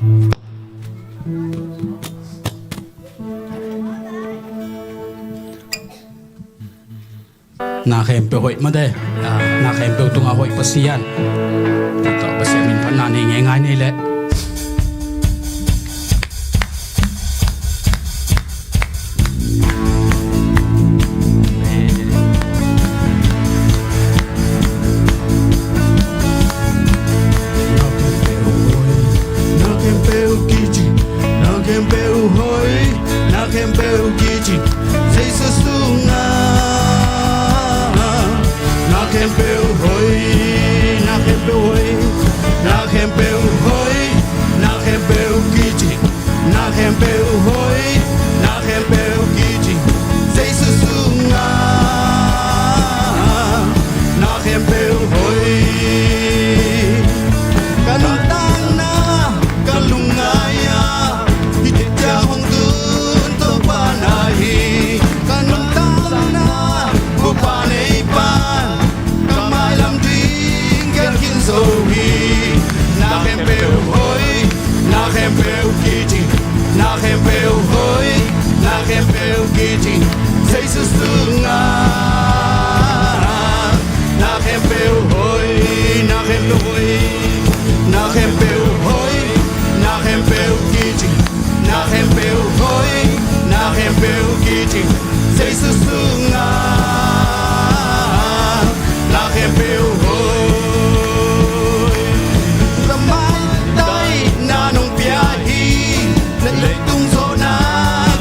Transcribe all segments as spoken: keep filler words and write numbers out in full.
Na khempeuh hoih mah de. Ah, na khempeuh tungah hoih Pasian. Tua tawh Pasian min phatna nei ngeingai ni leh. Na khempeuh hoih, na khempeuh kici Jesu sungah. Na khempeuh hoih, na khempeuh hoih, na khempeuh hoih, na khempeuh kici. Na khempeuh hoih, na khempeuh kici Jesu sungah. Na khempeuh hoih. Ka nuntakna ka lungngai-ah hih ciang hong tun Topa na hi. Ka nuntakna Topa nei pan ka mailam ding kiat khin zo hi. Na khempeuh hoih, na khempeuh kici. Na khempeuh hoih, na khempeuh kici Jesu sungah. Na khempeuh hoih, na khempeuh hoih, na khempeuh hoih, na khempeuh kici. Na khempeuh hoih, na khempeuh kici Jesu sungah. Na khempeuh hoih. Lungdam maitai na nong pia hi. Leitung zawhna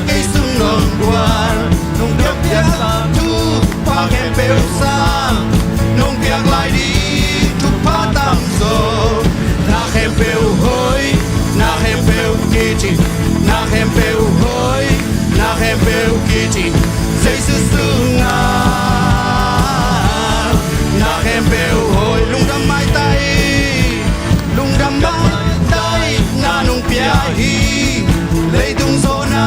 kei sung nong guan. Nong piak piaksa thupha khempeuh sang. Nong piak lai ding thupha tamzaw. Na khempeuh hoih, na khempeuh kici. Na khempeuh hoih, na khempeuh kici Jesu sungah. Na khempeuh hoih. Lungdam maitai, lungdam maitai na nong pia hi. Leitung zawhna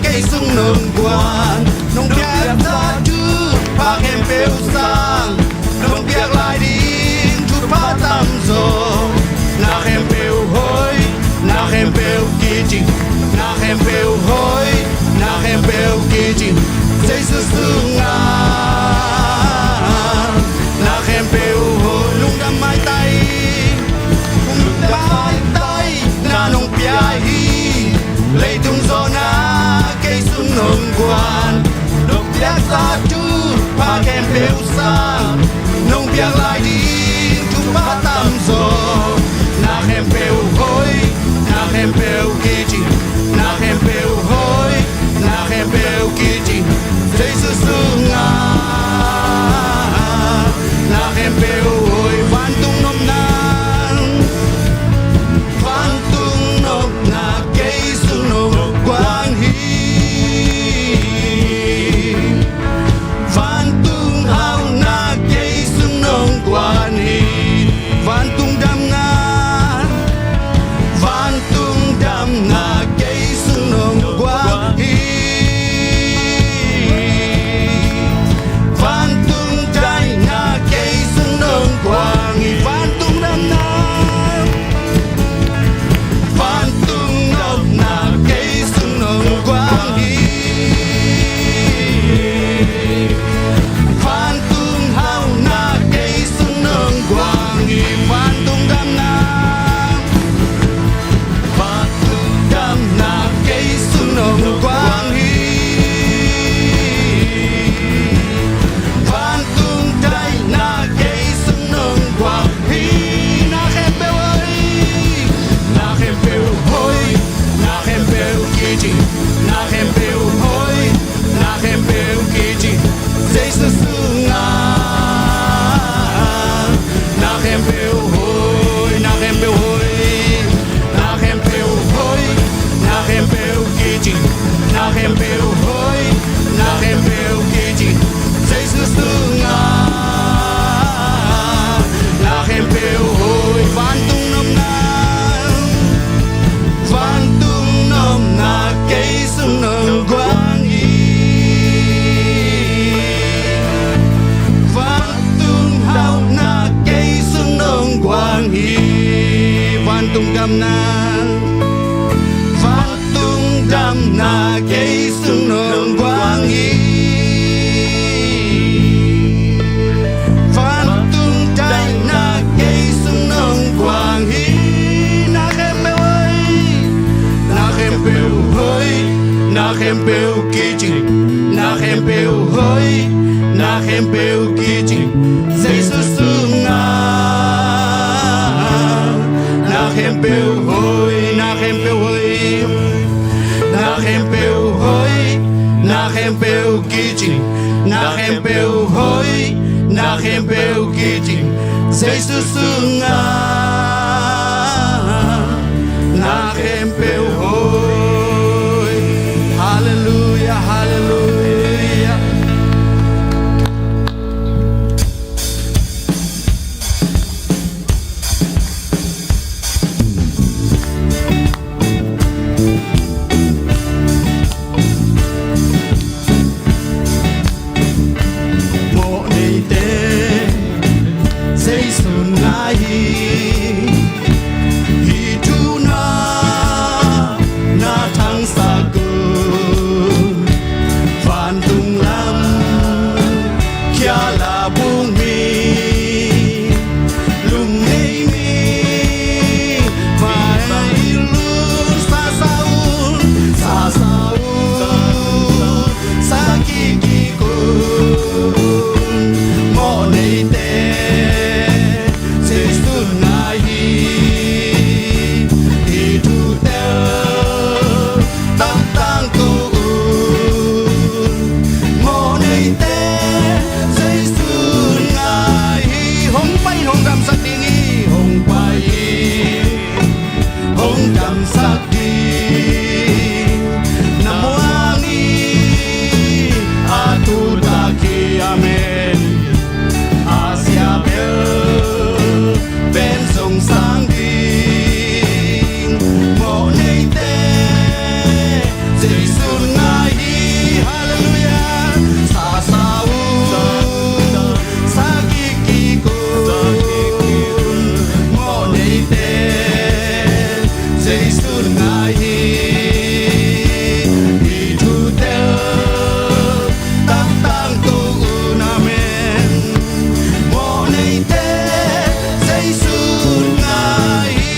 kei sung nong guan. Nong piaksa thupha khempeuh sang. Nong piak lai ding thupha tamzaw. Na khempeuh hoih, na khempeuh kici. Na khempeuh hoih, na khempeuh kici Jesu sungah. Na khempeuh hoih. Lungdam maitai, lungdam maitai na nong pia hi. Leitung zawhna kei sung nong guan. Nong piaksa thupha khempeuh sang. Nong piak lai ding thupha tamzaw. Na khempeuh hoih, na khempeuh kici. Na khempeuh hoih, na khempeuh kici Jesu sungah. Na khempeuh hoih. Vantung nopna, vantung nopna kei sung nong guan hi. Vantung hauhna kei sung nong guan hi. Vantung damna, vantung damna kei sung nong guan hi. Vantung daihna kei sung nong guan hi. Vantung damna, vantung nopna kei sung nong guan hi. Vantung hauhna kei sung nong guan hi. Vantung damna, vantung damna kei sung nong guan hi. Vantung daihna kei sung nong guan hi. Na khempeuh hoih, na khempeuh hoih, na khempeuh kici. Na khempeuh hoih, na khempeuh kici Jesu sungah. Na khempeuh hoih, na khempeuh hoih, na khempeuh hoih, na khempeuh kici. Na khempeuh hoih, na khempeuh kici Jesu sungah. Na khempeuh hoih. Vantung nopna, vantung nopna kei sung nong guan hi. Vantung hauhna kei sung nong guan hi. Vantung damna, Vantung damna kei sung nong guang hi. Vantung daihna kei sung nong guang hi. Na khempeuh hoih, na khempeuh hoih, na khempeuh kicing, na khempeuh hoih, na khempeuh kicing, Jesu sungah. Na khempeuh hoih, na khempeuh hoih, na khempeuh hoih, na khempeuh kicing, na khempeuh hoih, na khempeuh kicing, Jesu sungah. Na khempeuh hoih. Halleluia, halleluia. Mawhneite, Jesu ngai hi. Hih thu na, na thangsak un. Vantung lam khia la buk mi, lungnei mi, vai lun sasa un, sasa un, sa kik kik un. Mawhneite, Jesu ngai hi. Hih thu tel tangtang ko un. Mawhneite, Jesu ngai hi. Hong pai, hong damsak ding hi. Hong pai hi, hong damsak ding. Na muang hi, a tu tak hi, amen. A sia bel pen zong sang ding. Mawhneite, Jesu ngai hi. Halleluia. Sasa un, sa kik kik un. Mawhneite, Jesu ngai hi. Hih thu tel tangtang ko un, amen. Mawhneite, Jesu ngai hi.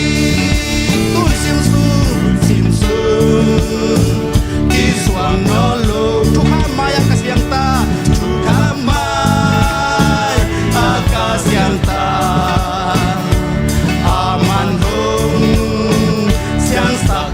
Tun simsung, simsung kisuang nawn lo. Thukham mai-ah ka siang ta, thukham mai-ah ka siang ta. Aman hong siangsak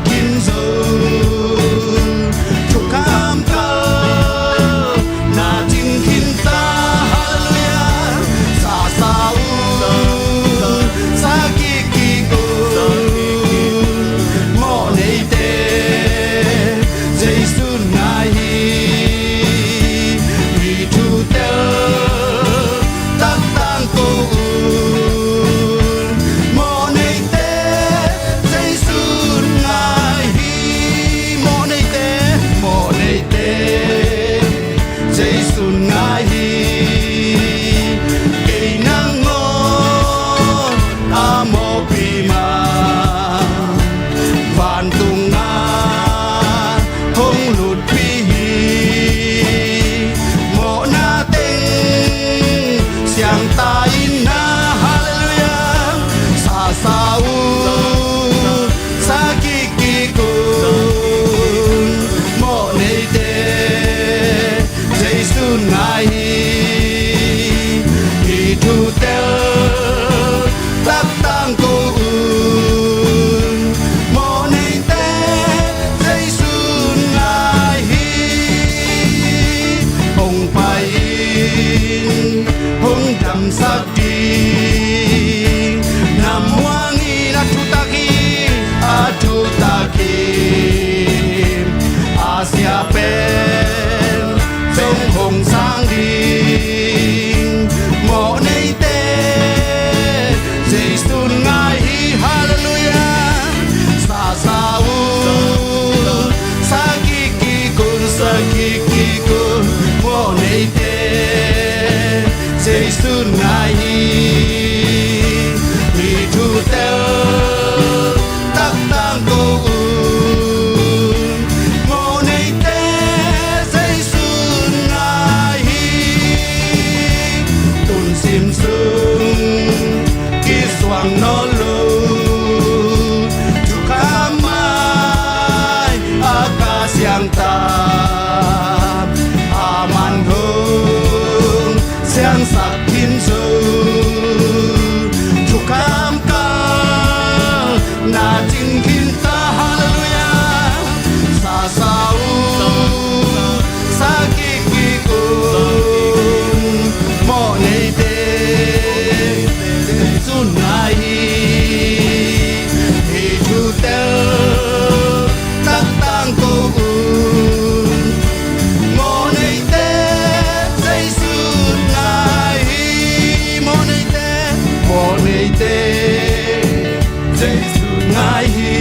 ngai hi.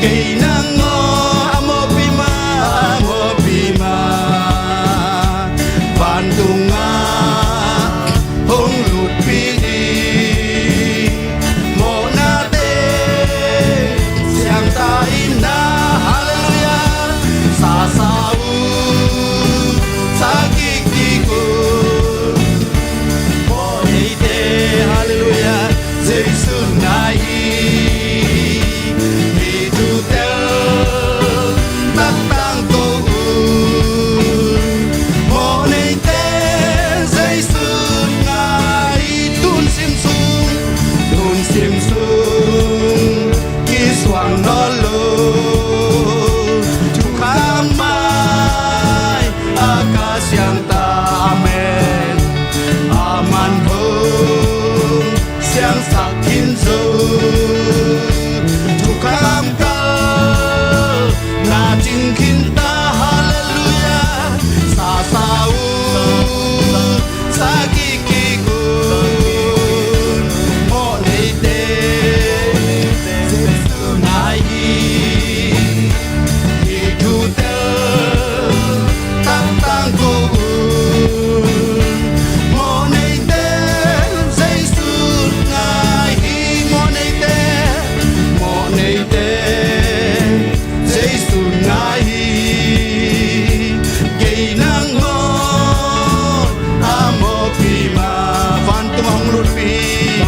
Kei nang aw a mawhpi mah, a mawhpi mah vantungah hong lutpih hi. Mawhnate siangtho in na, hallelujah, sasa un, sa kik kik un. Mawhneite, hallelujah, Jesu ngai hi. Hih thu tel tak tangko un. Mawhneite Jesu ngai hi. Tun sim sung, tun sim sung kisuang nawn lo. Thukham mai a ka siangtho, amen. Aman hong siangsak khin zo. Thukham kal na cing khin ta, hallelujah. Sasa un, sa kik kik un. Mawhneite Jesu ngai hi. Hih thu tel tak tangko un. Mawhneite Jesu ngai hi. Mawhneite, mawhneite Jesu ngai hi. Kei nang aw a mawhpi mah, vantung hong lutpih,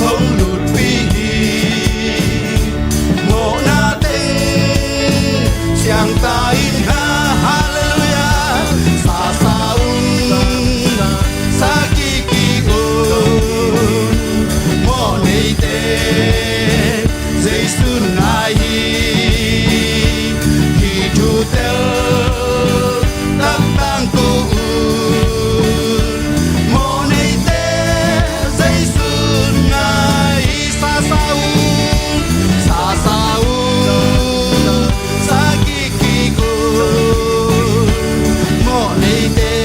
hong lutpih hi. Mawhna teng siangtho in na, hallelujah, sasa un, sa kik kik un. Mawhneite Jesu ngai hi. Hih thu tel tak tangko un. Mawhneite Jesu ngai hi. Sasa un, sasa un, sa kik kik un. Mawhneite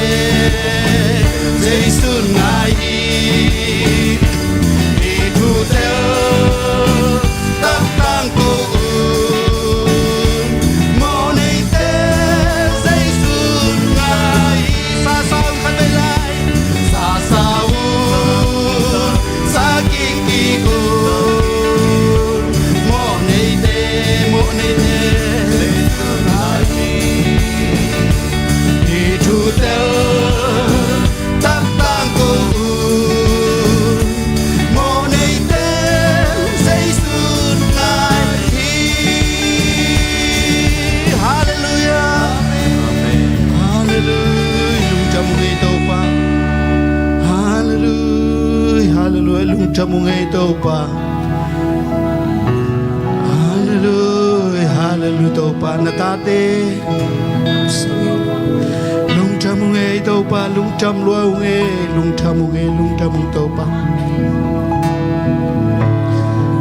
Jesu ngai hi. Hih thu tel tak tangko un. Mawhneite Jesu ngai hi. Sasa un, khat vei lai. Sasa un, sa kik kik un. Mawhneite, mawhneite Jesu ngai hi. Hih thu tel tak tangko un. Mawhneite Jesu ngai hi. Hallelujah. Amen. Hallelujah. Lungdam ung ei Topa. Hallelujah. Hallelujah. Lungdam ung ei Topa. Hallelujah, hallelujah, Topa, na tate lungdam ung ei Topa, lungdam lua ung ei, lungdam ung ei, lungdam ung Topa.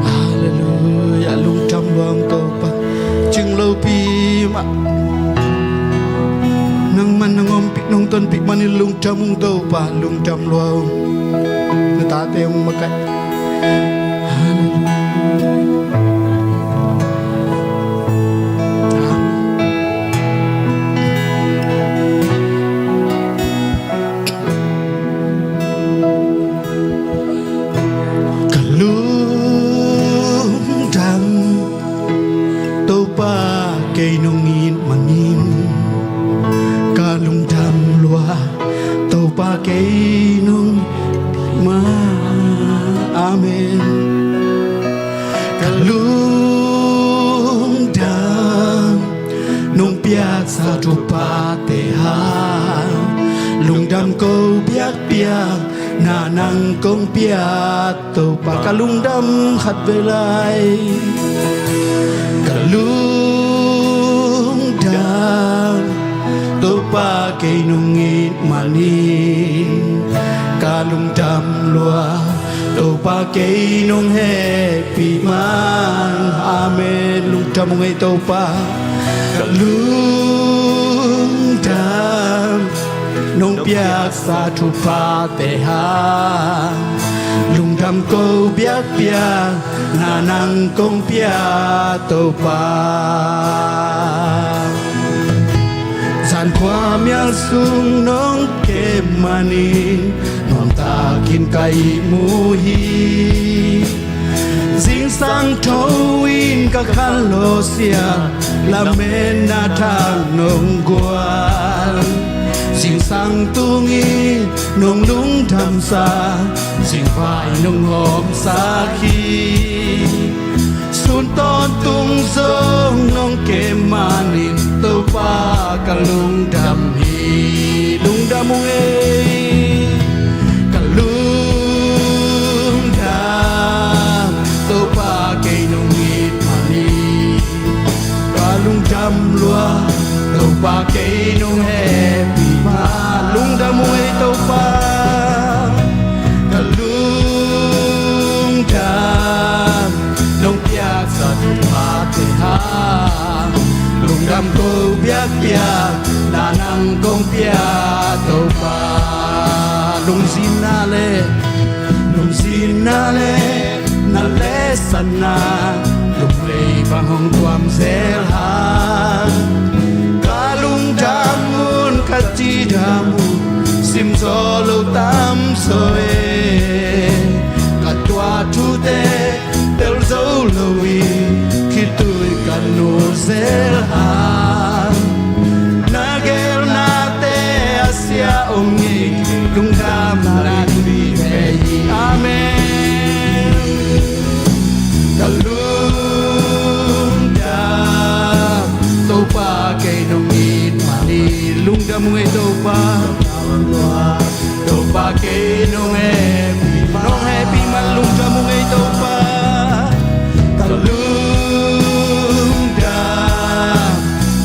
Hallelujah, lungdam lua ung Topa. Cing lopi mah nangman nang ompih, nang tonpih manin lungdam ung Topa, lungdam lua ung. Na tate hong makaih. Ka lungdam Topa kei nong it manin ka lungdam lua, Topa kei nong it ma. Amen. Ka lungdam nong piaksa thuphate hang, lungdam ko biakpiak na nang kong piak Topa, ka lungdam khat vei lai. Ka lungdam Topa kei nong it manin ka lungdam lua, Topa kei nong hehpih man. Amen. Lungdam ung ei Topa. Ka lungdam nong piaksa thuphate hang, Lungdam ko biakpiak, na nang kong pia Topa. Zankhua mial sung nong kem manin, nuamtakin ka ihmu hi. Zingsang tho in ka khan lawsia, lametna thak nong guan. Zingsang tungin nong lungdamsa, zingvai nong hawmsak hi. Sun tawntung zong nong kem manin, Topa ka lungdam hi. Lungdam ung ei, ka lungdam, Topa kei nong it manin. Ka lungdam lua, Topa kei nong hehpih ma. Lungdam ung ei Topa, ka lungdam, nong piaksa thuphate hang. Lungdam ko biakpiak, na nang kong pia Topa. Lungzinna le, lungzinna le, na lehsatna, lungvei bang hong tuam zel hang. Ka lungdam un, ka cidam un, simzaw lo tamzaw e. Ka tuah thute tel zo lo hi, khitui ka nul zel hang. Na gelnate a sia om ngei, lungdamna ding vive hi. Amen. Ka lungdam, Topa kei nong it manin. Lungdam ung ei Topa, Topa kei nong hehpih, nong hehpih man. Lungdam ung ei Topa, ka lungdam,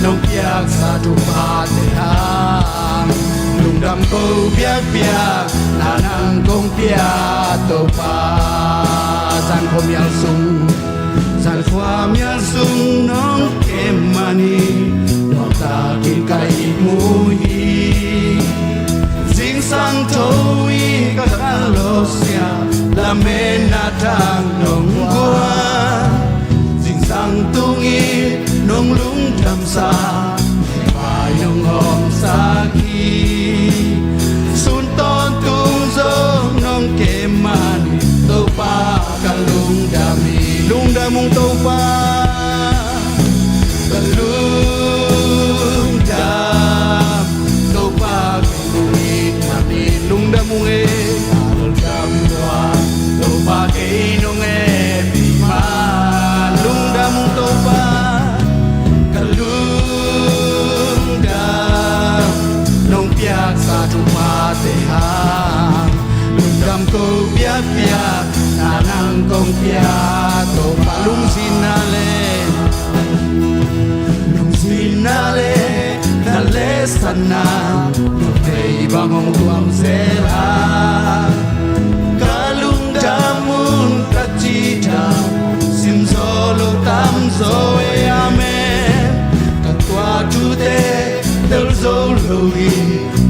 nong piaksa thuphate hang. Lungdam ko biakpiak, na nang kong pia Topa. Zankhua mial sung, zankhua mial sung nong kem manin, nuamtakin ka ihmu hi. Zingsang tho in ka khan lawsia, lametna thak nong guan. Zingsang tungin nong lungdamsa, zingvai nong hawmsak hi. Sun tawntung zong nong kem manin, Topa ka lungdam hi. Lungdam ung Topa, ka lungdam, Topa kei nong it manin. Lungdam ung ei, ka lungdam lua, Topa kei nong hehpih ma. Lungdam ung Topa, ka lungdam, nong piaksa thuphate hang. Lungdam ko biakpiak, na nang kong pia Topa. Lungzinna le, lungzinna le, na lehsatna, lungvei bang hong tuam zel hang. Ka lungdam un, ka cidam, simzaw lo tamzaw e. Amen. Ka tuah thute tel zo lo hi,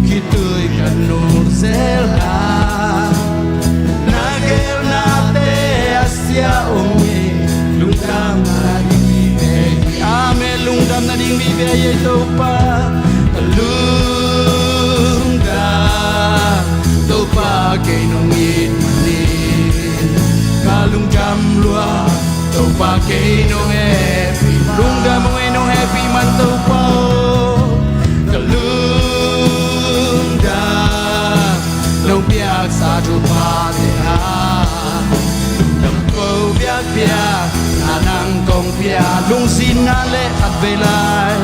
khitui ka nul zel hang. Na gelnate a sia om hi, lungdamna ding vive hi. Amen. Lungdamna ding vive hi ei Topa. Ka lungdam, Topa kei nong it manin. Ka lungdam lua, Topa kei nong hehpih. Lungdam ung ei, nong hehpih man Topa aw. Ka lungdam, nong piaksa thuphate hang. Lungdam ko biakpiak, na nang kong pia. Lungzinna le, khatvei lai.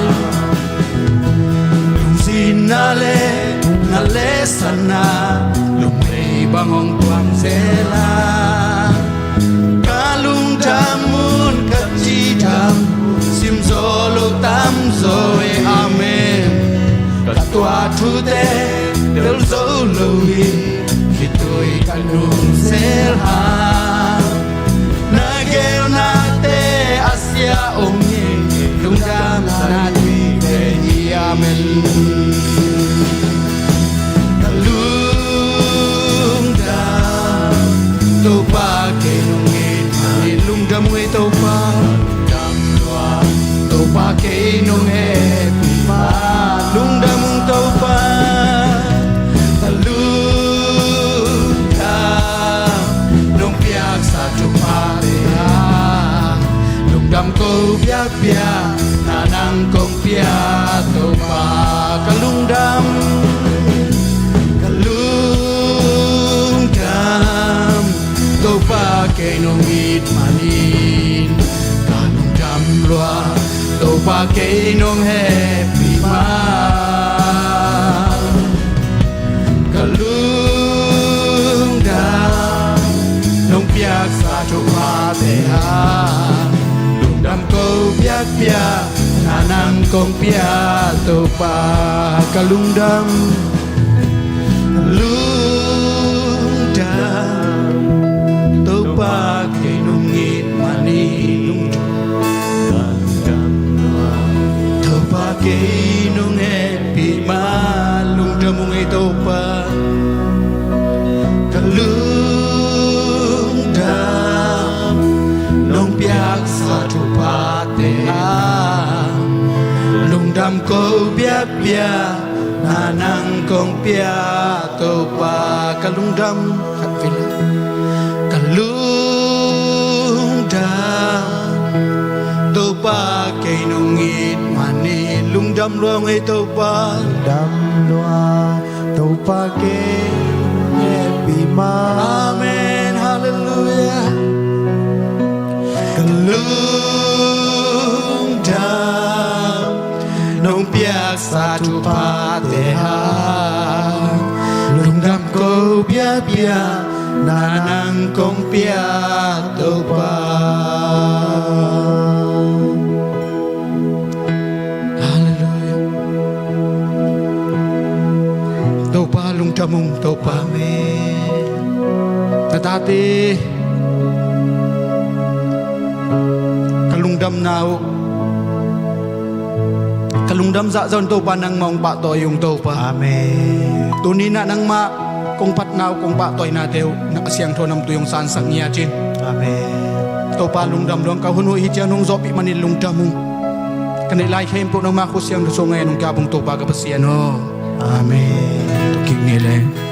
Lungzinna le, na lehsatna, lungvei bang hong tuam zel a. Ka lungdam un, ka cidam, simzaw lo tamzaw e. Amen. Ka tuah thute tel zo lo hi, khitui ka nul zel hang. Na gelnate a sia om hi, lungdamna ding vive hi. Amen. Ka lungdam, Kei nong it mah ni, lungdam ung ei Topa. Topa kei nong hehpih mah, lungdam ung Topa. Ka lungdam nong piaksa thuphate hang, lungdam ko biakpiakna nang kong pia Topa. Ka lungdam, ka lungdam Topa kei nong it manin, ka lungdam lua Topa kei nong hehpih mah. Ka lungdam nong piaksa thuphate hang, lungdam ko biakpiakna nang kong pia Topa. Ka lungdam, ka lungdam Topa kei nong it manin, lungdam Topa kei nong hehpih mah, lungdam ung ei Topa. Ka lungdam nong piaksa thuphate hang, lungdam ko biakpiakna nang kong pia Topa. Ka lungdam, khat vei la. Ka lungdam Topa kei nong it manin, lungdam lua ung ei Topa. Lungdam lua Topa kei nong hehpih mah. Amen. Halleluiah. Ka lungdam nong piaksa thuphate hang, lungdam ko biakpiakna nang kong pia Topa. Halleluiah. Topa lungdam ung Topa. Amen. Na tate ka lungdamna uh, ka lungdam zah zong Topa nangmah hong pahtawi ung Topa. Amen. Tuni-in ah nangmah kong phatna uh, kong pahtawinate uh na ka siangtho namtui hong sansak ngiat in. Amen. Topa lungdam lua ung, ka hun uh hih ciang nong zawhpih manin lungdam ung. Ka neih lai khempeuh nangmah khut siangtho sungah nong kap ung Topa ka Pasian aw. Amen. Tua kik ni le.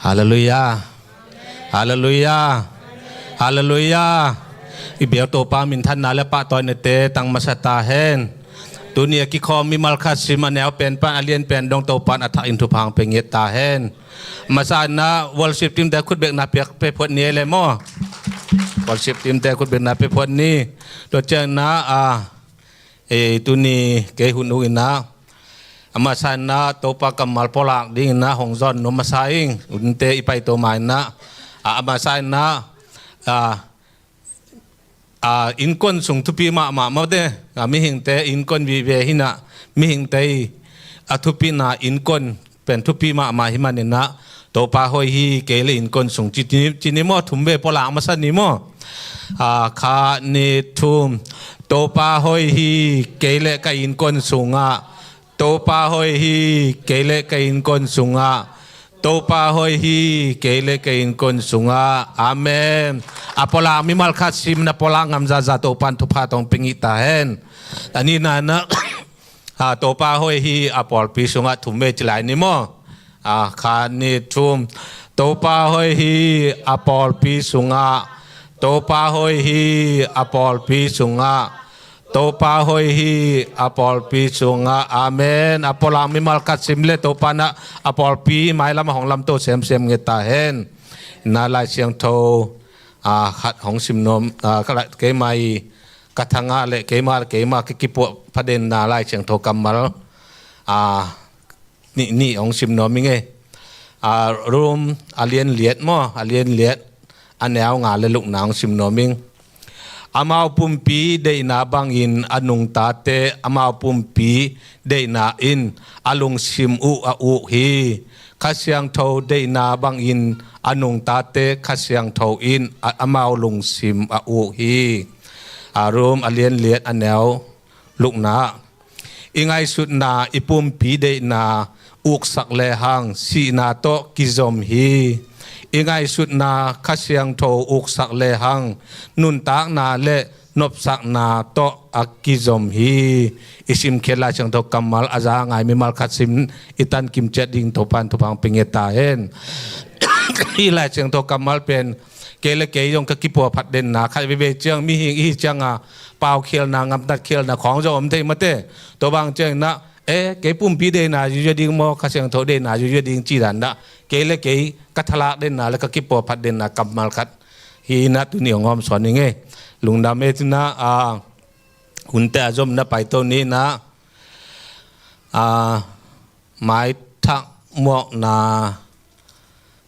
Halleluiah. Halleluiah. Halleluiah. I biak Topa minthanna le pahtawinate tang masa ta hen. Tuni a kikhawm mimal khat sim a neu pen pan a lian pen dong Topa in a thak in thupha hong pia ngiat ta hen. Masa in ah worship team te khutbekna pia, pia phuat ni ei le maw. Worship team te khutbekna pia phuat ni. Tua ciangin ah, a, e, tuni kei hun uh in ah, a masa in ah Topa kammal pulak dingin ah hong zawn nuam masa ing. Hun te i pai to ma in ah, a, a masa in ah, a, a, innkuan sung thupi mahmah mawte, a, mihingte innkuan vive hi in ah, mihingte a thupina innkuan pen thupi mahmah hi manin ah, Topa hoih hi kei le innkuan sung ci, ci, ci ni maw, thum vei pulak masa ni maw. A, khat, nih, thum. Topa hoih hi kei le ka innkuan sungah. Topa hoih hi kei le ka innkuan sungah. Topa hoih hi kei le ka innkuan sungah. Amen. A pulak mimal khat sim in a pulak ngam zahzah Topa in thupha tawh hong pia ngih ta hen. A nihna in ah, a, Topa hoih hi a pawlpi sungah, thum vei ci lai ni maw. A, khat, nih, thum. Topa hoih hi a pawlpi sungah. Topa hoih hi a pawlpi sungah. Topa hoih hi a pawlpi sungah. Amen. A pulak mimal khat sim le Topa in ah a pawlpi mailam ah hong lamto semsem ngiat ta hen. Na Lai Siangtho, a, khat hong sim nuam, a, ka la, keimah i, ka thangah le keimah, keimah ka kipuah phadenna Lai Siangtho kammal, a, nih, nih hong sim nuam ing ei. A, Rom a lian liat maw, a lian liat, a neu nga le lukna hong sim nuam ing. Amau pumpi deihna bangin a nungtate amau pumpi deihna in a lungsim uh a uk hi. Kha Siangtho deihna bangin a nungtate Kha Siangtho in a, amau lungsim a uk hi. A Rom a lian liat a neu lukna. I ngaihsutna i pumpi deihna uksak lehang sihna tawh kizom hi. I ngaihsutna Kha Siangtho uksak lehang nuntakna le nopsakna tawh a kizom hi. I simkhiat Lai Siangtho kammal a za ngai mimal khat sim i tan kimciat ding Topan thupha pia nge ta hen. I Lai Siangtho kammal pen kei le kei zong ka kipuaphat denna khat veivei ciang mihing i hi cianga paukhialna, ngamtatkhialna khawng zong om thei mate. Tua bang ciangina, e, kei pumpi deihna zuizui ding maw, Kha Siangtho deihna zuizui ding ci danna, kei le kei ka thalak denna le ka kipuaphat denna kammal khat hi na tuni hong hawm suan ning e. Lungdam e cina, a, hunte a zom na paito ni na, a, maithak muakna,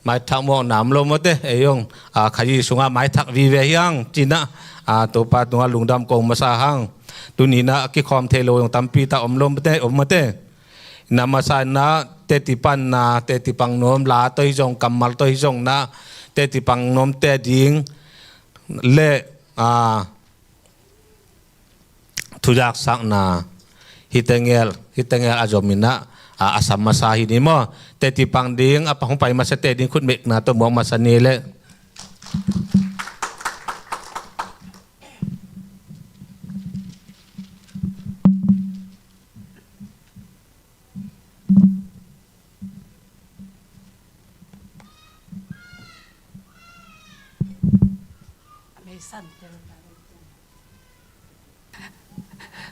maithak muakna om lo mate, ei zong, a, Kha Zi sungah maithak vive hiang cina, a, Topa tungah lungdam ko masa hang. Tunina a kikhawm thei lo zong tampi ta om lo mate, om mate. Na masa na teti panna, teti pang nuam la tawh hi zong, kammal tawh hi zong na teti pang nuam te ding le, a, thuzaksakna hi tengel, hi tengel a zominah, a, a sam masa hi ni maw? Teti pang ding, a, hong pai masa te ding khutmekna tawh muak masa ni le.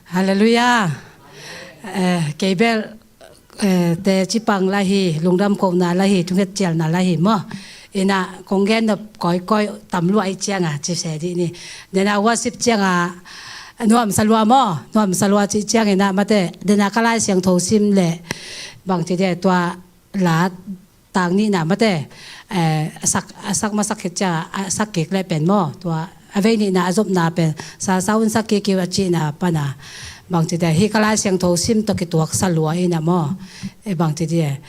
Halleluiah. Eh, kei bel, eh, teci pang la hi, lungdam kohna la hi, thunget cialna la hi maw? Ina kong gen nop kawikawi tam lua i cianga ci se dih ni. Dena worship cianga nuamsa lua maw? Nuamsa lua ci ciangina mate, dena ka Lai Siangtho sim le bangci de tua la tang nihna mate, eh, a sak, a sak masak khit cianga a sak kik le pen maw? Tua a vei nihna a zopna pen sa sa un sak kik kiu a cihna pana bangci de, hi ka Lai Siangtho sim tawh kituaksa lua ina maw? Eh, bangci de,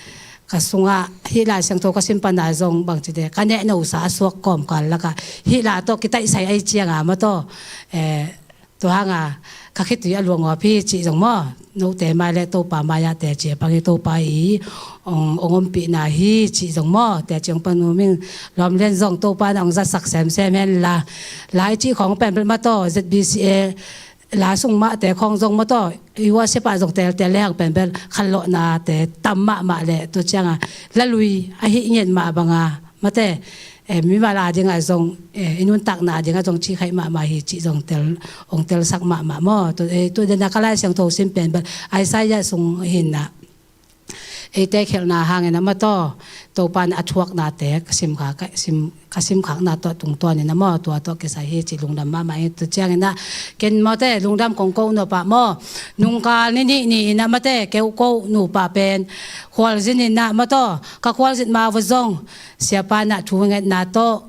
ka sungah hi Lai Siangtho ka sim pana zong bangci de, ka nehnosa a suak kawmkal laka hi la tawh kitaihsai ai cianga maw tawh, eh, tua hanga ka khitui a luangawp hi cih zong maw? Note mai le Topa mai-ah teci a pang hi, Topa i ong, ong ompihna hi cih zong maw? Teci ong pang numing lawm lian zong Topa na ong zatsak semsem hen la, lai cih khawng pen bel maw tawh, Z B C A la sung mahte khawng zong maw tawh, i worship ah zong teltel le hang pen bel khanlawhnate tam mahmah le tua cianga la lui a hih ngen mah banga mate, eh, mimal a dingah zong, eh, i nuntakna a dingah zong cihkhaih mahmah hi cih zong tel, ong telsak mahmah maw? Tu, eh, tu dena ka Lai Siangtho sim pen bel Isaiah sung hinna, eite khelhna hangin a maw tawh, Topa in a thuaknate ka simkhak, ka sim, ka simkhakna tawh tungtuanin a maw, tua tawh kisai hi cih lungdam mahmah hi. Tu ciangin a ken mawte lungdam kong ko nupa maw? Nungkal ni nih ni in a mate keu ko nupa pen khualzin in a maw tawh, ka khualzin ma va zong Siapa in a thu ngetna tawh,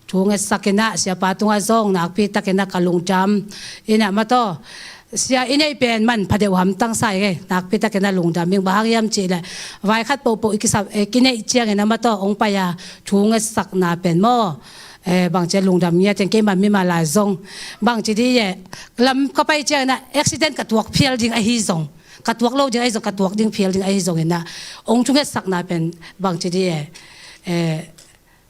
thu ngetsak in a Siapa tungah zong nakpi takin a ka lungdam in a maw tawh, Sia i neih pen manpha deuh hamtang sa i, nakpi takin a lungdam ing. Bang hang hiam cihleh vai khat pohpoh i kisap, eh, kineih ciangin a maw tawh ong pai a thu ngetsakna pen maw, eh, bangci a lungdam ngiat in keima mimal a zong bangci dih e, lam ka pai ciangin a accident ka tuak phial ding ahi zong, ka tuak lo ding ahi zong, ka tuak ding phial ding ahi zongin a ong thu ngetsakna pen bangci dih e, eh,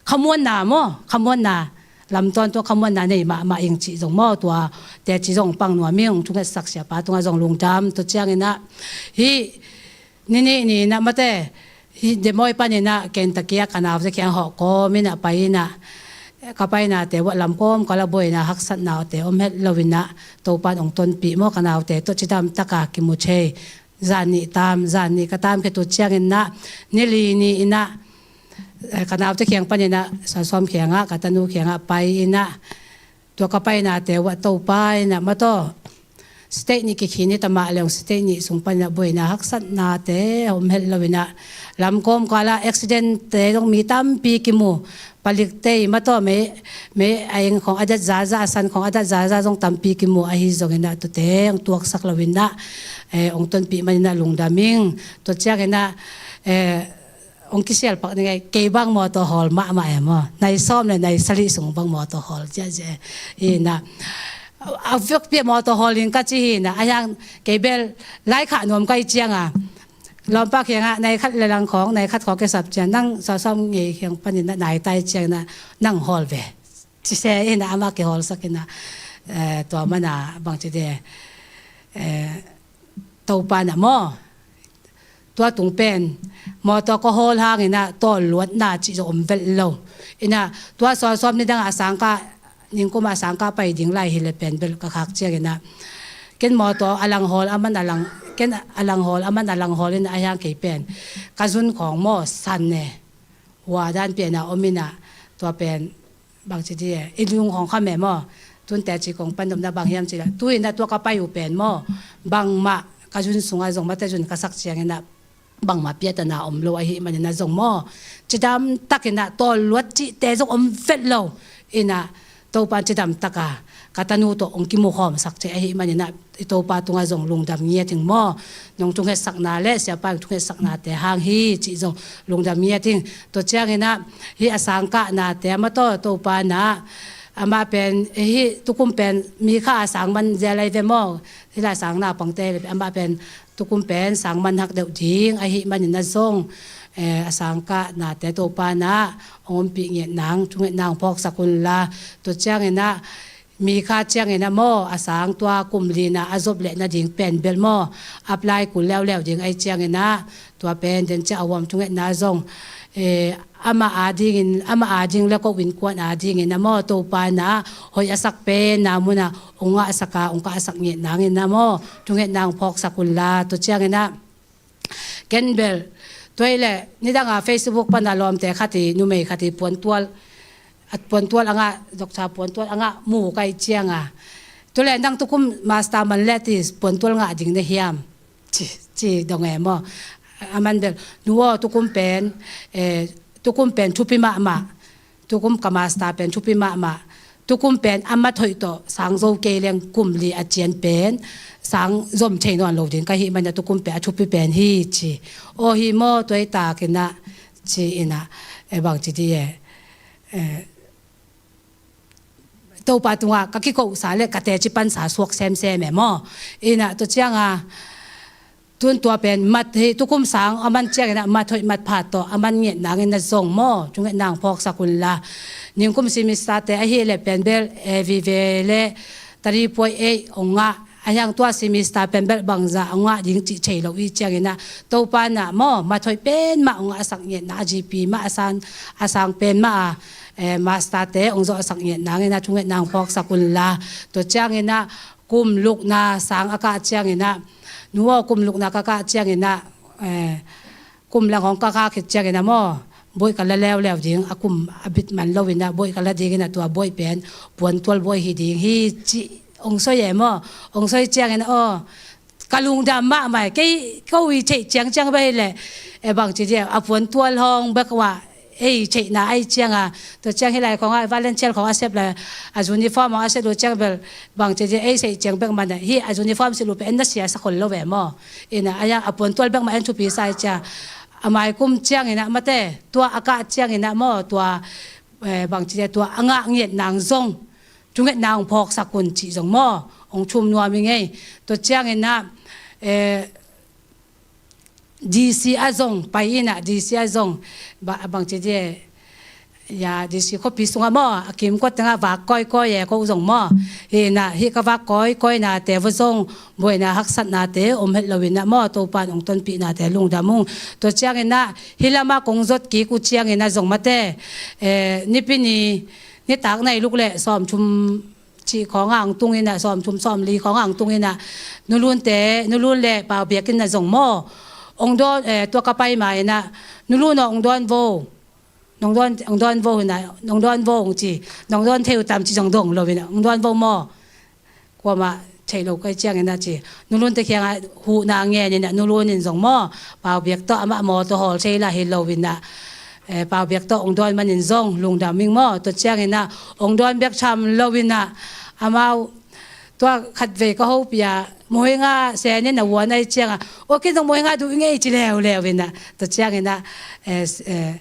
khamuanna maw, khamuanna, lamtawn tua khamuanna nei mahmah ing cih zong maw, tua teci zong pang nuam ing, thu ngetsak Siapa tungah zong lungdam. Tua ciangin a hih ni nih ni in a mate, hih Des Moines panin a Kentucky ah ka naute kiang hawh kawmin a pai in a, ka painate uah lamkawm ka la buaina haksatnate om het lo in a, Topa in ong tonpih maw, ka naute tawh cidam taka kimu thei. Zan nih tam, zan nih ka tam khit uh ciangin a, ni li ni in a, eh, ka naute kiang panin a, Suan Sawm kiangah, ka tanu kiangah pai in a, tua ka painate uah Topa in a maw tawh, state nih kikhin hi ta mah leng state nih sung panin ah buaina haksatnate om het lo in ah, lamkawm kal ah accident te zong mi tampi kimu, palik tei mataw mei, mei a eng khawng a dat zaza, a san khawng a dat zaza zong tampi kimu ahi zongin ah tute hong tuaksak lo in ah, eh, hong tonpih manin ah lungdam ing. Tua ciangin ah, eh, hong kisial pak ning ei, kei bang mawtaw hawl mahmah e maw. Nai sawm le nai sagih sung bang mawtaw hawl ziahziah e. Hi in ah, a vekpi a mawtaw hawl ing ka ci hi in ah, a hiang kei bel laikhak nuam ka hih ciang a, lawmpa kiangah nai khat le lang khawng, nai khat khawng kisap ciang, nang sawsawm ngei kiang panin ah nai tai ciangin ah nang hawl ve, ci se in ah amah kihawlsak in ah, eh, tua man ah bangci dih, eh, Topa in ah maw, tua tung pen mawtaw ka hawl hangin ah tawlluatna cih zong om velh lo. In ah tua sawsawm nidang ah a sangkah, ningkum ah a sangkah pai ding lai hi leh pen bel ka khak ciangin ah, ken mawtaw a lang hawl, a man a lang, ken a lang hawl, a man a lang hawl in ah a hiang kei pen ka zun khawng maw san e, hua dan pian ah om in ah, tua pen bangci dih e, i lung khawng kham e maw. Tun teci kong pan nopna bang hiam cih leh, tu in ah tua ka pai uh pen maw, bangmah ka zun sungah zong mate zun ka sak ciangin ah bangmah piahtana om lo ahih manin ah zong maw, cidam takin ah tawlluat cihte zong om velh lo. In ah Topa in cidam tak a ka tanu tawh hong kimukhawmsak cih ahih manin ah i Topa tungah zong lungdam ngiat ing maw. Nong thungetsakna le siapa in thungetsaknate hang hi cih zong lungdam ngiat ing. Tua ciangin ah hih a sangkahnate a mataw Topa in ah, amah pen hih tukum pen mi kha a sang man zia lai ve maw. Hih lai sang naupangte le amah pen tukum pen sang man hak deuh ding ahih manin ah zong, eh, a sangkahnate Topa in ah hong ompih ngiat nang, thungetna hong phawksak un la. Tua ciangin ah mi kha ciangin ah maw, a sang tua kum lina a zop leh nading pen bel maw, apply kul leuleu ding ahih ciangin ah, tua pen den ciah a huam thungetna zong, eh, amah adingin, amah ading le ko innkuan adingin ah maw, Topa in ah hoih a sak pen na mun ah hong ngahsak a, hong kahsak ngiat nangin ah maw, thungetna hong phawksak un la. Tua ciangin ah ken bel tua hi leh nidang a Facebook pan a lawmte khat hi, numei khat hi, puantual, a puantual a ngah, Doctor puantual a ngah mu ka hih ciang a, tu leh nang tukum master man leh ti puantual ngah ding na hiam, ci, ci dong e maw. A man bel, nu aw, tukum pen, eh, tukum pen thupi mahmah, tukum ka master pen thupi mahmah, tukum pen a mat hoih tawh sang zo kei leng kum li a cian pen sang zom thei nawn lo ding ka hih manin ah tukum pen a thupi pen hi, ci. Aw hi maw, tua hi takin ah, ci in ah, eh, bangci dih e, eh, Topa tungah ka kikohsa le ka teci pansa suak semsem e maw. In ah tua ciang a, tun tua pen mat hi, tukum sang a man ciangin ah mat hoih mat pha tawh a man ngiat nangin ah zong maw, thungetna hong phawksak un la. Ningkum semester te ahih leh pen bel A V V le taripuai ei hong ngah, a hiang tua semester pen bel bangzah hong ngah ding cih thei lo i ciangin ah, Topa in ah maw, mat hoih pen mah hong ngahsak ngiat na, a G P mah a sang, a sang pen mah a, eh, master te hong zawhsak ngiat nangin ah thungetna hong phawksak un la. Tua ciangin ah kum lukna sang a kah ciangin ah, nu aw, kum lukna ka kah ciangin ah, eh, kum lang hong ka kah khit ciangin ah maw, buaih ka la leuleu ding, a kum a bit man lo in ah buaih ka la dingin ah tua buaih pen puantual buaih hi ding hi, ci hong soi e maw. Hong soi ciangin ah, aw, ka lungdam mahmah e, kei ko i theih ciangciang bek hi leh, eh, bangci dih e, a puantual hong bek uh ah ei theihna ahih ciang a, tua ciang hih lai khawng ah volunteer khawng a sep lai, a uniform hong a sep lo ciang bel, bangci dih e, ei theih ciang bek man a, hih a uniform silh uh pen en na sia sa khol lo ve maw. In ah, a hiang a puantual bek mah en thupi sa ahih ciang, a mai kum ciangin ah mate, tua a kah ciangin ah maw, tua, eh, bangci dih e, tua a ngah ngiat nang zong thungetna hong phawksak un cih zong maw, hong thum nuam ing ei. Tua ciangin ah, eh, D C ah zong pai in ah, D C ah zong ba-, bangci dih e, ya, D C khuapi sungah maw, a kimkot tengah vak kawikawi e ko zong maw. Hi in ah, hih ka vak kawikawinate vua zong buaina haksatnate om het lo in ah maw, Topa in hong tonpihnate lungdam ung. Tua ciangin ah hih lamah kong zot kik uh ciangin ah zong mate, eh, Nipi ni nitak nai luk le sawmthum cih khawng ah hong tung in ah, sawmthum sawmli khawng ah hong tung in ah, Nu Lun te, Nu Lun le Pau Biak in ah zong maw, hong dawn, eh, tua ka pai ma in ah, Nu Lun aw, hong dawn vo, nong dawn, hong dawn vo in ah, nong dawn vo hong ci, nong dawn thei uh tam ci zong dong lo in ah, hong dawn vo maw. Kuamah thei lo kai ciangin a ci. Nulun te kiangah huhna ngenin a nulun in zong maw, Pau Biak tawh amah mawtaw hawl thei la hi loin a, eh, Pau Biak tawh ong dawn manin zong lungdam ing maw. Tua ciangin a ong dawn bek tham loin a amau tua khatvei ka hopih a, Mohenga Sen in a uan ai ciangah, aw, ken zong Mohenga duh ing ei ci leuleu in a. Tua ciangin a, eh, s-, eh,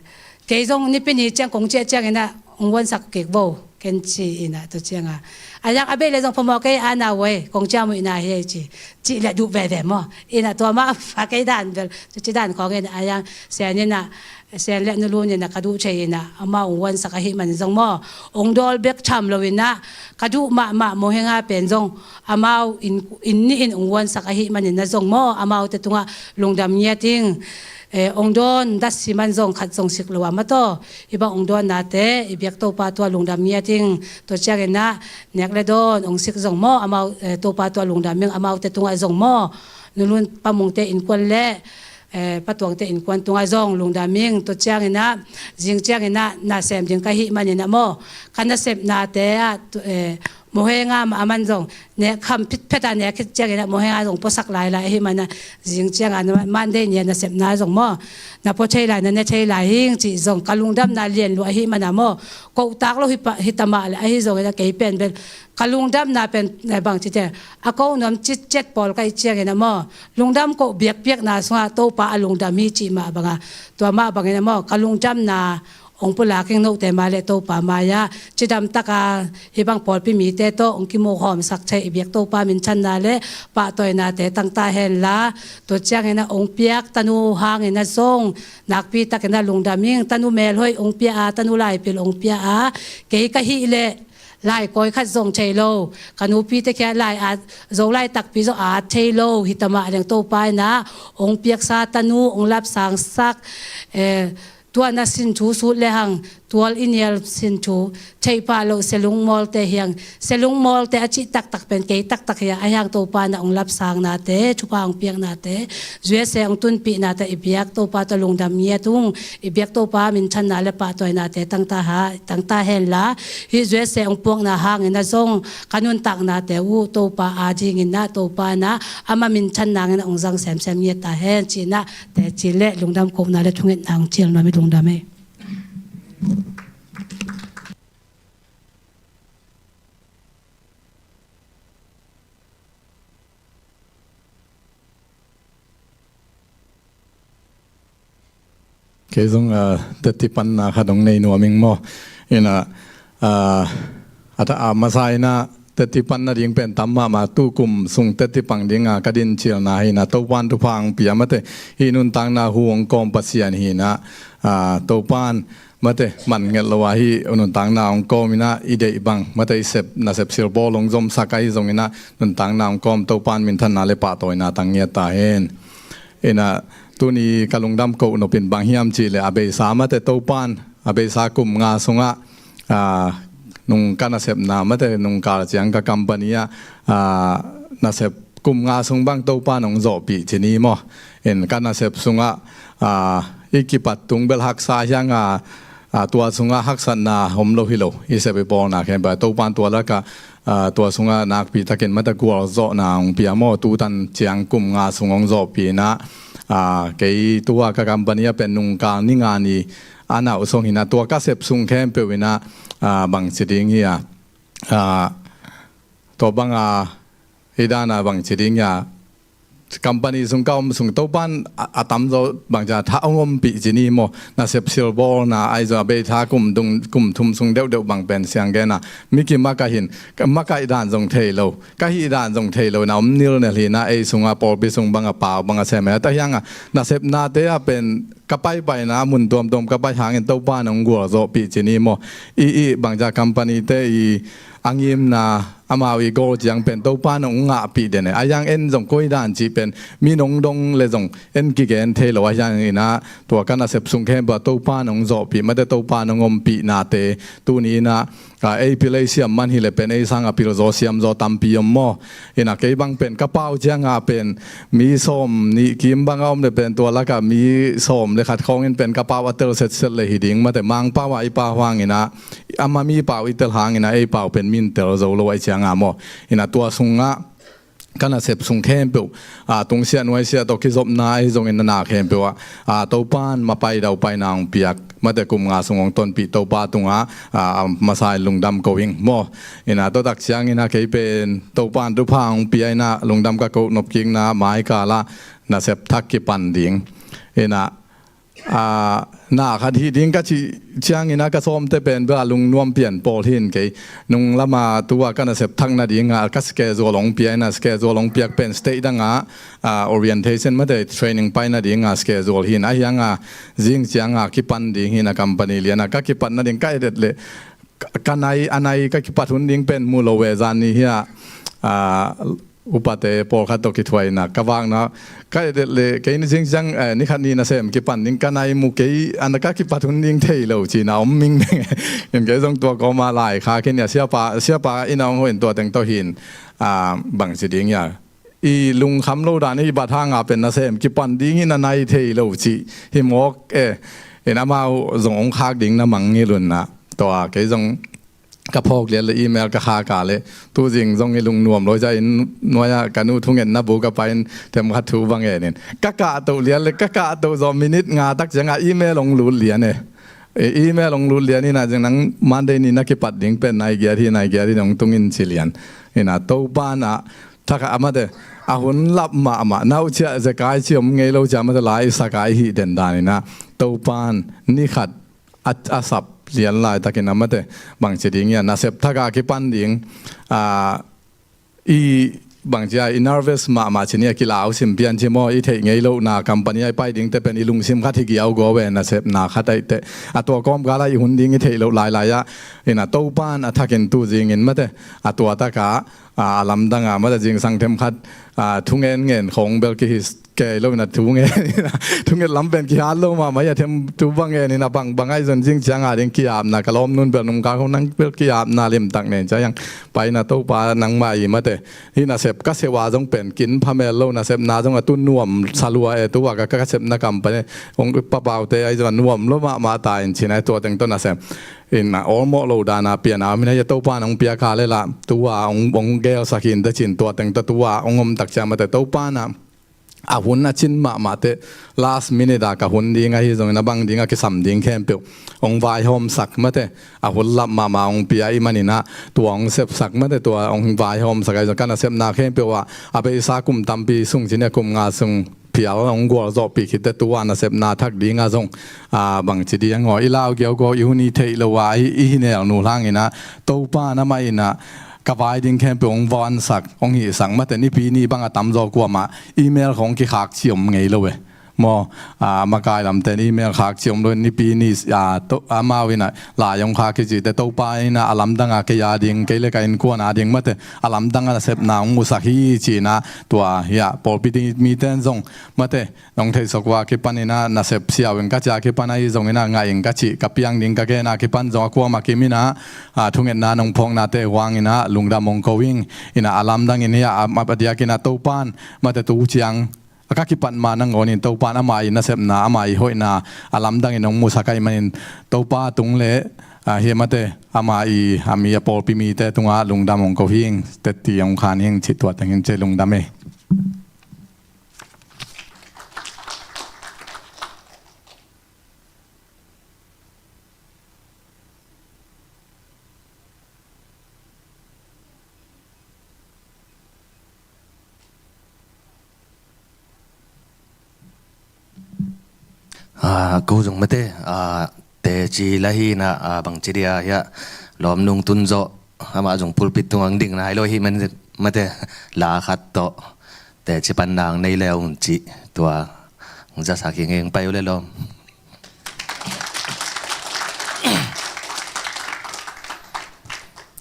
kei zong nipi ni ciang kong ciah ciangin a ong uansak kik vo ken ci in a, tua ciangah, a yang a bei le zong phamawh kei a na uai, kong ciah muihna hi ei ci, cih le duh veve maw. In a tua mah a kei dan bel tua ci dan khawng in a, a yang Sen in a, Sen le nulun in a ka duh thei in a, amau ong uansak ahih manin zong maw, ong dawn bek tham loin a ka duh mahmah Mohenga pen zong amau inn, inn nih in ong uansak ahih manin a zong maw, amaute tungah lungdam ngiat ing. Eh, ong dawn dat siman zong khat zong sik lo a maw taw. Hih bang ong dawnnate i biak Topa tua lungdam ngiat ing. Tua ciangin a nek le dawn ong sik zong maw, amau, eh, Topa tua lungdam ing, amaute tungah zong maw. Nulun Pa Mungte innkuan le, eh, Pa Tuangte innkuan tungah zong lungdam ing. Tua ciangin a, zing ciangin a nasem ding ka hih manin a maw, ka nasepnate ah, tu-, eh, Mohenga mah a man zong nek kham phitphet a, nek khit ciangin a Mohenga zong puasak lailai ahih man a, zing ciangin a Monday ni a nasepna zong maw, na pua thei lai, na ne thei lai ing cih zong ka lungdamna lian lua ahih man a maw, kohtak lo hi pa, hi ta mah le ahi zongin a kei pen bel ka lungdamna pen, eh, bang ci te, a ko nuam citciat pawl ka hih ciangin a maw, lungdam koh biakpiakna sungah Topa a lungdam hi cih mah bang a, tua mah bangin a maw, ka lungdamna ong pulak ing. Note mah le Topa mai-ah cidam taka hih bang pawlpi mite tawh ong kimukhawmsak thei i biak Topa minthanna le pahtawinate tangta hen la, tua ciangin a ong piak tanu hangin a zong nakpi takin a lungdam ing. Tanu melhoih ong pia a, tanu laipil ong pia a, kei ka hih leh lai kawi khat zong thei lo, ka nupite kia lai a, Zolai takpi zong a thei lo hi ta mah leng Topa in a ong piaksa tanu ong lapsangsak, eh, tua na sin thu sut le hang, tual i nial sin thu theih pah loh selung mawlte hi hang, selung mawlte a cih taktak pen kei taktak hi a, ahi hang Topa in a ong lapsangnate, thupha ong piaknate, U S A ong tunpihnate i biak Topa tawh lungdam ngiat ung. I biak Topa minthanna le pahtawinate tangta ha, tangta hen la, hih U S A ong puakna hangin a zong ka nuntaknate uh Topa adingin a, Topa in a ama minthanna hangin a ong zang semsem ngiat ta hen ci in a, teci le lungdam kohna le thungetna ong cial nuam hi. Lungdam hi. Kei zong, ah, teci panna khat ong nei nuam ing maw. In a, ah, a tha a masa in a teci pan nading pen tam mahmah, tu kum sung teci pang ding a ka din cilna hi in a, Topan thupha ong pia mate, hih nuntakna hu ong kawm Pasian hi in a, ah, Topan mate, man nget lo a hih nuntakna ong kawm in a, i deih bang mate, i sep, nasep silbawl ong zomsak ahi zongin a, nuntakna ong kawm Topan minthanna le pahtawina tang ngiat ta hen. In a, tuni ka lungdam koh nop in bang hiam cih leh, a beisa mate, Topan a beisa kum nga sungah, ah, nung ka nasepna mate, nungkal ciang ka company ah, ah, nasep kum nga sung bang Topan ong zawhpih ci ni maw. In ka nasep sungah, ah, i kipat tung bel haksa hi hang a, ah, tua sungah haksatna om lo hi lo, i sep i bawlna khempeuh Topan tua lakah, ah, tua sungah nakpi takin mate gualzawhna ong pia maw. Tutan ciang kum nga sung ong zawhpih in a, ah, kei tua ka company ah pen nungkal ni nga ni a na uh song hi in a, tua ka sep sung khempeuh in a, ah, bang ci ding hi a, ah, tua bang a, hi dan a bang ci ding hi a, company sung ka om sung Topan a, a tamzaw bang ci a tha ong ompih ci ni maw. Nasep silbawlna ahi zong a beisa kum dung, kum thum sung deuhdeuh bang pen siang gen a, mi kimakaih in, ka makaih dan zong thei lo, ka hih dan zong thei lo in a om nilnel hi in a, ei sungah pawlpi sung bang a pau bang a sem a, ta hi hang a nasepnate ah pen ka paipaina mun tuamtuam ka pai hangin Topan ong gualzawhpih ci ni maw. I, i bang ci a company te i a ngimna, amau i goal ciang pen Topan ong ngahpih den e. A yang en zong koi dan cih pen mi nong dong le zong en kigen thei lo a, hi hang in a tua ka nasep sung khempeuh ah Topan ong zawhpih mate, Topan ong ompihnate tuni in a, ah, ei pil ei siam man hi le pen ei sang a pilzaw siamzaw tampi om maw. In a kei bang pen ka pau ciang a pen mi sawm nih kim bang a om le pen tua lakah mi sawm le khat khawng in pen ka pau a tel setset le hi ding mate, Mangpau ah i pau hang in a, ama mi pau i tel hang in a ei pau pen min tel zo lo ahi ciang a maw. In a tua sungah ka nasep sung khempeuh, a, tungsiah nuaisiah tawh kizopna ahi zongin na na khempeuh ah, a, Topa'n mapai daupaina hong piak, mate kum nga sung hong tonpih Topa tungah, a, a masa in lungdam ko ing maw. Ina tua tak ciangin ah kei pen Topa'n thupha hong pia ina lungdam ka ko nopkikna mai kal ah nasep thak kipan ding. Ina a, na khat hih ding ka cih ciangin ah ka sawmte pen bel a lungnuam pian pawl hi in kei. Nung lam ah tu-a ka nasep thak nading ah ka schedule hong pia ina schedule hong piak pen state dang ah, a, orientation mate training pai nading ah schedule hi in ahi hang a zing ciang ah kipan ding hi ina company lian ah ka kipat nading ka et et leh ka, ka nai, a nai ka kipat hun ding pen mu lo ve zan ni hi a, a, upate pawlkhat tawh kithuaina ka vakna ka et et leh kei ni zing ciang, eh, ni khat ni nasem kipan ding ka nai mu kei ana ka kipat hun ding thei lo cihna om ming meng. In kei zong tua kawm ah lai kha khin ia siapa, siapa ina hong hoih in tua teng tawh hi in, a, bang ci ding ia i lungkham lo dan i bat hang a pen nasem kipan ding in a nai thei lo cih hi mawk e. In amau zong hong khak ding na mangngilh un ah tua kei zong ka phawk lian le email ka khak a le tu zing zong i lungnuam lo ciah inn nuai ah ka nu thungetna bu ka pai in themkhat thu va ngen in ka kahtoh lian le ka kahtoh zawh minute nga tak ciang ah email hong lut lian e. E, email hong lut lian ina zing nang Monday ni na kipat ding pen nai giat hi, nai giat hi hong tung in ci lian. Ina Topa'n ah thak ah mate a hun lap mahmah nauh ciah zekai ci om ngei lo ciah mate lai i sakai hih den dan ina Topa'n ni khat a, a sap lian laitakin a mate bang ci ding ia nasep thak ah kipan ding, a, i bang ci a i nervous mahmah ci ni a kilau sim pian ci maw i theih ngei lohna company ah i pai dingte pen i lungsim khat hi giaugiau ve nasepna khat aih teh a tua kawmkal ah i hun ding i theih loh lailai ah ina Topa'n a thakin tu zingin mate a tua tak ah, a, a lamdang ah mate zingsang themkhat, a, thungen ngen khong bel kihi kei lo ina thungen ina thunget lam pen kihat lo mahmah ia them thu va ngen ina bang bang ahi zong zing ciang a ding ki-apna ka lawmnu'n bel nungkal khong nang bel ki-apna limtak nen ciang pai ina Topa nangmah i mate hih nasep ka sep a zong pen kin phamel lo nasepna zong a tu nuam sa lua e tu-a ka, ka sepna company hong papaute ahi zong a nuam lo mahmah ta in cihna tua teng tawh nasep in a awlmawh lo dan a pian a om ina ia Topa'n hong piak a le lah tu-a hong, hong gelsak in te cin tua teng tawh tu-a hong om tak ciang mate Topa'n ah a hun a cin mahmah teh last minute ah ka hun ding ahi zongin a bang ding a kisam ding khempeuh hong vaihawmsak mate a hun lap mahmah hong pia i manin ah tua hong sepsak mate tua hong vaihawmsak ahi zong ka nasepna khempeuh ah a beisa kum tampi sung ci ni a kum nga sung phial hong gualzawhpih khit teh tu-a nasepna thak ding ah zong, a, bang ci ding aw i lau giaugiau i hun i theih lo a i, i hi nel nu hlang ina Topa'n amah ina ka vai ding khempeuh hong vansak hong hihsak mate nipi ni bang a tamzaw kuamah email khong kikhak ci om ngei lo e. Maw, a, makai lamte in email khak ci om lo in nipi ni, a, to, amau ina lai hong khak hi cih teh Topa ina a lamdang a kei a ding kei le ka innkuan a ding mate a lamdang a nasepna hong musak hi ci ina tua hi a pawlpi ding mite in zong mate nong theihsok uh a kipan ina nasep siau in ka ci a kipan ahi zong ina ngah in ka cih ka piang ding ka gen a kipan zong a kuamah kim ina, a, thungetna nong phawknate huang ina lungdam hong ko ing ina a lamdang in hi a, a, a diak ina Topa'n mate tu ciang a ka kipat ma nangawn in Topa'n ama i nasepna ama i hoihna a lamdang in hong musak ahih manin Topa tung le, a, hi mate ama i a mi a pawlpi mite tungah lungdam hong ko hing teti hong khan hing cih tua teng hing cih lungdam e. A, ko zong mate, a, teci la hi na, a, bangci dia hia lawm nung tun zawh amah zong pulpit tung ang ding nai lo hi man mate la khat tawh teci pan nang nei leu un ci tua ang za sa ki ngeng pai uh le lawm.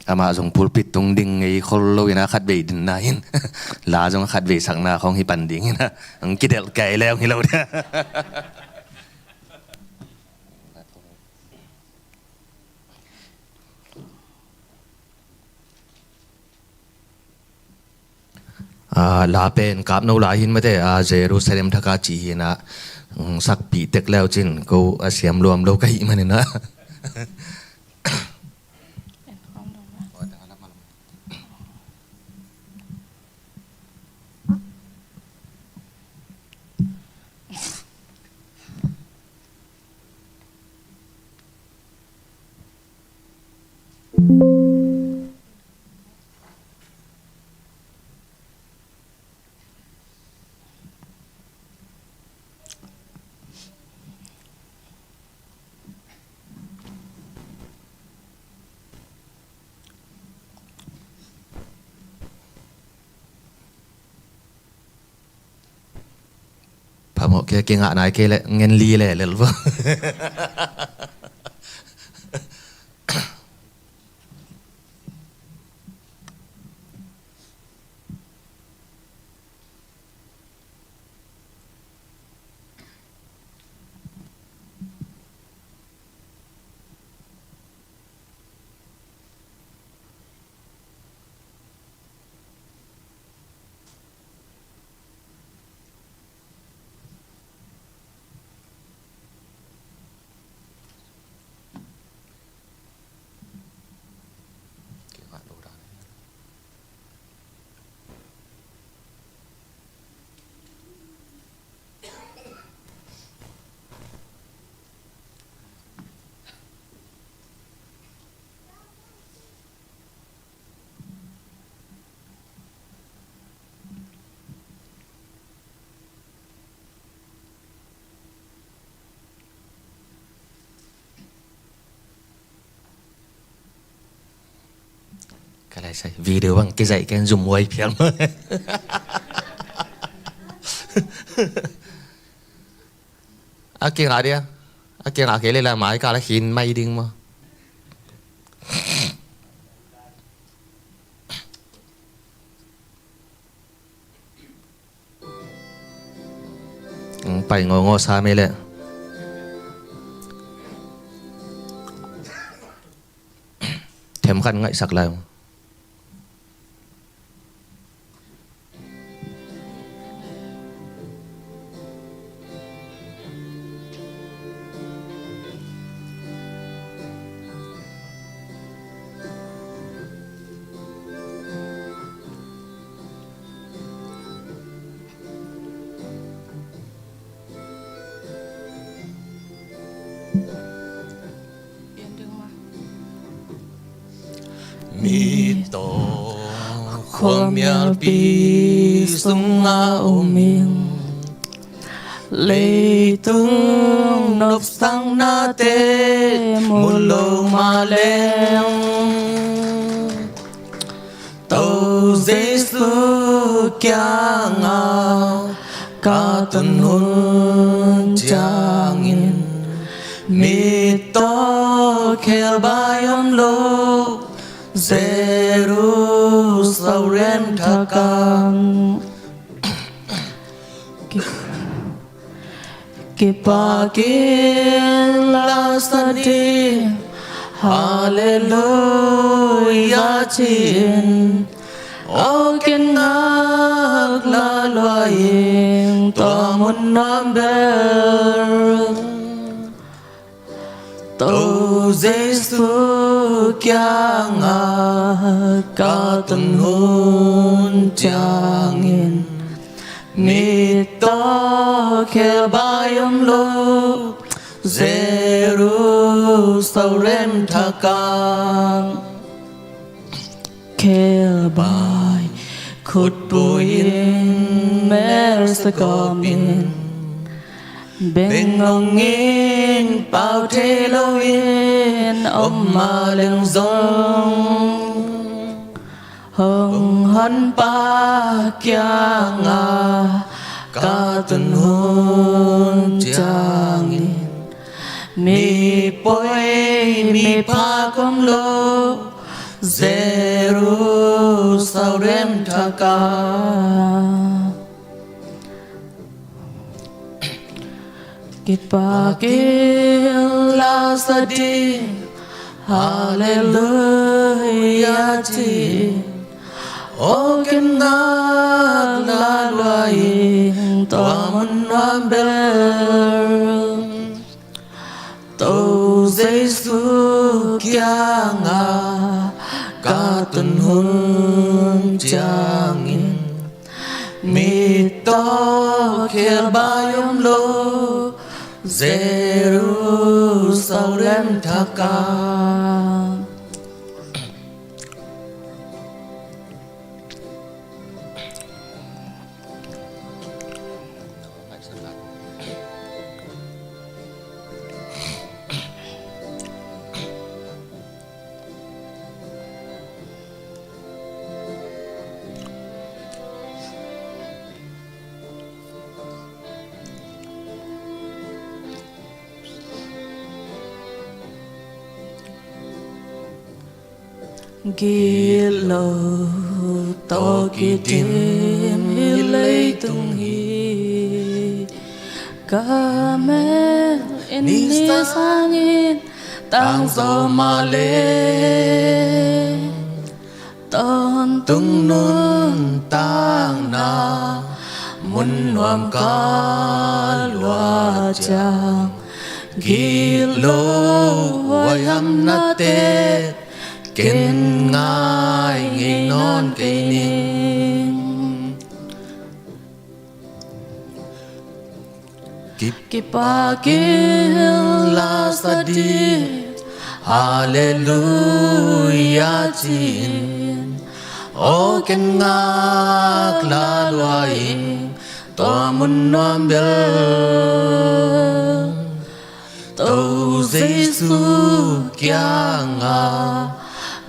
Amah zong pulpit tung ding ngei khol lo ina khat vei din na hin la zong khat vei sakna khong hi pan ding ina ang kidelh kei leu hi lo dia. A, la pen kap no lai hin mate, a, Jerusalem thaka ci hin a, mm, sakpih tek leu cin ko a siam luam lo ka hih manin a. Phamawh kei, kingah nai kei leh ngen li le lel vo. Ka lai sai video bang kizaih ken zum huai phial. A kingah dia. A kingah kei le la mai ka la khin mai ding maw. Pai ngawngawng sa mei leh. Themkhat ngaihsak lai. Mi tawh khuamialpi sungah om in, leitung nopsaknate mu lo mah leng, To Jesu kiangah ka tun hun ciangin, mittaw khelbai om lo Jerusalem thakah kipakin la sa ding, Halleluia ci-in, aw ken ngak la lua ing tua mun nuam bel. To Jesu kiangah ka tun hun ciangin, mittaw khelbai om lo Jerusalem thakah khelbai khutpui in, mel sa kawm in, beng ngong in, pau thei lo in om mah leng zong, hong Honpa kiangah ka tun hun ciangin, mi poi mi phak om lo Jerusalem thakah kipakin la sa ding, Halleluia ci-in, aw ken ngak la lua ing tua mun nuam bel. To Jesu kiangah ka tun hun ciangin, mittaw khelbai om lo Jerusalem thakah Gilo tawh kidim hi leitung hi. Ka mel in ni sangin tangzaw mah le, tawntung nuntakna mun nuam ka lua ciang, gilo huaihamnate ken ngai ngei nawn kei ning. Kip- kipakin la sa ding, Halleluia ci-in, aw ken ngak la lua ing, tua mun nuam bel. To Jesu kiangah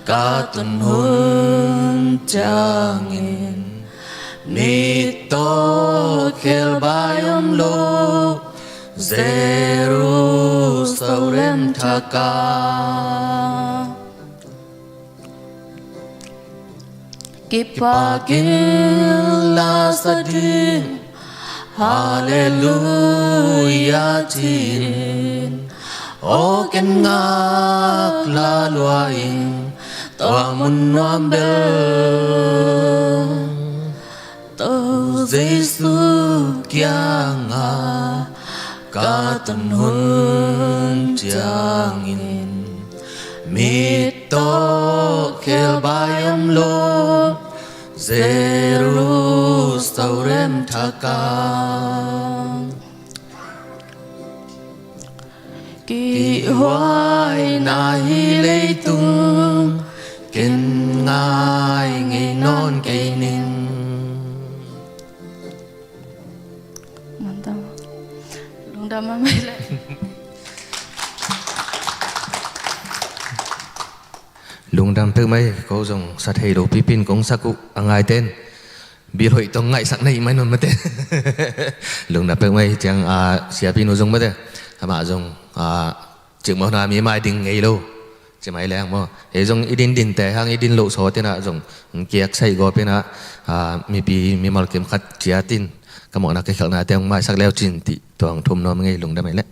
ka tun hun ciangin, mittaw khelbai om lo Jerusalem thakah. Kipakin la sa ding, Halleluia ci-in, aw ken ngak la lua ing, tua mun nuam bel. To Jesu kiangah ka tun hun ciangin, mittaw khelbai om lo Jerusalem thakah. Kihhuaina hi leitung ken ngai ngei nawn kei ning. Lungdam a mai le. Lungdam peuhmah hi. Ko zong sa thei lo pipin kong sak uh a ngaiten. Bil hoih tawh ngaihsak na hih mai nawn mate. Lungdam peuhmah hi ciang, a, siapi nu zong mate. Amah zong, a, cikmawhna mi mai ding ngei lo. Ci mai leng maw. Ei zong i dindinte hang i din loh sawt inah zong kiak saih gawp inah, a, mipi mimal kim khat ciatin ka mawhna ka khelhnate hong maisak leu cin cih tua hong thum nuam ngei. Lungdam ei leh.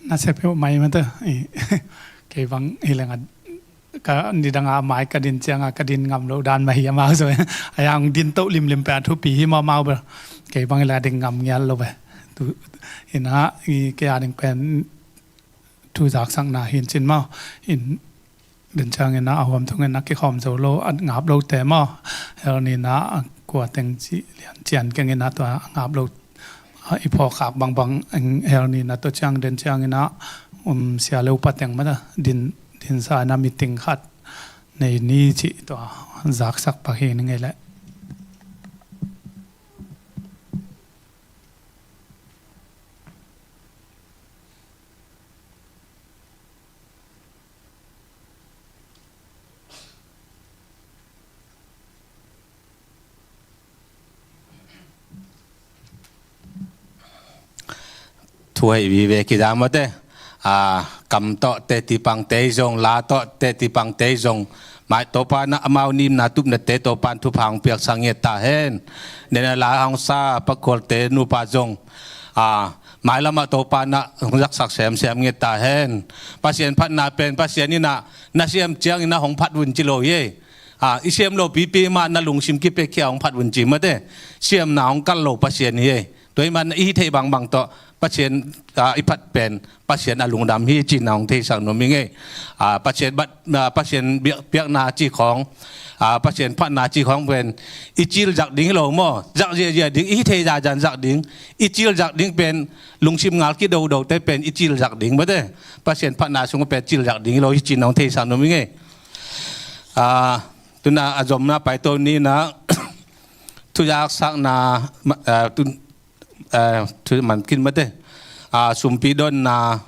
Nasep hi uh mai mate. Kei bang hi leng a ka nidang a mai ka din ciang a ka din ngam loh dan mah hi amau zong. A yang din toh limlim pen a thupi hi maw amau bel. Kei bang hi leng a ding ngam ngial lo bel. Tu inah kei a ding pen thu zaksakna hi in cin maw. In den ciangin ah a huam thungin ah kikhawm zo lo, a ngap lote maw. Hel ni nah a kua teng cih lian cian keng inah tua a ngap lo, a i phawk khak bangbang hel ni nah tua ciang den ciangin ah, um, sia lo pa teng mah din, din sa inah meeting khat nei ni cih tua zaksak pak hi ning ei leh. Thu hei vive kizam mate. A, kam tawh te tipang te zong, la tawh te tipang te zong, mai Topa na amau nimna tupna te Topan thupha hong piaksak ngiat ta hen. Nena la hong sa pakhualte nupa zong, a, mailamah Topa na hong zaksak semsem ngiat ta hen. Pasian phatna pen Pasian inah na siam ciangin ah hong phat vun ci lo hi. A, i siam lo pipi mah na lungsim kipekkhia hong phat vun ci mate. Siamna hong kal lo Pasian hi. Tua hi man i hih theih bangbang tawh Pasian, a, i phat pen Pasian a lungdam hi cihna hong theisak nuam hi ngei. A, Pasian bat, a, Pasian biak, piakna cih khawng, a, Pasian phatna cih khawng pen i cil zak ding hi lo maw. Zak ziahziah ding, i hih theih zahzah zak ding, i cil zak ding pen lungsim ngal kidodo te pen i cil zak ding mate. Pasian phatna sung pen cil zak ding hi lo hi cihna hong theisak nuam hi ngei. A, tuna a zomna paito ni nah, thu zaksakna, ma-, a, tun, a, thu man kin mate. A, sumpi donna,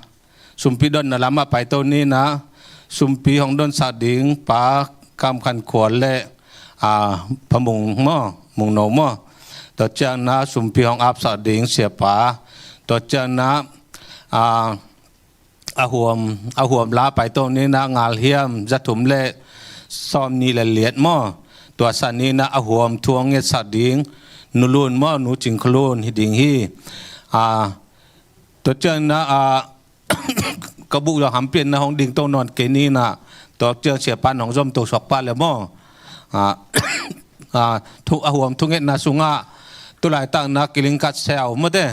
sumpi dotna lamah paito ni in ah, sumpi hong donsak ding Pa Kam Khan Khual le, a, Pa Mung maw, Mung No maw. Tua ciang in ah sumpi hong apsak ding siapa. Tua ciang in ah, a, a huam, a huam la paito ni in ah, ngal hiam za thum le sawm nih le liat maw. Tua san ni in ah a huam thu hong ngetsak ding Nu Lun maw, Nu Cing Kha Lun hi ding hi. A, tua ciang in ah, a, ka buk zong hampian na hong ding to nawn kei ni in ah, tua ciang siapa in hong zom to suak pah le maw. A, a, thu, a huam thungetna sungah, tulaitak in ah Kilingkat Siau maw te.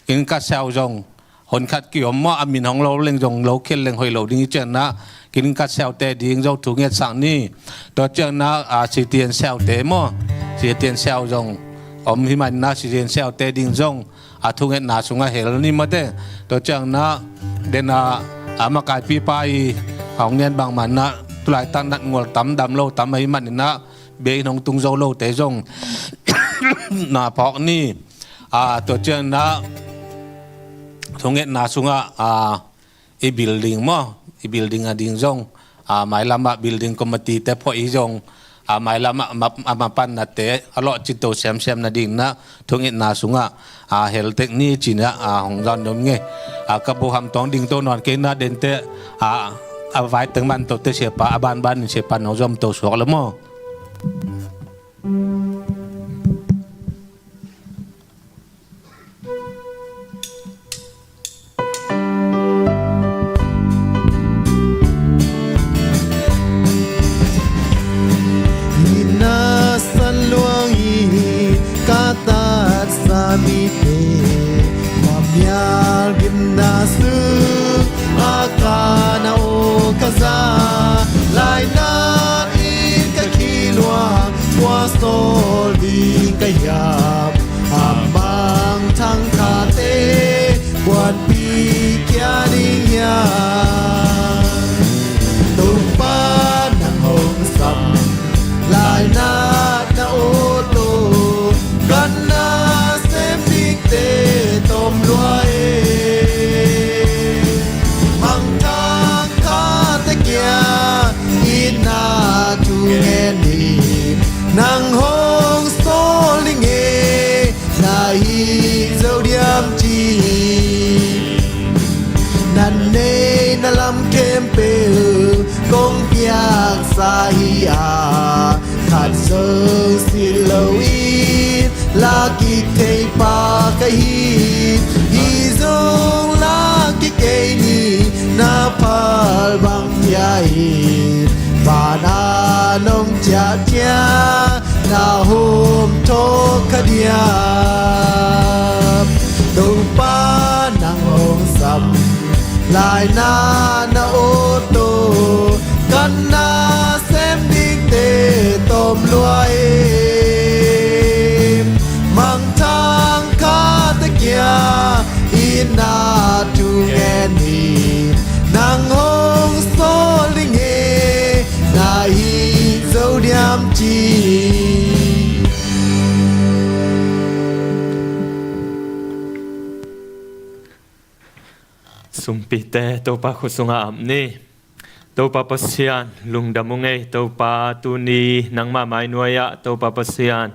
Kilingkat Siau zong honkhat ki-om maw, a min hong lo leng zong lo khial leng hoih lo ding hi ciang in ah, Kilingkat Siau te ding zong thungetsak ni. Tua ciang in ah, a, Sitian Siau te maw. Sitian Siau zong om hi man in ah, Sitian Siau te ding zong a thungetna sungah hel ni maw te. Tua ciang in ah, den a, a makaipipa i hong ngen bang man in ah, tulaitak natngual tam, dam lo tam ahih man in ah, biakinn hong tung zo lote zong na phawk ni. A, tua ciang in ah, thungetna sungah, a, i building maw, i building a ding zong, a, mailamah building committee te phuah i zong, a, mailamah a ma-, a mapannate a lawhcito semsem nading in ah thungetna sungah, a, hel tek ni ci in ah, a, hong zon dom nge. A, ka buk hamtawng ding to nawn kei in ah, dente, a, a vai teng man tote siapa, a banban in siapa in hong zom to suak le maw. Hih na san luang hi, ka tatsa mite, ma mial gimna sung a ka na aw ka za, lainat in ka khi luang, kua sawl ding ka hiam, a mangthang khate, kuanpi kia ding hiam. Topa nang hong sam, lainat na awt lo, kan nasem dingte tawm lua e. Mangthang khate kia, itna thu ngen ni, nang hong sawl ding e, na hih zo diam ci. Na neihna lam khempeuh kong piaksa hi a, khat zosia lo-in la kik thei pa ka hi. Hih zong la kik kei ni, na phal bang cia in, van a nong ciahciah na hawm thawk kha diam. Topa nang hong sam, lainat na awt lo, kan nasem dingte tawm lua e. Mangthang khate kia, itna thu ngen ni, nang hong sawl ding e, na hih zo diam ci. Sumpite, Topa khut sungah ap ni. Topa Pasian, lungdam ung ei. Topa, tuni nangma mainuai-ah, Topa Pasian,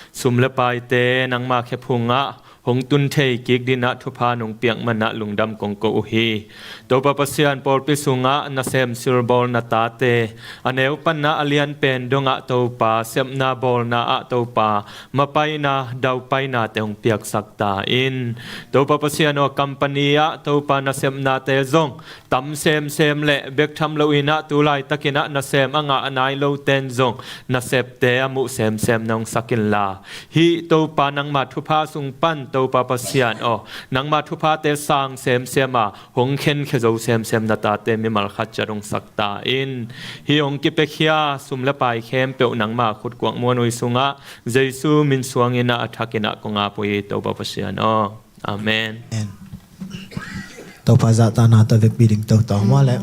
sum le paite nangma khephungah hong tun thei kik dinah thupha nong piak manah lungdam kong ko uh hi. Topa Pasian, pawlpi sungah nasem silbawl na tate, a neu panah a lian pen dongah Topa, sepna bawlna ah Topa, mapaina, daupainate hong piaksak ta in. Topa Pasian aw, company ah Topa, nasepnate zong tam semsem le bek tham loinah tu laitakinah nasem a ngah a nai loten zong nasepte a muh semsem nong sak inla, hih Topa nangma thupha sung pan Topa Pasian aw, nangma thuphate sang semsem a, hong khenkhia zo semsem na tate mimal khat ciat hong sak ta in. Hih hong kipiakhia sum le pai khempeuh nangma khutkuak muanui sungah Jesu min suanginah a thakinah kong ap uh hi, Topa Pasian aw. Amen. Amen. Topa zahtakna tawh vekpi ding toto maw le.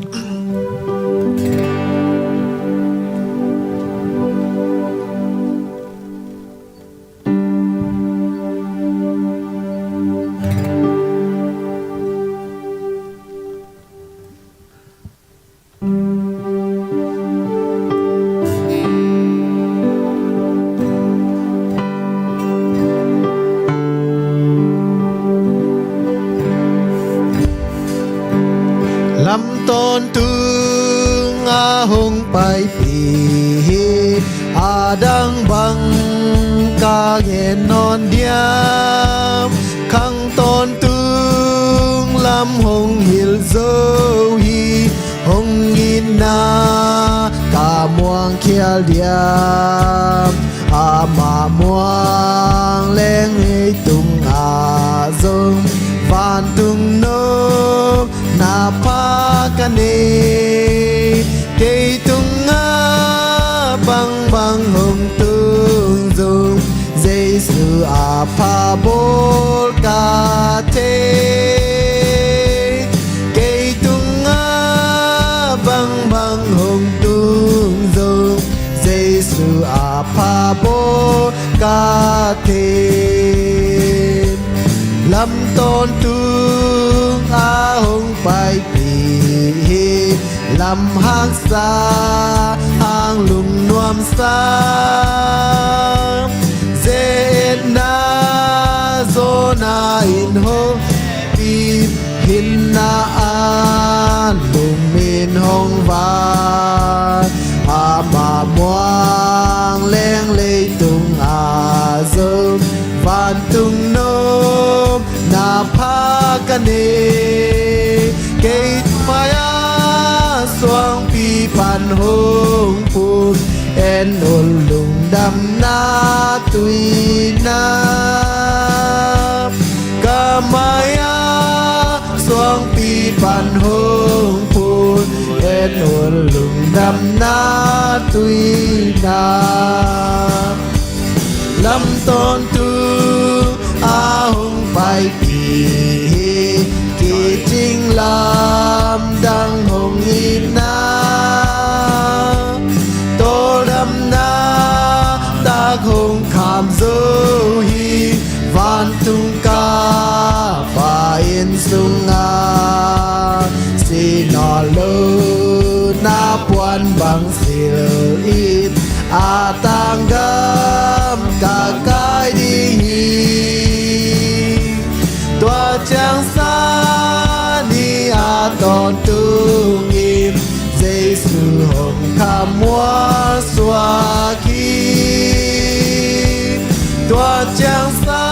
Tung a hong paipih hi, a dang bang ka gen nawn diam? Khang tawntung lam hong hilh zo hi, hong itna ka muang khial diam? Amah muang leng ei tungah zong vantung nopna pha ka nei. Kei tungah bangbang hong tung zong Jesu a pha bawl ka thei. Kei tungah bangbang hong tung zong Jesu a pha bawl ka thei. Lam tawntung a hong paipih hi, lam haksa hang lungnuamsa. Ze-etna zawhna in hong pih, hilhna an lum in hong vai. Amah muang leng leitungah zong vantung nopna pha ka nei. Kei mai-ah suangpi pan hong phun, en un lungdamna tuina. Ka mai-ah suangpi pan hong phun, en un lungdamna tuina. Lam tawntung a hong paipih hi, kicing lamdang hong itna. Tawldamna tak hong kham zo hi, vantung ka Pa inn sungah. Sih nawn lo na puan bang silh in, a tang gam ka kai ding hi. Tua ciang sa ni a tawntung in Jesu hong kha mualsuak hi. Tua ciang sa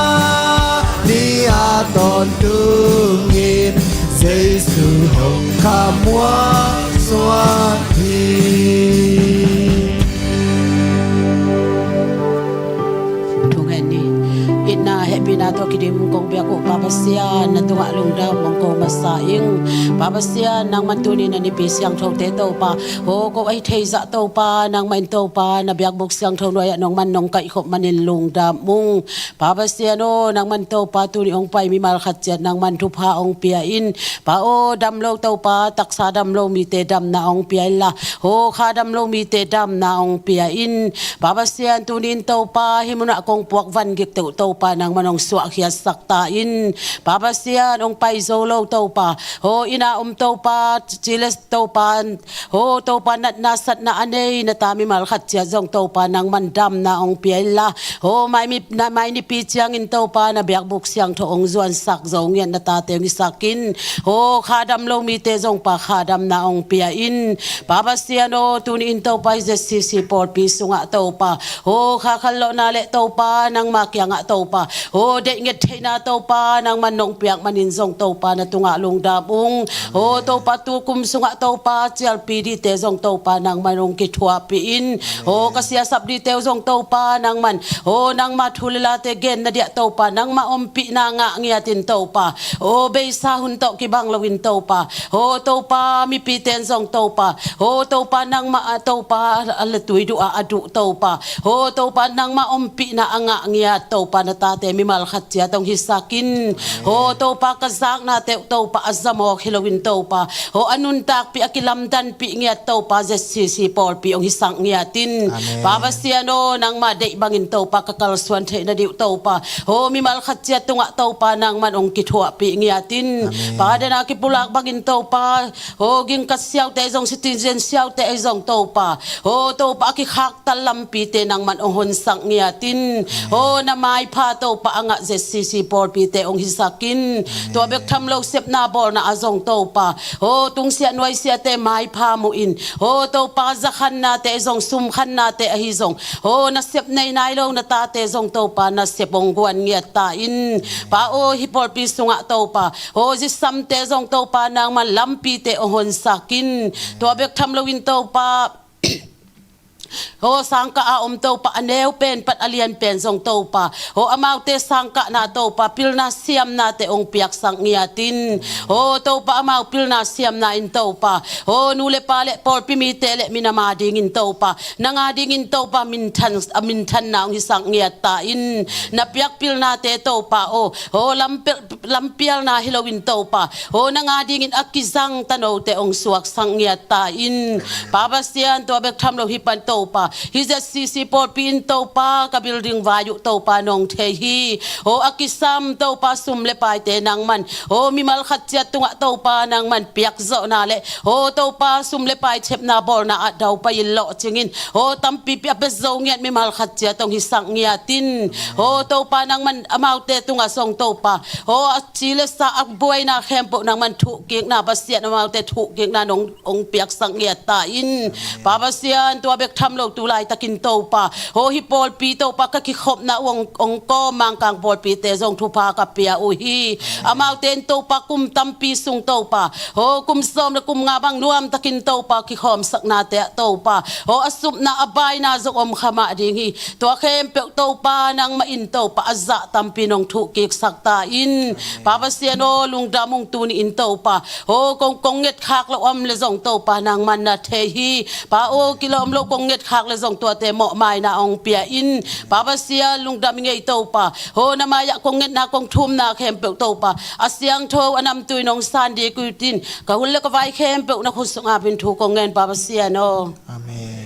ni a tawntung in Jesu hong kha mualsuak hi. Thu ngen ni. Itna hehpihna tawh kidim kong biak uh Pa Pasian, na tungah lungdam hong ko masa ing. Pa Pasian, nangman tuni na nipi siangthote Topa, ho ko ahi theizah Topa, nangmah in Topa na biakbuk siangtho nuai-ah nangman nong kaihkhop manin lungdam ung. Pa Pasian aw, nangman Topa tuni hong pai mimal khat ciat nangman thupha hong pia in. Pa aw, dam lo Topa, taksa dam lo mite damna hong pia inla, ho kha dam lo mite damna hong pia in. Pa Pasian, tuni in Topa hih munah kong puak van gik teuh Topa nangman hong suahkhiatsak ta in. Pa Pasian, hong pai zo lo Topa, ho inn ah om Topa, cile Topa, ho Topa natna satna a nei na ta mimal khat ciat zong Topa nangman damna hong pia inla, ho mai mi, na mai nipi ciangin Topa na biakbuk siangtho hong zuansak zo ngiat na tate hong hisak in. Ho kha dam lo mite zong Pa kha damna hong pia in. Pa Pasian aw, tuni in Topa hih Z C C pawlpi sungah Topa, ho kha khanlawhna le Topa nangma kiangah Topa, ho deih nget theihna Topa nangman nong piak manin zong Topa na tungah lungdam ung. Ho Topa tukum sungah Topa cialpi dite zong Topa nangman hong kithuahpih in. Ho ka siasap dite uh zong Topa nangman, ho nangma thu le late genna diah Topa nangma ompihna ngah ngiat in Topa, ho beisa hun tawh kibang loin Topa, ho Topa mipite in zong Topa, ho Topa nangmah ah Topa a le tui duh ah a duh Topa, ho Topa nangmah ompihna a ngah ngiat Topa na tate mimal khat ciat hong hisak in. Ho Topa ka zaknate uh Topa a zamawk hi loin Topa, ho a nuntakpih a kilamdanpih ngiat Topa Z C C pawlpi hong hisak ngiat in. Amen. Pa Pasian aw, nangma deih bangin Topa ka kalsuan theih nadih uh Topa, ho mimal khat ciat tungah Topa nangman hong kithuahpih ngiat in. Amen. Pa, den a kipulak bangin Topa, ho gingkat siaute ahi zong, citizen siaute ahi zong Topa, ho Topa a kikhaktal lampite nangman hong honsak ngiat in. Ho na maipha Topa a ngah Z C C pawlpite hong sisak in. Tua bek tham lo sepna bawlna ah zong Topa, ho tungsiah nuaisiahte maipha muh in, ho Topa za khannate zong, sum khannate ahi zong, ho nasep nei nai lo na tate zong Topa nasep hong guan ngiat ta in. Pa aw, hih pawlpi sungah Topa, ho zisamte zong Topa nangman lampite hong honsak in. Tua bek tham loin Topa, ho sangkah a om Topa, a neu pen pat a lian pen zong Topa, ho amaute sangkahna Topa, pilna siamnate hong piaksak ngiat in. Ho Topa, amau pilna siamna in Topa, ho nu le pa le pawlpi mite le minam a dingin Topa, nang a dingin Topa, minthan, a minthanna hong hisak ngiat ta in. Na piak pilnate Topa aw, ho lampe- lampialna hi loin Topa, ho nang a dingin a kizang tanote hong suaksak ngiat ta in. Pa Pasian, tua bek tham lo hi pan Topa, hih Z C C pawlpi in Topa, ka building vai uh Topa nong thei hi. Ho a kisam Topa, sum le paite nangman, ho mimal khat ciat tungah Topa nangman piakzawhna le, ho Topa, sum le pai thepna bawlna ah daupai in lawhcing in, ho tampipi a pia zo ngiat mimal khat ciat hong hisak ngiat in. Ho Topa nangman amaute tungah zong Topa, ho a ci le sa a buaina khempeuh nangman thuhkikna, Pasian amaute thuhkikna nong hong piaksak ngiat ta in. Pa Pasian, tua bek tham lo tu laitakin Topa, ho hih pawlpi Topa, ka kikhopna uh hong, hong kawm Mangkang pawlpite zong thupha ka pia uh hi. Amaute in Topa, kum tampi sung Topa, ho kum sawm le kum nga bang nuamtakin Topa, kikhawmsaknate ah Topa, ho a supna a baina zong om kha mah ding hi. Tua khempeuh Topa nangmah in Topa, a zah tampi nong thuhkiksak ta in. Pa Pasian aw, lungdam ung, tuni in Topa, ho kong, kong ngetkhak lo om le zong Topa nangman na thei hi. Pa aw, kilawm lo kong ngetkhak le zong tuate mawhmaina hong pia in. Pa Pasian, lungdam i ngei Topa, ho na mai-ah kong ngetna kong thumna khempeuh Topa, a siangtho a namtui nong san ding uh in, ka hun le ka vai khempeuh na khut sungah pin thu kong ngen, Pa Pasian aw. Amen.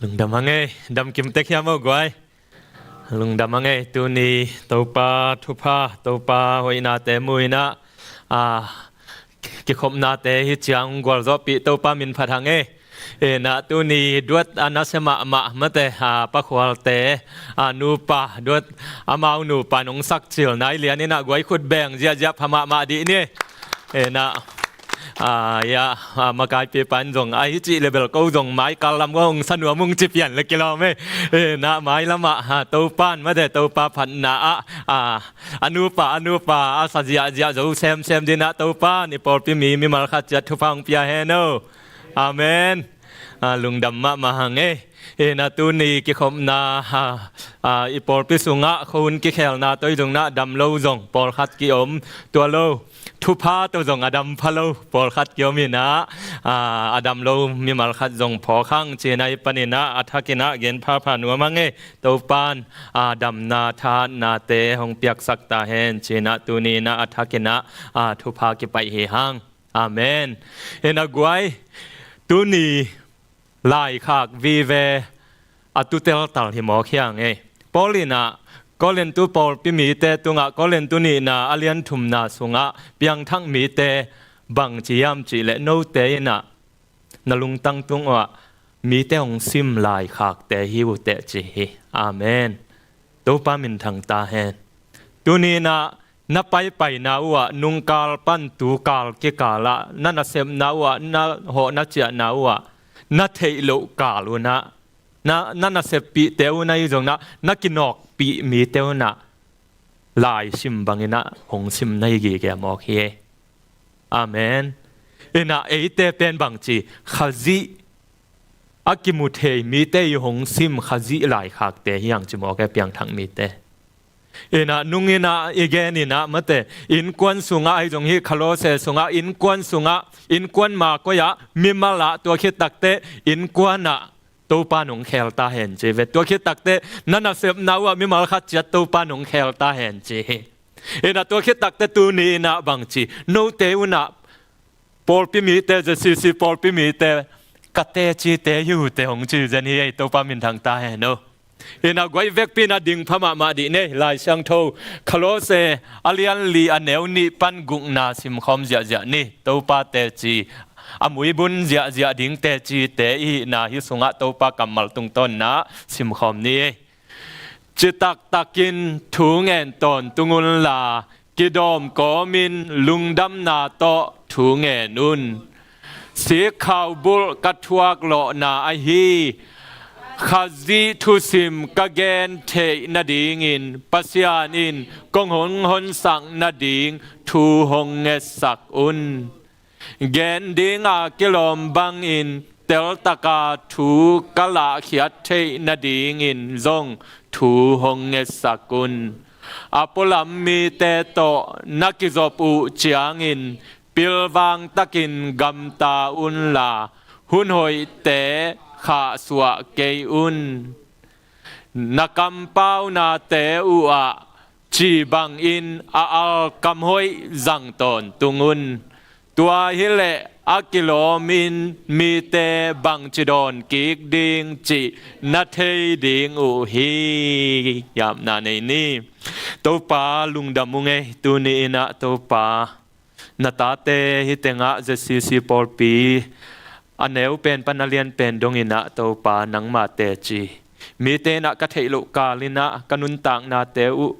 Lungdam hang ei, dam kim tek hiam aw guai. Lungdam hang ei, tuni Topa thupha, Topa hoihnate mu in ah, a, kikhopnate hi ciang gualzawhpih Topa min phat hang ei. Inah tuni duat a nasia mahmah mate, a, Pa Khualte, a, nupa duat, amau nupa nong sakcil nai lian inah guai khut beng ziahziah pha mahmah dih ni. Inah, a, ya, a, makaipi pan zong ahi cih le bel ko zong maikal lam ko hong sa nuam ung ci pian le kilawm ei. Inah mailamah, a, Topan mate Topa phatna ah, a, a nupa, a nupa a sa ziahziah zo semsem dinah Topan i pawlpi mi mimal khat ciat thupha hong pia hen aw. Amen. A, lungdam mahmah hang ei. Inah tuni kikhopna, a, a, i pawlpi sungah khua hun kikhelna tawh i zungah dam lo zong pawlkhat kiom, tua lo thupha tawh zong a dam pha lo pawlkhat kiom inah, a, a dam lo mimal khat zong phawk hang ci-in ah i paninah a thakinah gen phapha nuam hang ei. Topan, a, damna thahatnate hong piaksak ta hen ci-inah tuni inah a thakinah, a, thupha kipaih hi hang. Amen. Inah guai, tuni laikhak vive a tuteltal hi mawk hiang ei. Paul inah Korintu pawlpi mite tungah, Korintu nihna a lian thumna sungah piangthak mite bang ci hiam cih leh, note inah na lungtang tung uhah mite hong sim laikhakte hi uh teh ci hi. Amen. Topa minthang ta hen. Tuni inah na paipaina uhah, nungkal pan tukal kikalah na nasepna uhah, na hawh na ciahna uhah, na theih loh kal unah, na, na naseppihte unah hi zongnah, na kinawkpih mite unah laisim banginah hong sim na hi gige mawk hi. Amen. Inah eite pen bangci, Khazih a kimu thei mite i hong sim Khazih laikhakte hi hang ci mawk e, piangthak mite. Inah nung inah i gen inah mate, innkuan sungah ahi zong hi, Kolose sungah, innkuan sungah, innkuan makoi-ah, mimal ah, tua khit takteh innkuan ah Topa nong khel ta hen ci ve. Tua khit takteh na nasepna uhah mimal khat ciat Topa nong khel ta hen ci hi. Inah tua khit takteh tuni inah bangci, note unah pawlpi mite, Z C C pawlpi mite, ka tecite hi uh teh hong ci zen hi ei, Topa minthang ta hen aw. Hi-in ah guai vekpi-in ah ding pha mahmah dih ni ei. Lai Siangtho Kolose a lian li a neu nih pan gukna simkhawm ziahziah ni. Topa teci, a muibun ziahziah ding tecite i hihna hih sungah Topa kammal tungtawnna simkhawm ni ei. Citaktakin thu ngen tawntung unla, kidawm kawmin lungdamna tawh thu ngen un. Sikkhau bulh ka thuak lawhna ahi Khazih thusim ka gen theih nadingin Pasian in kong hong honsak nading thu hong ngetsak un. Gen dinga kilawm bangin teltaka thu ka lahkhiat theih nadingin zong thu hong ngetsak un. A pualam mite tawh na kizop uh ciangin pilvangtakin gamta unla, hun hoihte khahsuah kei un. Na kampaunate uhah ci bangin a alkam hoih zang tawntung un. Tua hileh a kilawmin mite bangci dawn kik ding cih na thei ding uh hi. Yapna nei ni. Topa lungdam ung ei, tuni in ah Topa, na tate hih tengah Z C C pawlpi a neu pen pan a lian pen dongin ah Topa nangma teci, mite in ah ka theih loh kalin ah ka nuntaknate uh,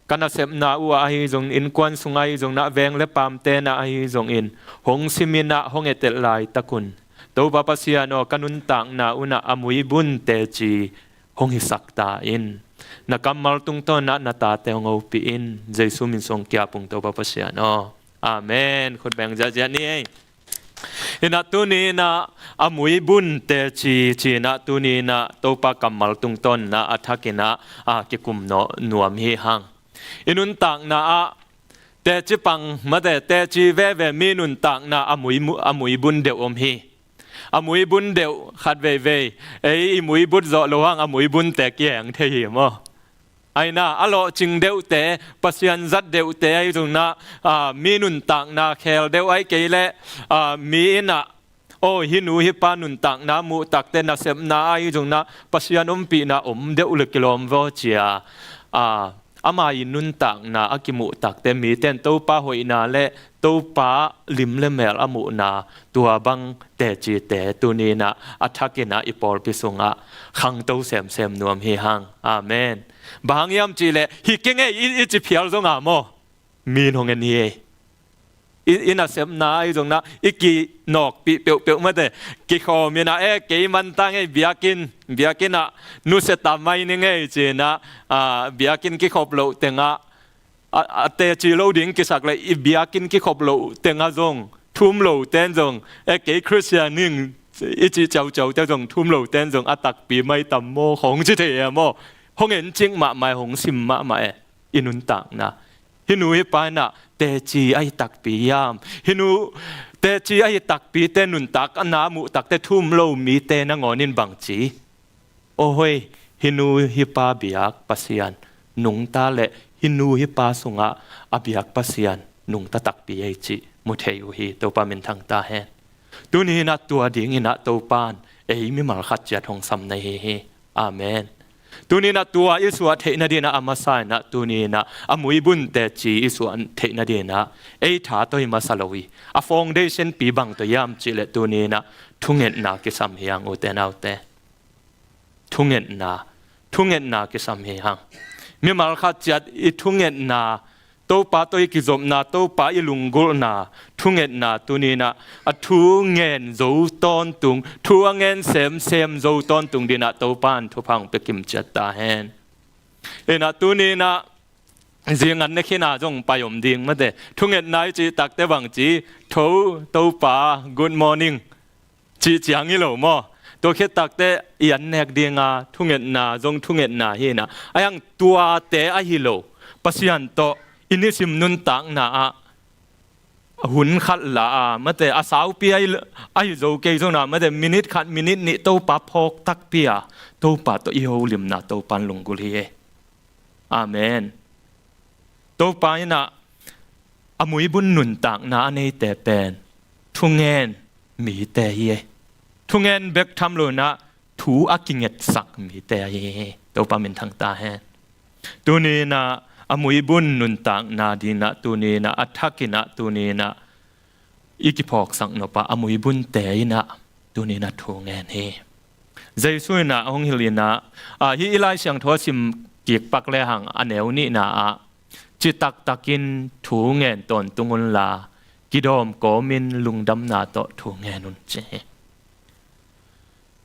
ka nasepna uh ah ahi zongin, innkuan sungah ahi zongin ah, veng le paamte in ah ahi zongin hong simin ah hong etel laitak un, Topa Pasian aw, ka nuntakna un ah a muibun teci hong hisak ta in. Na kammal tungtawn ah na tate hong hopih in. Jesu min suang kiap ung, Topa Pasian aw. Amen. Khut beng ziahziah ni ei. Hi-in ah tuni in ah a muibun teci ci-in ah tuni in ah Topa kammal tungtawnna a thakin ah, a, kikum nuam hi hang. I nuntakna ah teci pang mate, teci veve mi nuntakna a mui, a muibun deuh om hi. A muibun deuh khat veivei, ei i muibun zawh loh hang a muibunte kiheng thei hi maw. Ahi-in ah a lawhcing deuhte, Pasian zat deuhte ahi zongin ah, a, mi nuntakna khel deuh ahih kei leh, a, mi in ah, aw, hih nu hih pa nuntakna muh takteh nasepna ahi zongin ah Pasian ompihna om deuh le kilawm vaw ci-a, a, ama i nuntakna a kimuh takteh mite in Topa hoihna le Topa lim le mel a muhna, tua bang tecite tuni in ah a thakin ah i pawlpi sungah khangto semsem nuam hi hang. Amen. Bang hang hiam cih leh, hi keng ei i, i ci phial zong a maw, mi in hong en hi ei. I, i nasepna ahi zongin ah i kinawkpih peuhpeuh mate, kikhawm in ah, e, kei man ta ing ei, biakinn, biakinn ah nusia ta mai ning ei ci-in ah, a, biakinn kikhop loh tengah, a, a teci lo ding kisak leh i biakinn kikhop loh tengah zong thu um lote in zong, e, kei Khristian ing i cih ciauciaute zong thu um lote in zong a takpi mai tam maw, khawng ci thei e maw. Hong en cik mahmah e, hong sim mahmah e i nuntakna. Hih nu hih pa in ah teci ahi takpi hiam? Hih nu teci ahi takpite nuntakna a muh takteh thu um lo mite nangawn in bang ci? Aw hoi, hih nu hih pa biak Pasian nungta le hih nu hih pa sungah a biak Pasian nungta takpi ei cih mu thei uh hi. Topa minthang ta hen. Tuni in ah tua dingin ah Topa in ei mimal khat ciat hong sam na hi hi. Amen. Tuni in ah tua i suah theih nadingin ah a masa in ah tuni in ah a muibun teci i suah theih nadingin ah ei tha tawh hi masa lo hi. A foundation pi bang tawh hiam cih leh tuni in ah thungetna kisam hi hang, ute naute. Thungetna, thungetna kisam hi hang. Mimal khat ciat i thungetna, Topa tawh i kizopna, Topa i lunggulhna, thungetna tuni in ah a thu ngen zo tawntung, thu a ngen semsem zo tawntung dingin ah Topa in thupha hong pia kimciat ta hen. Hi-in ah tuni in ah zingan ne khin a zong pai om ding mate. Thungetna i cih takteh bang ci, tho, Topa, good morning cih ciang hi lo maw. Tua khit takteh i an nek dinga thungetna zong thungetna hi-in ah, ahi hang tuate ahi lo, Pasian tawh i nisim nuntakna ah hun khat la a mate, a saupi ahi, ahi zo kei zongin ah mate, minute khat minute nih Topa phawk takpi a, Topa tawh i holimna Topa in lunggulh hi e. Amen. Topa in ah a muibun nuntakna a neite pen thungen mite hi e. thungen bek tham lo inah thu a kingetsak mite ahi hi. Topa minthang ta hen. Tuni inah a muibun nuntakna ding inah, tuni inah a thak inah, tuni inah i kiphawksak nop ah a muibunte inah tuni inah thu ngen hi. Jesu inah a hong hilh inah, a, hih i Lai Siangtho a sim kik pak lehang a neu nihna ah, citaktakin thu ngen tawntung unla, kidawm kawmin lungdamna tawh thu ngen un, ci hi.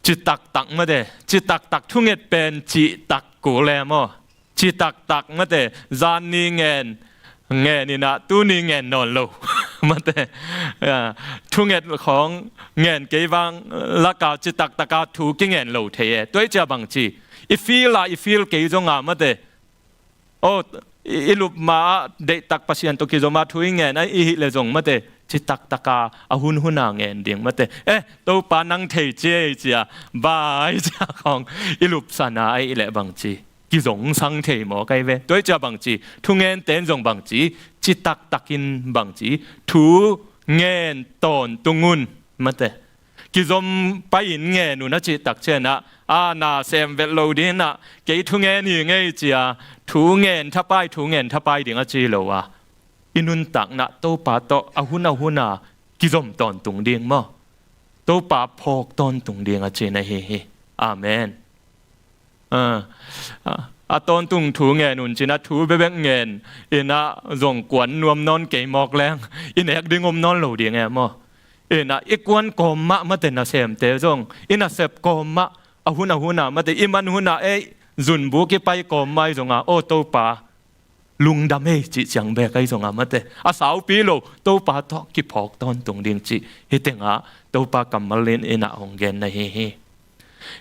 Citaktak mate, citaktak thunget pen citak kul e maw. Citaktak mate, zanni ngen, ngen inah tuni ngen nawn lo. Mate, a, thunget khawng ngen kei vang lakah citaktak a thu kingen lo thei e. Tua i cih ciang bang ci, i feel a, i feel kei zong a mate, aw, i, i lup ma-ah deihtak Pasian tawh kizom a thu i ngen a i hih leh zong mate, citaktak a, a hunhun a ngen ding mate. Eh, Topa nang thei ci ei ci a, bai ci a khawng i lupsan a i hih leh bang ci, kizongsang thei mawk ahi ve. Tua i cih ciang bang ci, thungente in zong bang ci, citaktakin bang ci, thu ngen tawntung un mate. Kizom pai-in ngen un a cih tak ciangin ah, a, na sem vet lo ding inah, kei thungen hi ing ei ci a, thu ngen thapai, thu ngen thapai ding a ci lo a, i nuntakna Topa tawh a hun a hun a kizom tawntung ding maw. Topa phawk tawntung ding a cihna hi hi. Amen. A, a, a tawntung thu ngen un ci-in ah thu bekbek ngen inah zong kuan nuam nawn kei mawk leng i nek ding om nawn lo ding e maw. Inah i kuan kawm mah mate, nasemte zong i nasep kawm mah, a hun a hun a mate, i man hun a ei, zunbuk i pai kawm mah i zong a, aw Topa, lungdam ei cih ciang bek ahi zong a mate, a saupi lo, Topa tawh kiphawk tawntung ding cih hih tengah Topa kammal in inah hong genna hi hi.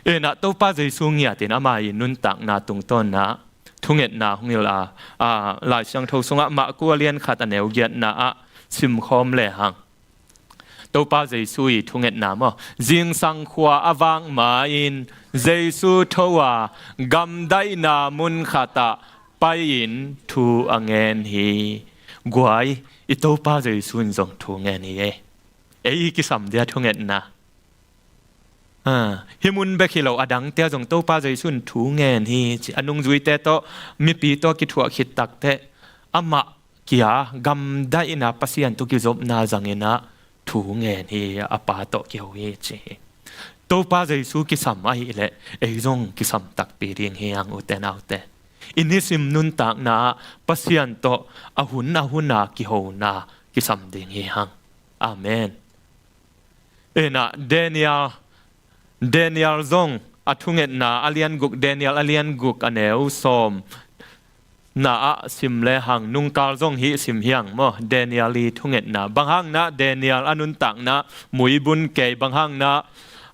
Inah Topa Jesu ngiatin ama i nuntakna tungtawn ah thungetna hong hilh a, a, Lai Siangtho sungah Marku a lian khat a neu giatna ah simkhawm lehang, Topa Jesu i thungetna maw. Zingsang khua a vak ma-in Jesu tho a gamdaihna mun khat ah pai-in thu a ngen hi. Guai, i Topa Jesu in zong thu ngen hi e. Ei i kisam dia thungetna, a, hih mun bek hi lo, a dangte ah zong Topa Jesu in thu ngen hi ci. A nungzuite tawh, mipi tawh kithuah khit takteh amah kia gamdaih inah Pasian tawh kizopna zang inah thu ngen hi, a Pa tawh kiho hi ci hi. Topa Jesu kisam ahih leh ei zong kisam takpi ding hi hang, ute naute. I nisim nuntakna ah Pasian tawh a hun a hun a kihona kisam ding hi hang. Amen. Inah Daniel, Daniel zong a thungetna a lian guk, Daniel a lian guk a neu sawm na ah sim lehang, nungkal zong hih sim hi hang maw, Daniel i thungetna. Bang hang inah Daniel a nuntakna muibun kei, bang hang inah,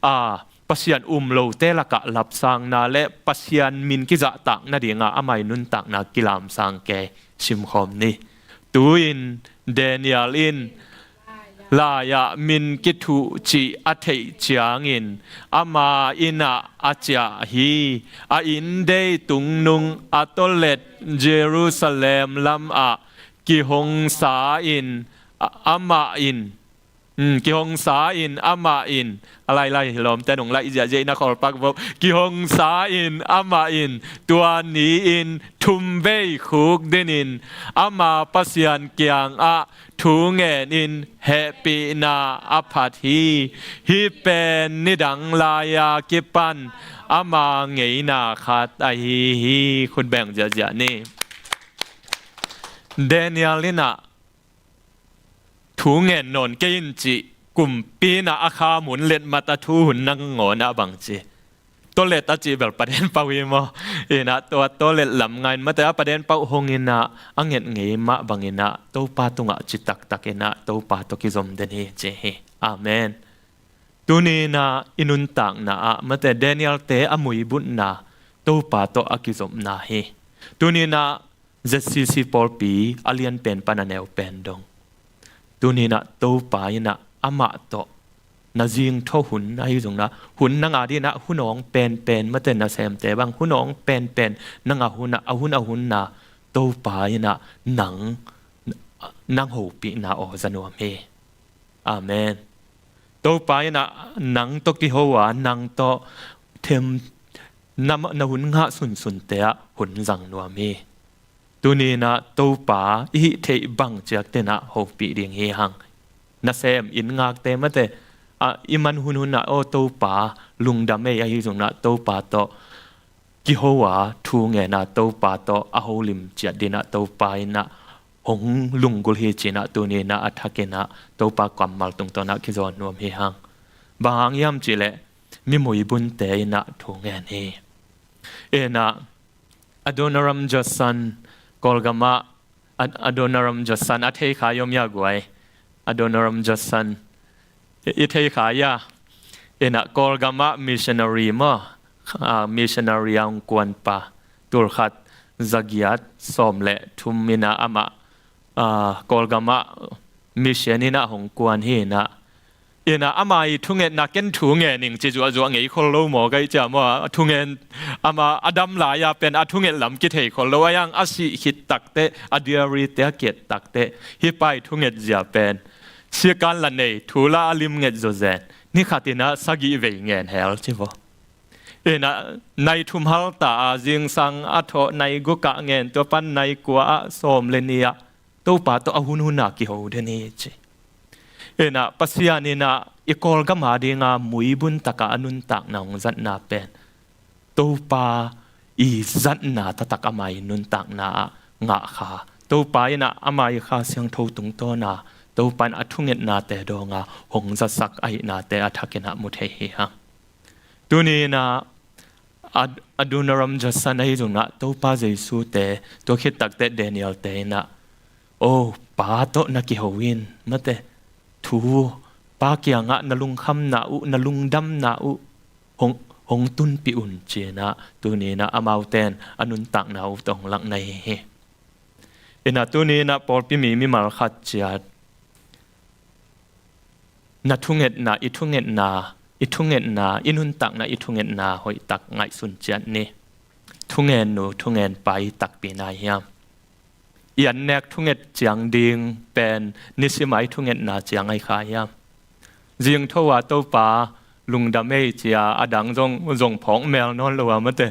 a, Pasian um lote lakah lapsangna le Pasian min kizahtakna dingah ama i nuntakna kilamsang kei, simkhawm ni. Tu-in Daniel in lai-ah min kithuh cih a theih ciangin ama inn ah a ciah hi. A inndei tungnung a tawlet Jerusalem lamah kihongsa in, a, amah in, um, kihongsa in amah in, a lailai hi lawmte nung laih ziahziah in a kholpak vo. Kihongsa in amah in tua ni-in thumvei khuk dinin ama Pasian kiangah thu ngenin hehpihna a phat hi. Hih pen nidang lai-a kipan ama ngeina khat ahi hi. Khut beng ziahziah ni. Daniel in ah thu ngen nawn kei in cih kumpi in ah a kha mun letmat a thu hun nangawn ah bang ci. Tawlet a cih bel paden pau hi maw? Inah tua tawlet lam ngai in mate a paden pau hong inah a nget ngei mah bang inah Topa tungah citaktak inah Topa tawh kizom den hi ci hi. Amen. Tuni inah i nuntakna ah mate Daniel-te a muibutna Topa tawh a kizopna hi. Tuni inah Z C C pawlpi a lian pen pan a neu pen dong. Tuni inah Topa inah amah tawh na zingthaw hun ahi zong inah hun nang a ding inah hun awng penpen mate nasemte bang hun awng penpen nang a hun ah a hun a hun na Topa inah nang, nang hopihna aw za nuam hi. Amen. Topa in ah nang tawh kiho a, nang tawh them na, na hun ngah sunsunte ah hun zang nuam hi. Tuni in ah Topa i hih theih bang ciat in ah hopih ding hi hang. Nasem, inn ngakte mate, a, i man hunhun ah, aw Topa, lungdam ei, ahi zongin ah Topa tawh kiho a, thu ngen a, Topa tawh a holim ciat dingin ah Topa in ah hong lunggulh hi ci-in ah tuni in ah a thak in ah Topa kammal tungtawn ah kizawn nuam hi hang. Bang hang hiam cih leh mi muibunte in ah thu ngen hi. In ah Adoniram Judson, Kawlgam ah Ad-, Adoniram Judson a thei kha i om hia guai? Adoniram Judson i, i thei kha hia? In ah Kawlgam ah missionary maw, ah, missionary a hong kuanpa, tulkhat zagiat sawm le thum in ah amah, ah, Kawlgam ah mission in ah hong kuan hi in ah. In ah ama i thungetna, ken thu ngen ing ci zuahzuah ngei khol lo maw, ka hih ciang maw, a thungen, ama a dam lai-a pen a thunget lam kithei khol lo, a hiang a sih khit takteh, a diary-te a ki-et takteh, hih pa i thunget zia pen sikan la nei, thu la a lim nget zawzen, ni khat in ah sagih vei ngen hel ci vaw. In ah nai thum hal ta a, zingsang a thawh nai guk ah ngen, tua pan nai kua ah, sawm le nih ah, Topa tawh a hunhun a kiho den hi ci. In ah Pasian in ah i Kawlgam a ding a muibun tak a a nuntakna hong zatna pen Topa i zatna taktak ama i nuntakna ah ngah kha. Topa in ah ama i Kha Siangtho tungtawn a, Topa in a thungetnate dawng a hong zatsak ahihnate a thak in ah mu thei hi hang. Tuni in ah Ad-, Adoniram Judson ahi zongin ah Topa Jesu-te, tua khit takteh Daniel-te in ah, "O, Pa tawh na kiho in, mate, thu, Pa kiangah na lungkhamna uh, na lungdamna uh hong, hong tunpih un," ci-in ah tuni in ah amaute in a nuntakna uh tawh hong lakna hi hi. In ah tuni in ah pawlpi mi mimal khat ciat, na thungetna, i thungetna, i thungetna, i nuntakna, i thungetna hoihtak ngaihsun ciat ni. Thungen nu, thungen pa i takpi nai hiam? I annek thunget ciang ding pen nisim a i thungetna ciang ahi kha hiam? Zingtho a Topa lungdam ei ci a, a dang zong, zong phawk mel nawn lo a, mate,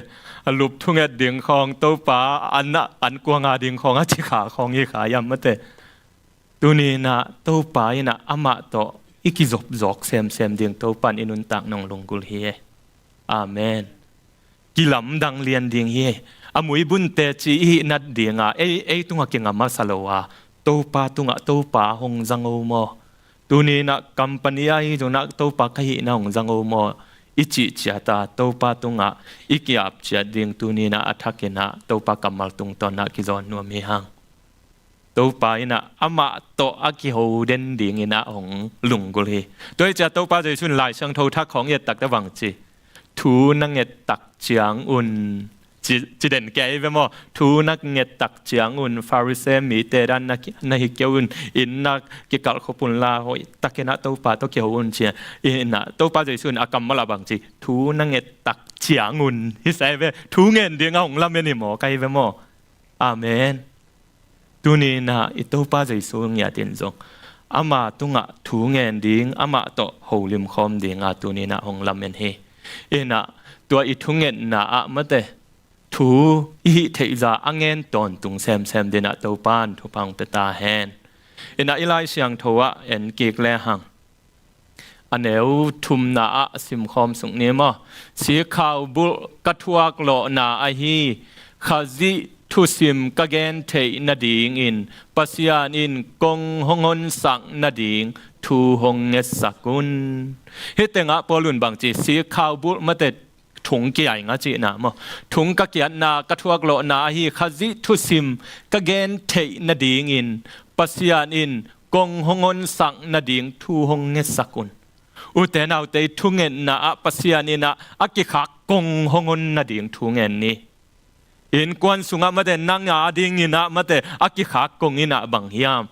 a lup thunget ding khawng, Topa an, an kuang a ding khawng a ci kha khawng hi kha hiam, mate? Tuni in ah Topa in ah amah tawh i kizopzawk semsem ding Topa in i nuntakna hong lunggulh hi e. Amen. Kilamdang lian ding hi e. A muibunte ci i hih nat ding a, ei, ei tungah kinga masa lo a, Topa tungah Topa hong zang o maw? Tuni in ah company ahi zongin ah Topa ka hihna hong zang o maw, i cih ciat a, Topa tungah i ki-ap ciat ding tuni in ah a thak in ah Topa kammal tungtawn ah kizawn nuam hi hang. Topa in ah amah tawh a kiho den ding in ah hong lunggulh hi. Tua hi ciang Topa Jesu in Lai Siangtho Thak khawng i et takteh bang ci? "Thu na nget tak ciang un," ci, ci den kei ve maw? "Thu na nget tak ciang un, Pharisee mite dan na ki, na hi kei un, inn na kikalh khop un la, hoihtak in ah Topa tawh kiho un," ci-in ah Topa Jesu in a kammal ah bang ci? "Thu na nget tak ciang un," hi sa hi ve. Thu ngen ding a hong lamen hi maw, ka hi ve maw? Amen. Tuni in ah i Topa Jesu ngiat in zong ama tungah thu ngen ding, amah tawh holim khawm ding a tuni in ah hong lamen hi. In ah tua i thungetna ah, mate, thu i hih theih zah a ngen tawntung semsem ding in ah Topa in thupha hong pia ta hen. In ah i Lai Siangtho ah en kik le hang. A neu thumna ah simkhawm suk ni maw? "Sikkhau bulh ka thuak lawhna ahi Khazih thusim ka gen theih nadingin Pasian in kong hong honsak nading thu hong ngetsak un." Hih tengah Paul in bang ci? Sikkhau bulh, mate, thung kiai nga cihna maw? "Thung ka kiatna, ka thuak lawhna ahi Khazih thusim ka gen theih nadingin Pasian in kong hong honsak nading thu hong ngetsak un." Ute naute, i thungetna ah Pasian in ah a kikhak kong hong hon nading thu ngen ni. Innkuan sungah, mate, nang a ding in ah, mate, a kikhak kong in ah bang hiam?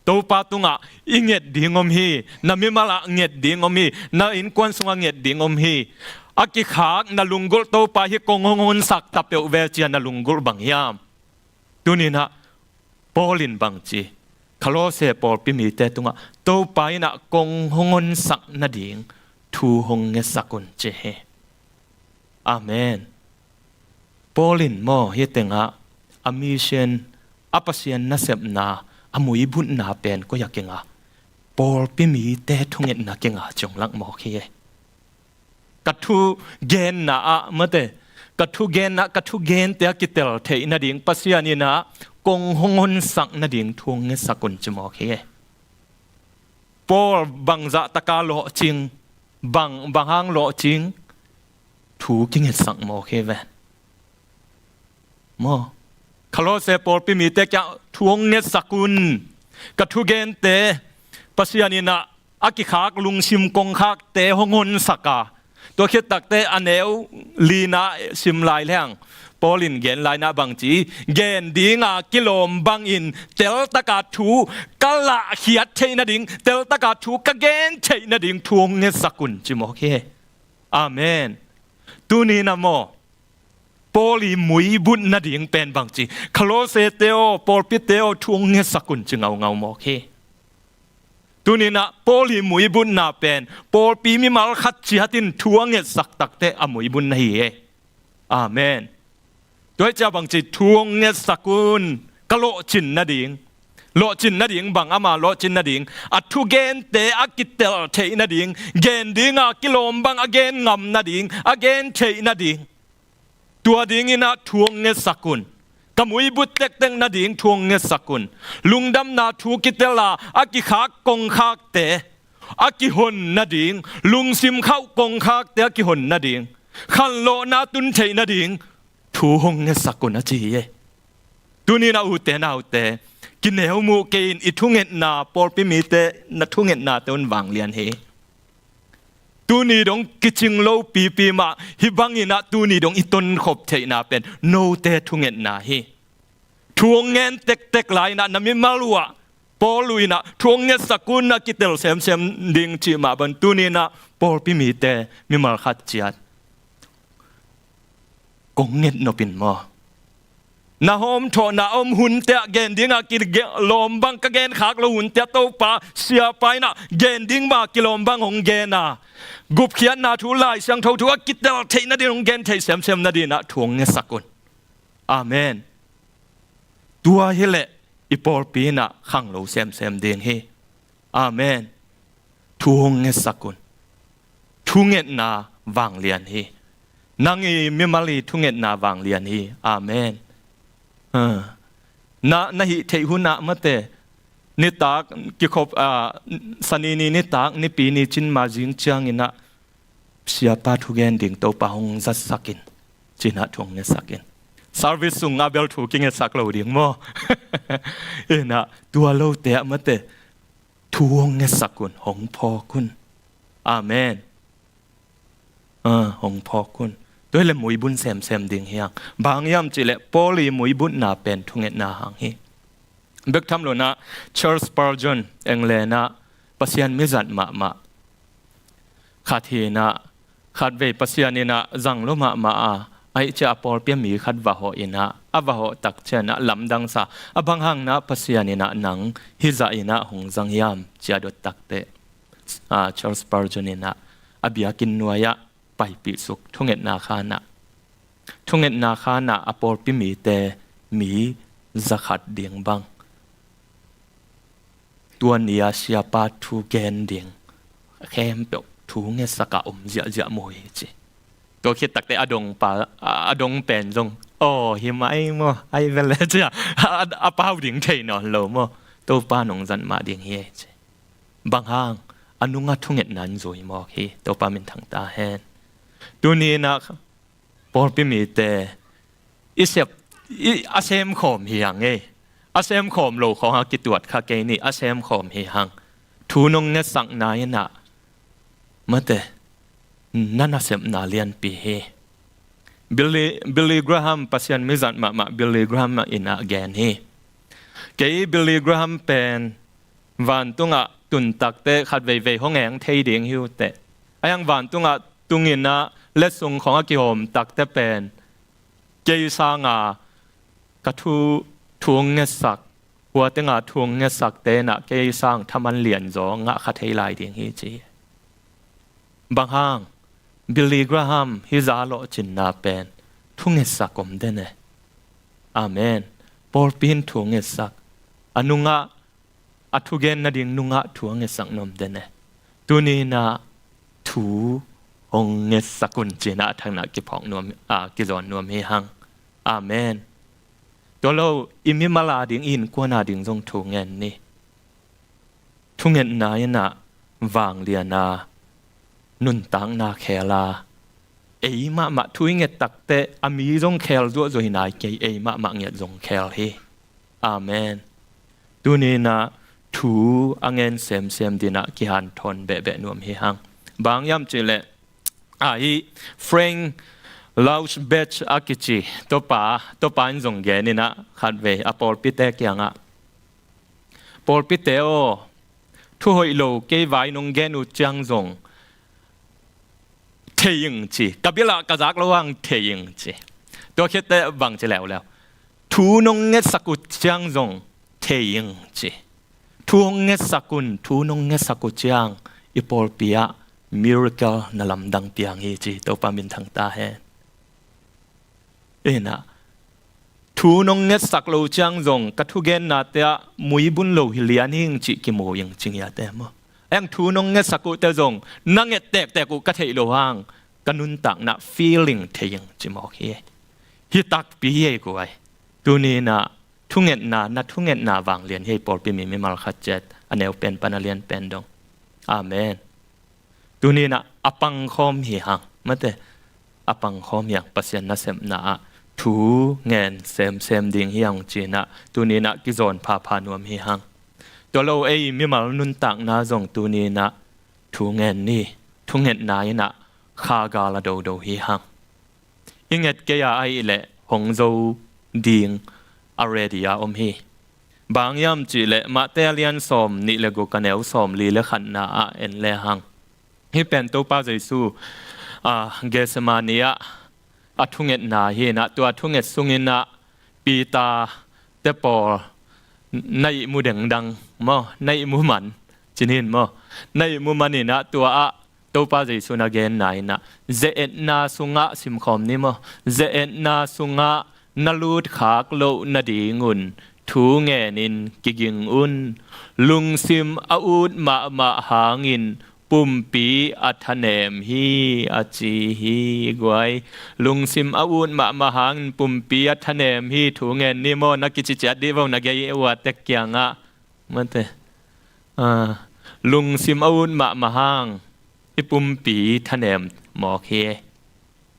Topa tungah i nget ding om hi. Na mimal ah nget ding om hi. Na innkuan sungah nget ding om hi. A kikhak na lunggulh Topa hi kong hong honsak ta peuh ve ci-a na lunggulh bang hiam? Tuni in ah Paul in bang ci? Kolose pawlpi mite tungah Topa in ah kong hong honsak nading thu hong ngetsak un ci hi. Amen. Paul in maw hih tengah a mission, a Pasian nasepna, a muibutna pen koi-ah kinga? Pawlpi mite thungetna kinga ciang lak mawk hi. Ka thugenna ah mate, ka thugenna, ka thugente a kitel theih nading Pasian in ah kong hong honsak nading thu hong ngetsak un ci mawk hi. Paul bangzah taka lawhcing, bang, bang hang lawhcing, thu kingetsak mawk hi ve. Maw, Kolose pawlpi mite kiang thu hong ngetsak un. Ka thugente Pasian in ah a kikhak lungsim kongkhakte hong honsak a, tua khit takteh a neu lina sim lai leng Paul in gen lai-in ah bang ci, gen dinga kilawm bangin teltaka thu ka lahkhiat theih nading, teltaka thu ka gen theih nading thu hong ngetsak un ci mawk hi. Amen. Tuni-in ah maw, Paul i muibut nading pen bang ci, Kolosete aw, pawlpite aw, thu hong ngetsak un ci ngaungau mawk hi. Tuni-in ah Paul i muibutna pen pawlpi mimal khat ciat in thu a ngetsak takteh a muibut na hi e. Amen. Tua hi ciang bang ci, thu hong ngetsak un, ka lawhcin nading, lawhcin nading bang, ama lawhcin nading, a thugente a kitel theih nading, gen dinga kilawm bang a gen ngam nading, a gen theih nading, tua dingin ah thu hong ngetsak un. Ka muibut tektek nading thu hong ngetsak un. Lungdamna thu kitel a, a kikhak kongkhakte a kihon nading, lungsim khauh kongkhakte a kihon nading, khanlawhna tun theih nading thu hong ngetsak un a ci hi e. Tuni-in ah ute naute, kineu muh kei in, i thungetna, pawlpi mite na thungetnate un vanglian hi. Tuni dong kicing lo pipi mah, hih bangin ah tuni dong i tonkhop theihna pen note thungetna hi. Thu hong ngen tektek lai-in ah na mimal uh ah Paul uh in ah thu hong ngetsak un, a kitel semsem ding cih mah bang, tuni-in ah pawlpi mite mimal khat ciat kong ngetnop in maw. Na hawmthawhna a om hunte ah gen dinga kilawm bang ka genkhak lo hunte ah Topa, siapa in ah gen ding bang a kilawm bang hong gen a, gupkhiatna thu, Lai Siangtho thu a kitel theih nading hong gen thei semsem nading ah thu hong ngetsak un. Amen. Tua hileh i pawlpi in ah khanglo semsem ding hi. Amen. Thu hong ngetsak un. Thungetna vanglian hi. Nang i mimal i thungetna vanglian hi. Amen. Ah. Na, na hih theih hun ah mate, nitak kikhop, ah, Sani ni nitak, Nipi ni cin ma zing ciangin ah, siapa thugen ding Topa hong zatsak in, ci-in ah thu hong ngetsak in. Service sungah bel thu kingetsak lo ding maw. In ah tua lote ah mate, thu hong ngetsak un, hong phawk un. Amen. Ah, hong phawk un. Tua hileh muibun semsem ding hi hang. Bang hiam cih leh Paul i muibutna pen thungetna hang hi. Bek tham lo-in ah Charles Spurgeon, England ah Pasian mizat mahmah khat hi-in ah, khatvei Pasian in ah zang lua mahmah a, ahih ciang a pawlpi ah mi khat va hawh in ah, a va hawh tak ciangin ah lamdang sa a, bang hang in ah Pasian in ah nang hih zah in ah hong zang hiam ci-a dot takteh, ah, Charles Spurgeon in ah a biakinn nuai-ah paipih suk, thungetna khan ah. Thungetna khan ah a pawlpi mite mi zakhat ding bang, tua ni-a siapa thu gen ding khempeuh thu ngetsak a om ziahziah maw hi ci. Tua khit takteh a dong pa, a, a dong pen zong, aw, hi mah ei maw, ai vel le ci-a, a, a pau ding thei nawn lo maw. Topa nong zat mah ding hi ci. Bang hang, a nungah thungetna in zui mawk hi, Topa minthang ta hen. Tuni-in ah pawlpi mite i sep, i, a semkhawm hi hang ei. A semkhawm lo khawng a kituat kha kei ni, a semkhawm hi hang. Thu nong ngetsak na in ah mate, na nasepna lianpi hi. Billy, Billy Graham, Pasian mizat mahmah Billy Graham in ah gen hi. Kei Billy Graham pen vantungah tun takteh khat veivei hong eng thei ding hi uh teh. Ahi hang vantungah tung in ah letsong khawng a kihawm takteh pen kei sanga ka thu, thu hong ngetsak Khua tengah thu hong ngetsakte in ah kei sang thaman lianzaw ngah kha thei lai ding hi ci hi. Bang hang, Billy Graham hih zah lawhcinna pen thu ngetsak om den e. Amen. Pawlpi in thu ngetsak, a nungah a thugen nading nungah thu a ngetsak nuam den e. Tuni in ah thu hong ngetsak un ci-in ah a thak in ah kiphawk nuam, a, kizawn nuam hi hang. Amen. Tua lo, i mimal a ding, i innkuan a ding zong thu ngen ni. Thungetna in ah vanglian a, nuntakna khel a, ei mahmah thu i nget takteh a mi zong khel zuahzuah hi nai kei, ei mahmah nget zong khel hi. Amen. Tuni in ah thu a ngen semsem ding in ah kihanthawn behbeh nuam hi hang. Bang hiam cih leh, a, hih Frank Laubach a kici, tua pa, tua pa in zong gen in ah khatvei a pawlpite kiangah, pawlpite aw, thu hoih lo kei vai nong gen uh ciang zong thei ing ci. Ka bil ah ka zak loh hang thei ing ci. Tua khitteh bang ci leuleu, thu nong ngetsak uh ciang zong thei ing ci. Thu hong ngetsak un, thu nong ngetsak uh ciang i pawlpi ah miracle na lamdang piang hi ci. Topa minthang ta hen. In ah thu nong ngetsak lo ciang zong ka thugennate ah muibun lo hi lian hi ing cih kimu ing ci ngiat e maw. Eng thu nong ngetsak uh teh zong na nget tektek uh ka theih loh hang ka nuntakna feeling thei ing ci mawk hi. Hi takpi hi ei guai. Tuni in ah thungetna, na thungetna vanglian hi ei pawlpi mi mimal khat ciat, a neu pen pan a lian pen dong. Amen. Tuni in ah a pangkhawm hi hang, mate, a pangkhawm hi hang, Pasian nasepna ah thu ngen semsem ding hi hang ci-in ah tuni in ah kizawn phapha nuam hi hang. Tua lo ei mimal nuntakna zong tuni in ah thu ngen ni, thungetna in ah khagal a dodo hi hang. I nget kei a ahih leh hong zo ding a ready a om hi. Bang hiam cih leh Mate a lian sawm nih le guk a neu sawm li le khatna ah en le hang. Hih pen Topa Jesu, a, Gethsemane ah a thungetna hi in ah, tua thunget sung in ah Peter te pawl na ihmu dengdang maw, na ihmu man, ci ni in maw, na ihmu man in ah tua ah Topa Jesu na genna in ah, ze-etna sungah, simkhawm ni maw, ze-etna sungah na lutkhak loh nadingun thu ngenin kiging un. Lungsim a ut mahmah hangin pumpi a thanem hi, a ci hi guai. Lungsim a ut mahmah hangin pumpi a thanem hi, thu ngen ni maw, na kici ciat dih vo, na gei uh a tek kiangah. Mate. A, lungsim a ut mahmah hang i pumpi thanem mawk hi.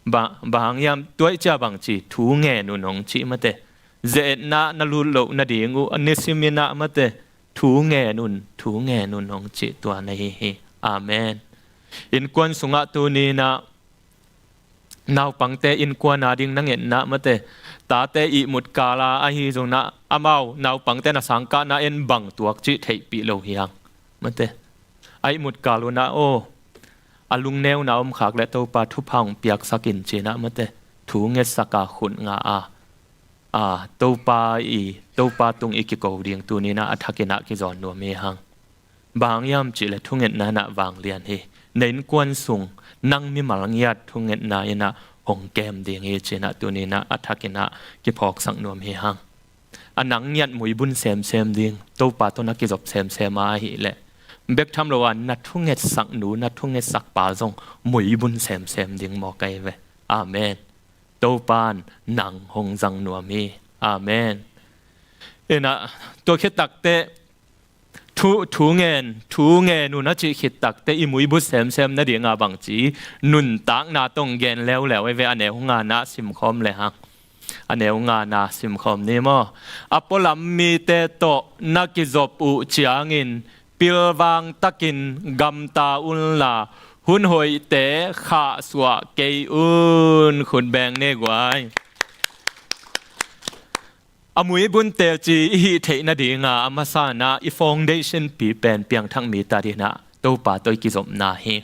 Ba, bang hang hiam, tua ih cia bang ci, thu ngen un hong ci, mate. Ze-etna na lut loh nading uh a nisim in ah, mate, thu ngen un, thu ngen un hong ci, tua na hi hi. Amen. Innkuan sungah tuni in ah naupangte innkuan a ding na ngetna, mate, tate ihmut kal a ahi zongin ah amau naupangte na sangkahna en bang tuak cih theihpih lo hi hang, mate. A ihmut kal un ah aw, a lungneuna om khak leh Topa thupha hong piaksak in ci-in ah, mate, thu ngetsak a khut ngah a, a, Topa i, Topa tung i kiko ding tuni in ah a thak in ah kizawn nuam hi hang. Bang hang hiam cih leh thungetna in ah vanglian hi. Na innkuan sung nang mimal ngiat thungetna in ah hong kem ding hi ci-in ah tuni in ah a thak in ah kiphawksak nuam hi hang. A nang ngiat muibun semsem ding, Topa tawh na kizop semsem a ahih leh, bek tham lo a na thungetsak nu, na thungetsak pa zong muibun semsem ding mawk ahi ve. Amen. Topa in nang hong zang nuam hi. Amen. In ah, tua khit takteh, thu, thu ngen, thu ngen un a cih khit takteh i muibun semsem nading a bang ci, nuntakna tawh gen leuleu ei ve, a neu nga na simkhawm le hang. A neu nga na simkhawm ni maw. A pualam mite tawh na kizop uh ciangin pilvang takin gamta unla, hun hoihte khahsuah kei un. Khut beng ni guai. A muibun teci i hih theih nading a, a masa in ah i foundation pi pen piangthak mite ading in ah Topa tawh i kizopna hi.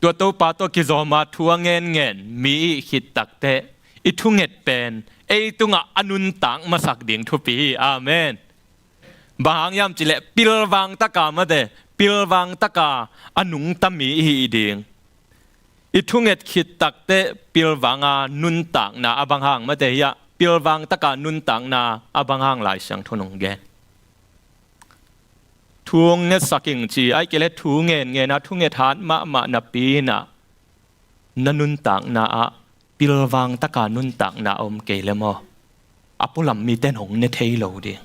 Tua Topa tawh kizawm a thu a ngenngen mi i hih khit takteh i thunget pen ei tungah a nuntak masak ding thupi hi. Amen. Bang hang hiam cih leh pilvang taka mate, pilvang taka a nungta mi i hi ding. I thunget khit takteh pilvanga nuntakna a bang hang mate hiah, pilvang taka nuntakna a bang hang Lai Siangtho in hong gen. Thu hong ngetsak ing ci, ahih kei leh thu ngen ngen a, thunget hat mahmah napi in ah, na nuntakna ah pilvang taka nuntakna a om kei leh maw, a pualam mite in hong ne thei lo ding.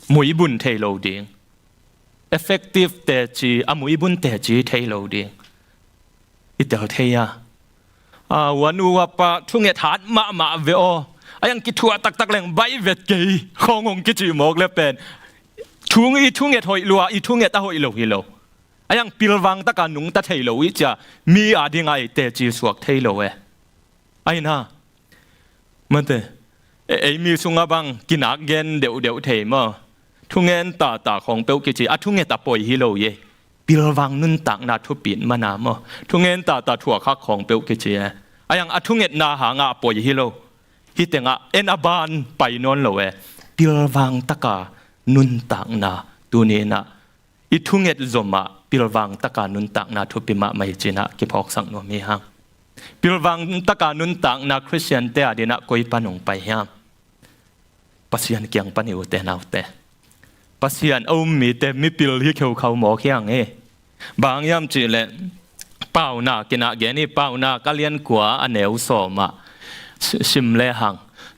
Muibun thei lo ding. Effective teci, a muibun teci thei lo ding. I tel thei a. A, u a nu u a pa thunget hat mahmah ve aw. A hiang kithuah taktak leng baih vet kei khawng hong kici mawk leh pen, thu, i thunget hoih lua, i thunget a hoih lo hi lo. A hiang pilvang taka nungta thei lo i ci a, mi a dingah i teci suak thei lo e. Ahi na, mate, e, ei mi sungah bang kinak gen deuhdeuh thei maw. Thungen tata khawng peuh kici, a thunget a poi hi lo e. Pilvang nuntakna thupit mana maw, thungen tata thuakkhak khawng peuh kici e. A hiang a thungetna hangah a poi hi lo. Hih tengah en a ban pai nawn lo e. Pilvang taka nuntakna tuni in ah, i thunget zomah pilvang taka nuntakna thupi mahmah hi ci-in ah kiphawksak nuam hi hang. Pilvang taka nuntakna Khristiante a dingin ah koi pan hong pai hiam? Pasian kiang pan hi, ute naute. Pasian a um mite mipil hi kheukhau mawk hi hang hi. Bang hang hiam cih leh Paunak in ah gen hi, Paunak a lian kua a neu sawm ah si-, sim lehang,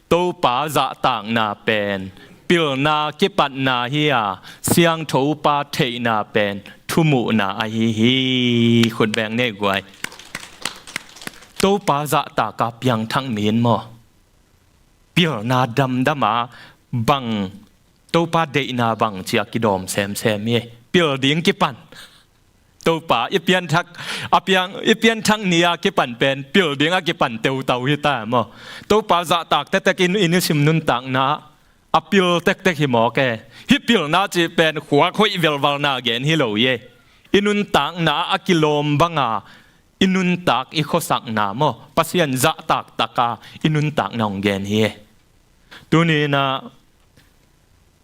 Topa zahtakna pen pilna kipatna hi a, Siangtho Pa theihna pen thumuhna ahi hi. Khut beng ni ei guai. Topa zahtak a piangthak mi in maw, pilna damdam a, bang, Topa deihna bang ci a kidawm semsem hi. Pil ding kipan. Topa i pianthak, a piang, i pianthak ni a kipan pen pil ding a kipan teutau hi ta maw. Topa zahtak tektek in, i nisim nuntakna a pil tektek hi mawk e. Hih pilna cih pen khuak hoih velvalna gen hi lo hi e. I nuntakna a kilawm banga i nuntak, i khuasakna maw, Pasian zahtak taka i nuntakna hong gen hi e. Tuni in ah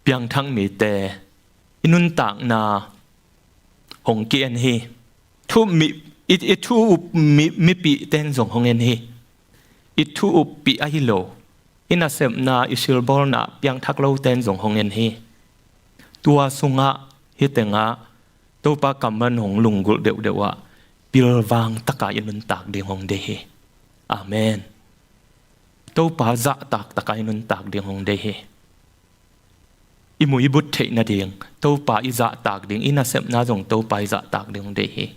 piangthak mite i nuntakna hong ki-en hi. Thu mi, i, i thu up mi, mipihte in zong hong en hi. I thu uppih ahi lo, i nasepna, i silbawlna piangthak lote in zong hong en hi. Tua sungah hih tengah Topa kammal in hong lunggulh deuhdeuh ah, pilvang taka i nuntak ding hong deih hi. Amen. Topa zahtak taka i nuntak ding hong deih hi. I muibut theih nading Topa i zahtak ding, i nasepna zong Topa i zahtak ding hong deih hi.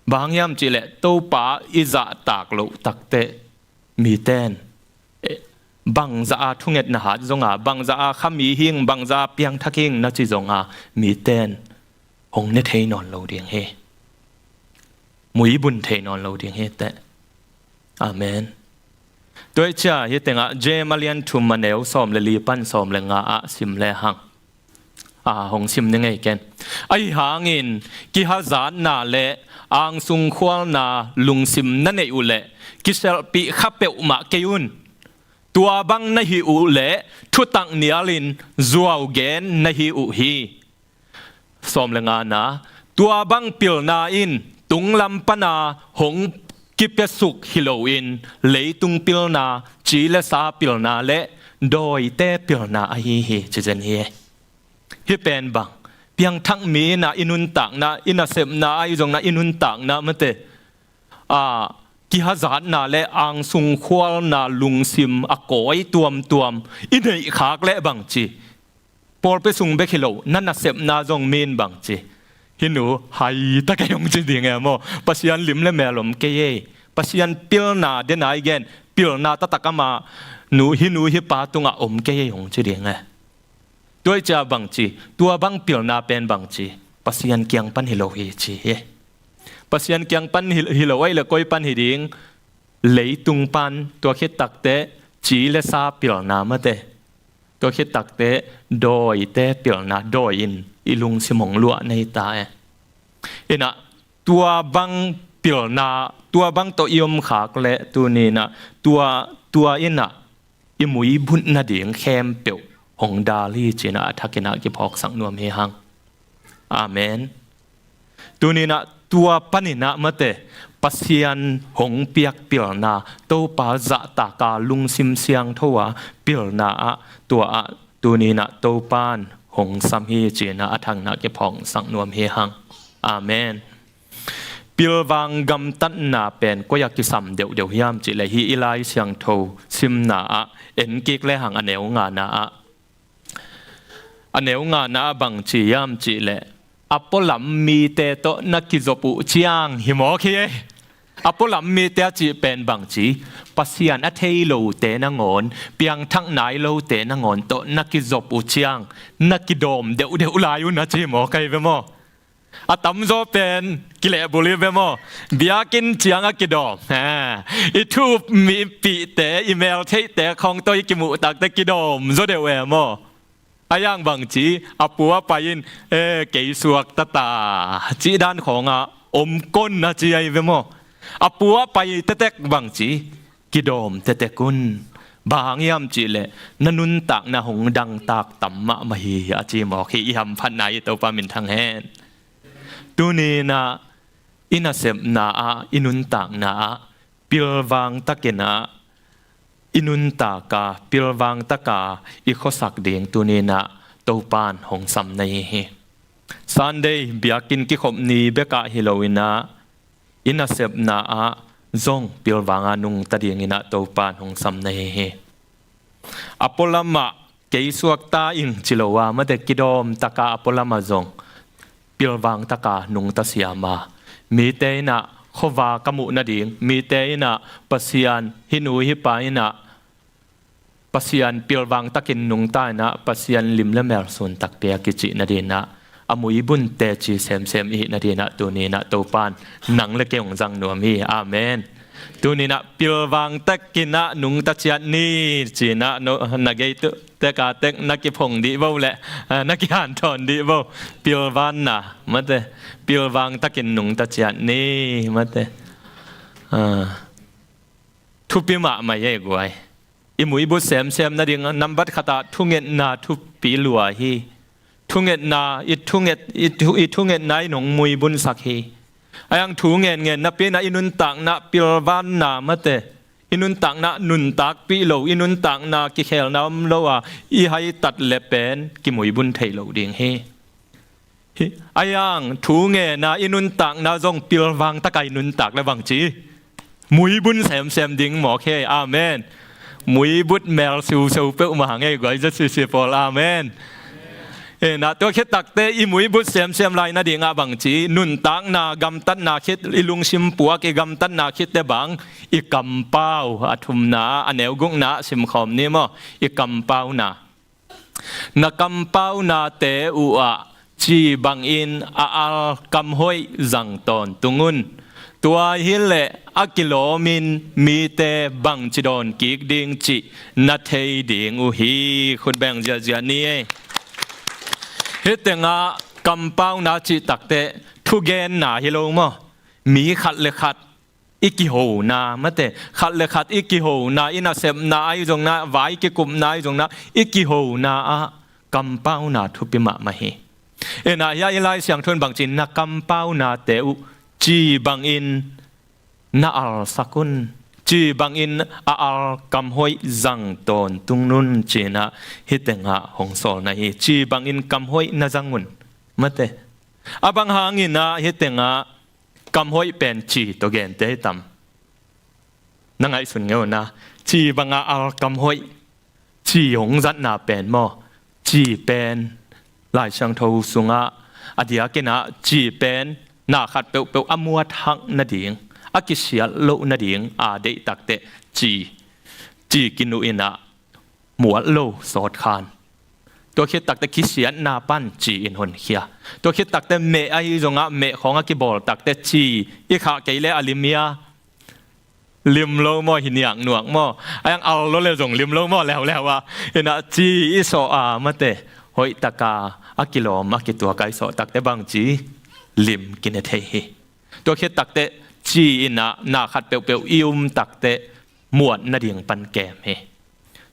Bang hang hiam cih leh Topa i zahtak loh takteh mite in, eh, bangzah a thungetna hat zonga, bangzah a khami hi ing, bangzah a piangthak hi ing na ci zonga, mite in hong ne thei nawn lo ding hi. Muibun thei nawn lo ding hi teh. Amen. Tua hi ciang hih tengah James a lian thum a neu sawm le li pan sawm le nga ah sim lehang, a, hong sim ni ngei ken. Ahi hangin kihazatna le angsung khualna lungsim na neih uh leh kiselhpih kha peuhmah kei un. Tua bang na hih uh leh thutak nialin zuau gen na hi uh hi. Sawm le ngana, tua bang pilna in tunglam pana hong kipiasuk hi loin leitung pilna, ci le sa pilna le dawite pilna ahi hi, ci zen hi. Hih pen bang, piangthak mi in ah i nuntakna, i nasepna, ahi zongin ah i nuntakna mate, a, kihazatna le angsung khualna lungsim a kawi tuamtuam i neih khak leh bangci, pawlpi sung bek hi lo, na nasepna zong mi in bangci, hih nu hai ta kei hong ci ding e maw? Pasian lim le mel om kei e. Pasian pilna den a i gen, pilna taktak ama nu, hih nu hih pa tungah om kei e hong ci ding e. Tua hi ciang bangci, tua bang pilna pen bangci, Pasian kiang pan hi lo hi ci hi. Pasian kiang pan hi, hi lo ahih leh koi pan hi ding? Leitung pan, tua khit takteh ci le sa pilna mate, tua khit takteh dawite pilna, dawi in i lungsim hong luah na hi ta e. Inah tua bang pilna, tua bang tawh i om khak leh tuni inah tua, tua inah i muibut nading khempeuh hong dal hi ci-in ah a thakin ah kiphawksak nuam hi hang. Amen. Tuni-in ah tua panin ah mate, Pasian hong piak pilna, Topa zahtak a lungsim siangtho a pilna ah, tua ah tuni-in ah Topa'n hong sam hi ci-in ah a thakin ah kiphawksak nuam hi hang. Amen. Pilvang gamtatna pen koi-ah kisam deuhdeuh hiam cih leh, hih i Lai Siangtho simna ah en kik lehang a neu ngana ah, a neu ngana ah bang ci hiam cih leh, a pualam mite tawh na kizop uh ciang hi mawk hi. A pualam mite a cih pen bang ci, Pasian a thei lote nangawn, piangthak nai lote nangawn tawh na kizop uh ciang na kidawm deuhdeuh lai un a ci mawk ahi ve maw? A tamzaw pen kilehbulh hi ve maw? Biakinn ciang a kidawm. Ha. I thupihte, i meltheihte khawng tawh i kimuh takteh kidawm zaw deuh e maw? A yang bang ci, a pu a pai in, "Eh, kei suakta ta," cih dan khawngah om kon a ci ahi ve maw? A pu a pai tektek bang ci, kidawm tektek un. Bang hang hiam cih leh, na nuntakna hong dangtak tam mahmah hi a ci mawk hi. I hamphatna hi, Topa minthang hen. Tuni-in ah i nasepna ah, i nuntakna ah pilvang takin ah i nuntak a, pilvang taka i khuasak ding tuni-in ah Topa'n hong sam na hi hi. Sunday biakinn kikhop ni bekah hi lo-in ah, i nasepna ah zong pilvang a nungta dingin ah Topa'n hong sam na hi hi. A pualam ah kei suakta ing ci lo a, mate, kidawm taka a pualam ah zong pilvang taka nungta siam a, mite in ah khuava ka muh nading, mite in ah Pasian, hih nu hih pa in ah Pasian pilvang takin nungta in ah Pasian lim le mel sun takpi a kicih nadingin ah, a muibun teci semsem i hih nadingin ah tuni-in ah Topa'n nang le kei hong zang nuam hi. Amen. Tuni-in ah pilvang takin ah nungta ciat ni ci-in ah, no, na gei tek a tek na kiphong dih vo leh, ah, na kihanthawn dih vo. Pilvanna, mate, pilvang takin nungta ciat ni, mate. Ah. Thupi mahmah hi ei guai. I muibut semsem nading nambat khat ah thungetna thupi lua hi. Thungetna, i thunget, i thu, i thungetna in hong muibunsak hi. A yang thu ngenngen napi-in ah i nuntakna pilvanna, mate, i nuntakna nuntakpih lo, i nuntakna kikhelna om lo a i haitat leh pen kimuibun thei lo ding hi. Hi, a yang thu ngen a i nuntakna zong pilvang taka i nuntak leh bang ci, muibun semsem ding mawk hi. Amen. Muibut mel siuseu peuhmah hang ei guai, ZCC pawl. Amen. Hi-in ah tua khit takteh i muibut semsem lai nadingah bang ci, nuntakna gamtatna khit, i lungsim puak i gamtatna khitteh bang, i kampau, a thumna, a neu gukna simkhawm ni maw? I kampauna. Na kampaunate uh ah ci bangin a al kamhoih zang tawntung un. Tua hileh a kilawmin mite bangci dawn kik ding cih na thei ding uh hi. Khut beng ziahziah ni ei. Hih tengah kampauna cih takteh thugenna hi lo maw? Mi khat le khat i kihona, mate, khat le khat i kihona, i nasepna ahi zongin ah, vai kikupna ahi zongin ah, i kihona ah kampauna thupi mahmah hi. Hi-in ah hiah i Lai Siangtho in bang ci, na kampaunate uh ci bangin na alsak un, ci bangin a al kamhoih zang tawntung un ci-in ah hih tengah hong sawlna hi. Ci bangin kamhoih na zang un, mate. A bang hangin ah hih tengah kamhoih pen ci tawh gente hi tam? Na ngaihsun ngei un ah, ci banga al kamhoih, ci hong zatna pen maw? Ci pen Lai Siangtho sungah a diakin ah ci pen na khat peuhpeuh a muat hak nading, a kisiat loh nading a deih takteh ci, ci kinuh in ah muat lo sawt khan. Tua khit takteh kisiatna pan ci in honkhia. Tua khit takteh meh ahi zongah meh khawng a kibawl takteh ci i khah kei leh a lim hia? Lim lo maw, hi niaknuak maw? A yang al lo le zong lim lo maw, leuleu ah. Hi-in ah ci i sawh a, mate, hoih taka a kilawm a kituak a i sawh takteh bang ci, lim kine thei hi. Tua khit takteh ci in ah na khat peuhpeuh i um takteh muat nading pan kem hi.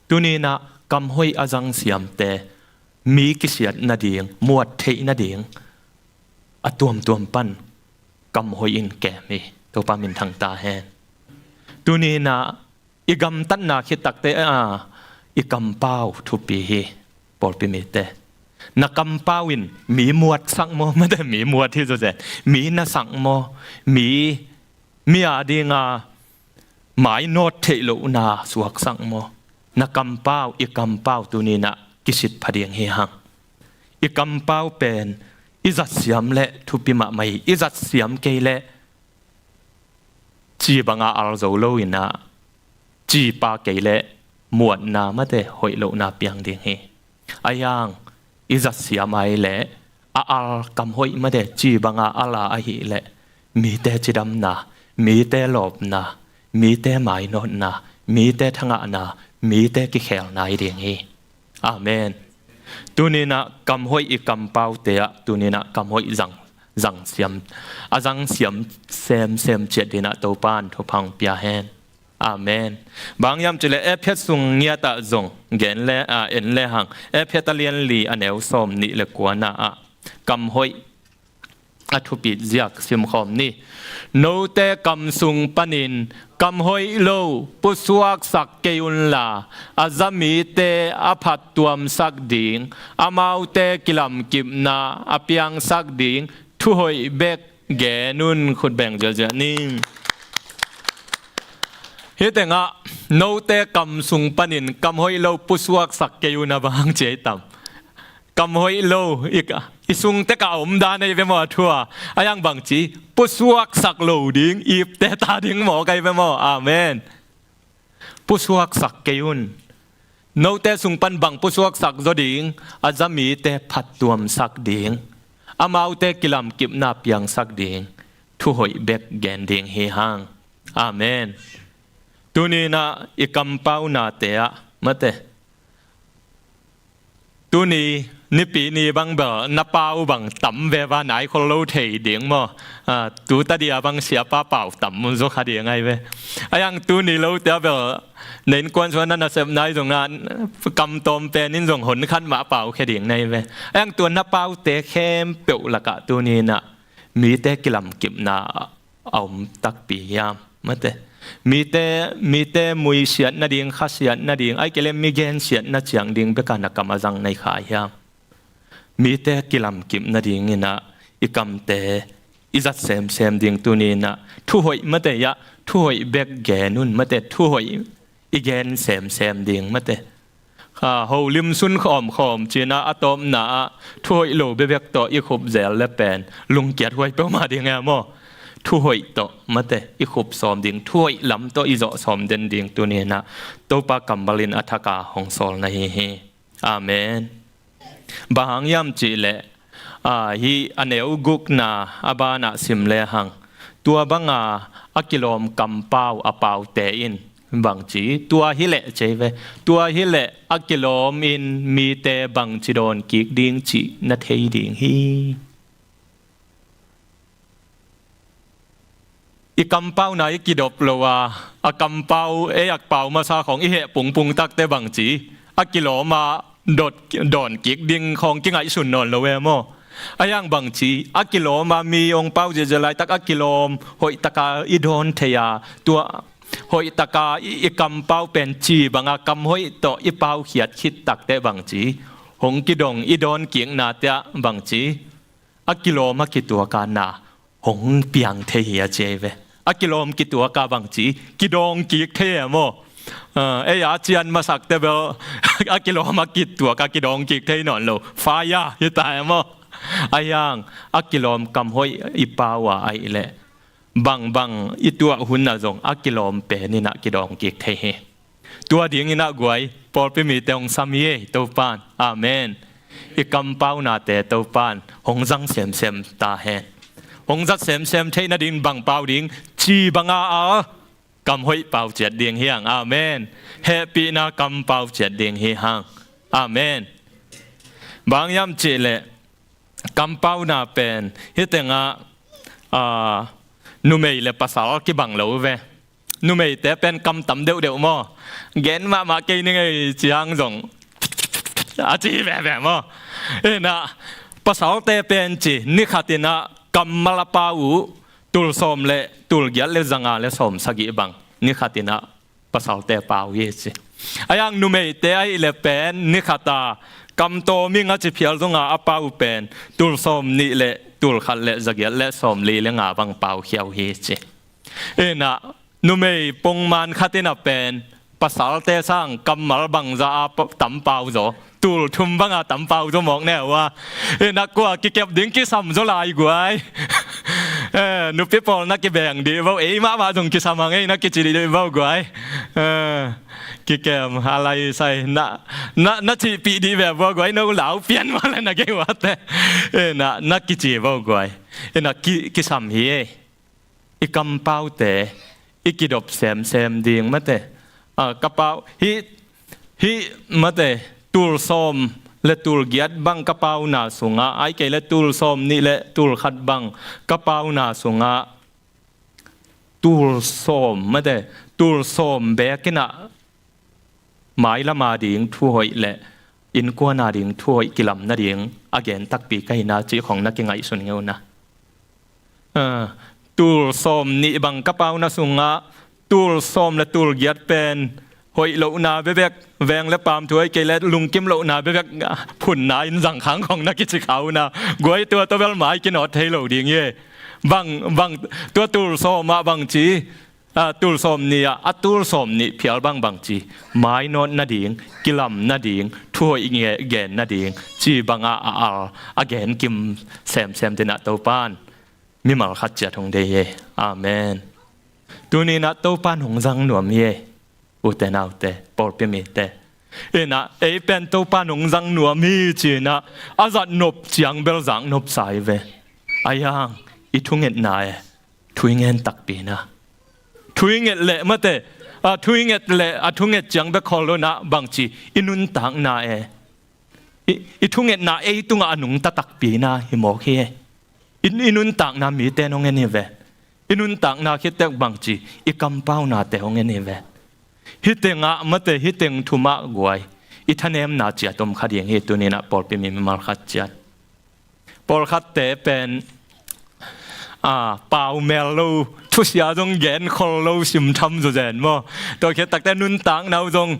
Tuni-in ah kam hoih a zang siamte mi kisiat nading, muat theih nading a tuamtuam pan kam hoih in kem hi. Topa minthang ta hen. Tuni-in ah i gamtatna khit takte ah i kampau thupi hi. Pawlpi mite, na kampau in mi muatsak maw? Mate, mi muat hi zawzen. Mi nasak maw? Mi, mi a dinga mainawt theih lohna suaksak maw? Na kampau, i kampau tuni-in ah kisit pha ding hi hang. I kampau pen i zatsiam leh thupi mahmah hi. I zatsiam kei leh ci banga al zo lo-in ah, ci pa kei leh muatna, mate, hoih lohna piang ding hi. Ahi hang i zatsiam a hih leh a al kam hoih, mate, ci banga al a hih leh mite cidamna, mite lawpna, mite mainawtna, mite thangahna, mite kikhelna hi ding hi. Amen. Tuni-in ah kam hoih i kampaute ah, tuni-in ah kam hoih zang, zang siam, a zang siam semsem ciat dingin ah Topa in thupha hong pia hen. Amen. Bang hang hiam cih leh Efesa sung ngiat ah zong gen le, ah, en le hang. Efesa a lian li, a neu sawmnih le kuana ah kam hoih a thupit ziak simkhawm ni. Note kam sung panin kam hoih lo pusuaksak kei unla, a za mite a phattuamsak ding, amaute kilamkipna a piangsak ding thu hoih bek gen un. Khut beng ziahziah ni. Hih tengah note kam sung panin kam hoih lo pusuaksak kei un a, bang ci hiam? Kam hoih lo i, i sung tek ah a om dan ahi ve maw, a thu ah? Ahi hang bangci, pusuaksak lo ding, ipte ta ding maw, ahi ve maw? Amen. Pusuaksak kei un. Note sung pan bang pusuaksak zaw ding? A za mite phattuamsak ding, amaute kilamkipna piangsak ding thu hoih bek gen ding hi hang. Amen. Tuni-in ah i kampaunate ah, mate, tuni Nipi ni bang bel na pau bang tam veva nai khol lo thei ding maw? Ah, tu tadi a bang siapa pau tam zaw kha ding ahi ve. Ahi hang tuni lote ah bel na innkuan sung ah na nasepna ahi zongin ah kam tawm pen in zong hon khat mah pau khia ding na hi ve. Ahi hang tua na paute khempeuh lakah tuni-in ah mite kilamkipna a om takpi hiam? Mate. Mite, mite muisiat nading, khasiat nading, ahih kei leh mi gensiat na ciang ding bek a na kam a zang na hi kha hiam? Mite kilamkip nadingin ah i kamte i zat semsem ding tuni-in ah thu hoih, mate, ah, thu hoih bek gen un, mate, thu hoih i gen semsem ding, mate. Ah, holim sun khawmkhawm ci-in ah a tawpna ah thu hoih lo bekbek tawh i khup zel le pen lungkiat huai peuhmah ding e maw? Thu hoih tawh, mate, i khup sawm ding, thu hoih lam tawh i zawh sawm den ding tuni-in ah Topa kammal in a thak a hong sawl na hi hi. Amen. Bang hang hiam cih leh, ah, hih a neu gukna a banah sim le hang, tua banga a kilawm kampau a paute in bangci, tua hi leh ci hi ve, tua hi leh a kilawm in mite bangci dawn kik ding cih na thei ding hi. I kampauna i kidop lo a, a kampau, ei a pau masa khawng i heh pungpung takte bangci, a kilawm a dot, dawn kik ding khawng kingaihsun nawn lo e maw? Ahi hang bangci, a kilawm a mi hong pau ziahziah laitak a kilawm hoih taka i dawn thei a, tua hoih taka i, i kampau pen ci banga kam hoih tawh i paukhiat khit takte bangci, hong kidong i dawn kiknate ah bangci, a kilawm a kituak a na hong piang thei hi a ci hi ve. A kilawm kituak a bangci, kidawng kik thei e maw? Ah, ei a cian masakte bel a kilawm a kituak a kidawng kik thei nawn lo. Fire hi ta e maw? Ahi hang a kilawm kam hoih i pau a ahih leh bangbang i tuah hun ah zong a kilawm pen in ah kidawng kik thei hi. Tua dingin ah guai, pawlpi mite hong sam hi ei Topan. Amen. I kampaunate Topan hong zang semsem ta hen. Hong zat semsem theih nading bang pau ding? Ci banga a kam hoih pau ciat ding hi hang. Amen. Hehpihna kam pau ciat ding hi hang. Amen. Bang hang hiam cih leh kampauna pen hih tengah, ah, numei le pasal kibang lo ve. Numeite pen kam tam deuhdeuh maw? Gen mahmah kei ning ei ci hang zong a ci veve maw? Inah pasalte pen ci, ni khat inah kammal a pau uh tul sawm le tul giat le zanga le sawm sagih bang ni khat inah pasalte pau hi ci. A yang numeite ahih le pen ni khat a kamtawming a ci phial zonga a pau pen tul sawm nih le tul khat le zagiat le sawm li le nga bang pau khiau hi ci. Inah numei pongman khat inah pen pasalte sang kammal bangza a pa-, tam pau zaw, tul thum banga tam pau zaw mawk ne uh a. Inah kua kikep ding kisam zaw lai guai. Eh, nupi pawl na kibeng dih vo, ei mahmah zong kisam hang ei na kici dih vo guai. Eh, kikem a lai sai na, na, na cihpih dih ve vo guai, no lau pian mah le na gei uate. Inah na kici vo guai. Inah ki, kisam hi ei. I kampaute i kidop semsem ding mate. A, ka pau hi, hi mate, tul sawm le tul giat bang ka pauna sungah, ai kei le tul sawm nih le tul khat bang ka pauna sungah, tul sawm mate, tul sawm bek inah mailam ading thu hoih le innkuan ading thu hoih kilam nading a gen takpi ka hi na cih khong na kingaihsun ngeu na. Ah, tul sawm nih bang ka pauna sungah tul sawm le tul giat pen hoih lohna bebek, veng le paam thu hoih kei le lungkim lohna bebek phunna in zangkhang khong na kici kha uh na. Guai, tua tawh bel mai kinawt thei lo ding hi. Bang, bang, tua tul sawm ah bang ci, a, tul sawm nih ah, a tul sawm nih phial bang bang ci, mainawt nading, kilam nading, thu hoih nge-, gen nading, ci bangah a al a gen kim semsem dinah Topan mimal khat ciat hong dei hi. Amen. Tuninah Topan hong zang nuam hi. Ute naute, pawlpi mite, inah ei pen Topan hong zang nuam hi cinah a zat nop ciang bel zak nop sa hi ve. A yang i thungetna e, thu i ngen takpi na. Thu i nget leh mate, a, thu i nget leh a thunget ciang bek khol lo inah bangci i nuntakna e, i, i thungetna ei tungah a nungta takpi na hi mawk hi. I, i nuntakna mite hong en hi ve. I nuntakna khittek bangci i kampaunate hong en hi ve. Hih tengah mate, hih teng thumah guai i thanemna ciat om kha ding hi tuninah pawlpi mi mimal khat ciat. Pawlkhatte pen, a, pau mel lo, thusia zong gen khol lo, simtham zawzen maw? Tua khit takte nuntakna uh zong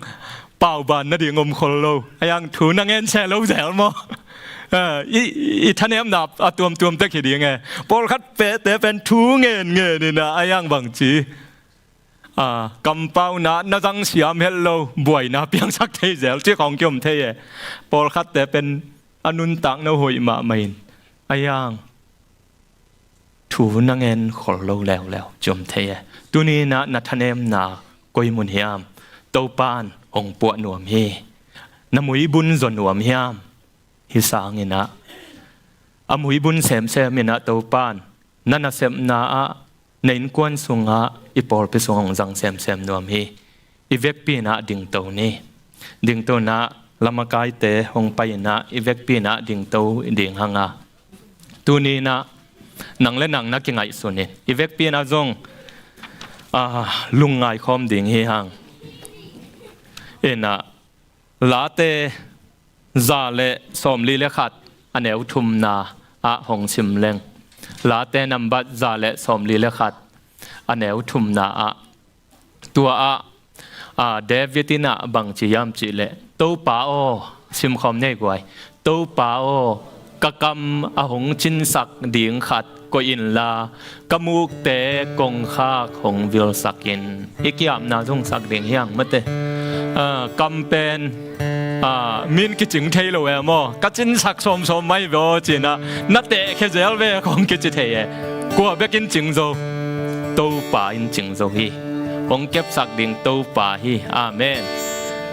pau ban nading om khol lo. A yang thu na ngen se lo zel maw? A, i, i thanemna a tuamtuam tek hi ding e. Pawlkhat pete pen thu ngen ngen inah a yang bangci, a, kampauna na zang siam het lo, buaina piangsak thei zel cih khawng kiom thei e. Pawlkhatte pen a nuntakna uh hoih mahmah in a yang thu na ngen khol lo leuleu ciom thei e. Tuninah na thanemna koi mun hiam Topan hong puah nuam hi. Na muibun zaw nuam hiam? Hih sanginah a muibun semsem inah Topan na nasepna ah, na innkuan sungah, i pawlpi sung hong zang semsem nuam hi. I vekpi inah dingto ni. Dingto inah lamakaite hong pai inah i vekpi inah dingto ding hanga, tuninah nang le nang na kingaihsun in i vekpi inah zong, a, lungngai khawm ding hi hang. Inah Late za le sawmli le khat a neu thumna ah hong sim leng. Late nambat za le sawmli le khat a neu thumna ah, tua ah, a, David inah bangci hiam cihleh, Topa aw, simkhawm nei guai, Topa aw, ka kam a hong cinsak ding khat koih inla, ka mukte kongkhak hong vilsak in. I ki-apna zong sak ding hiang mate. A, kam pen, a, min kicing thei lo e maw? Ka cinsak sawmsawm mai ve aw cinah na tehkhia zel ve kong kici thei e. Kua bek in cing zo? Topa in cing zo hi. Hong kepsak ding Topa hi. Amen.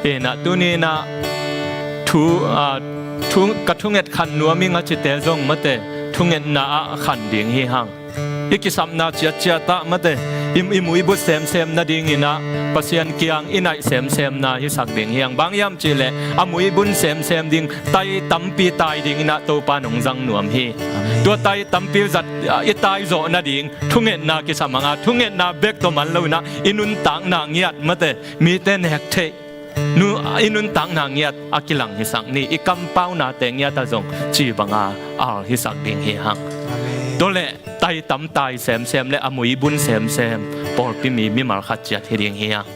Inah tuninah thu, a, thu, ka thunget khan nuam ing a cite zong mate, thungetna ah khan ding hi hang. I kisapna ciatciat ah mate, i, i muibut semsem nadinginah Pasian kiang i naih semsemna hisak ding hiang. Bang hiam cihleh a muibun semsem ding tai tampi tai dinginah Topa nong zang nuam hi. Amen. Tua tai tampi zat, a, i tai zawh nading thungetna kisam hanga, thungetna bek tawh man lo inah i nuntakna ngiat mate, mite nek theih Nu, i nuntakna ngiat a kilang hisak ni, i kampaunate ngiat ah zong ci banga al hisak ding hi hang. Amen. Tua leh taitam tai semsem le a muibun semsem pawlpi mi mimal khat ciat hi ding hi hang.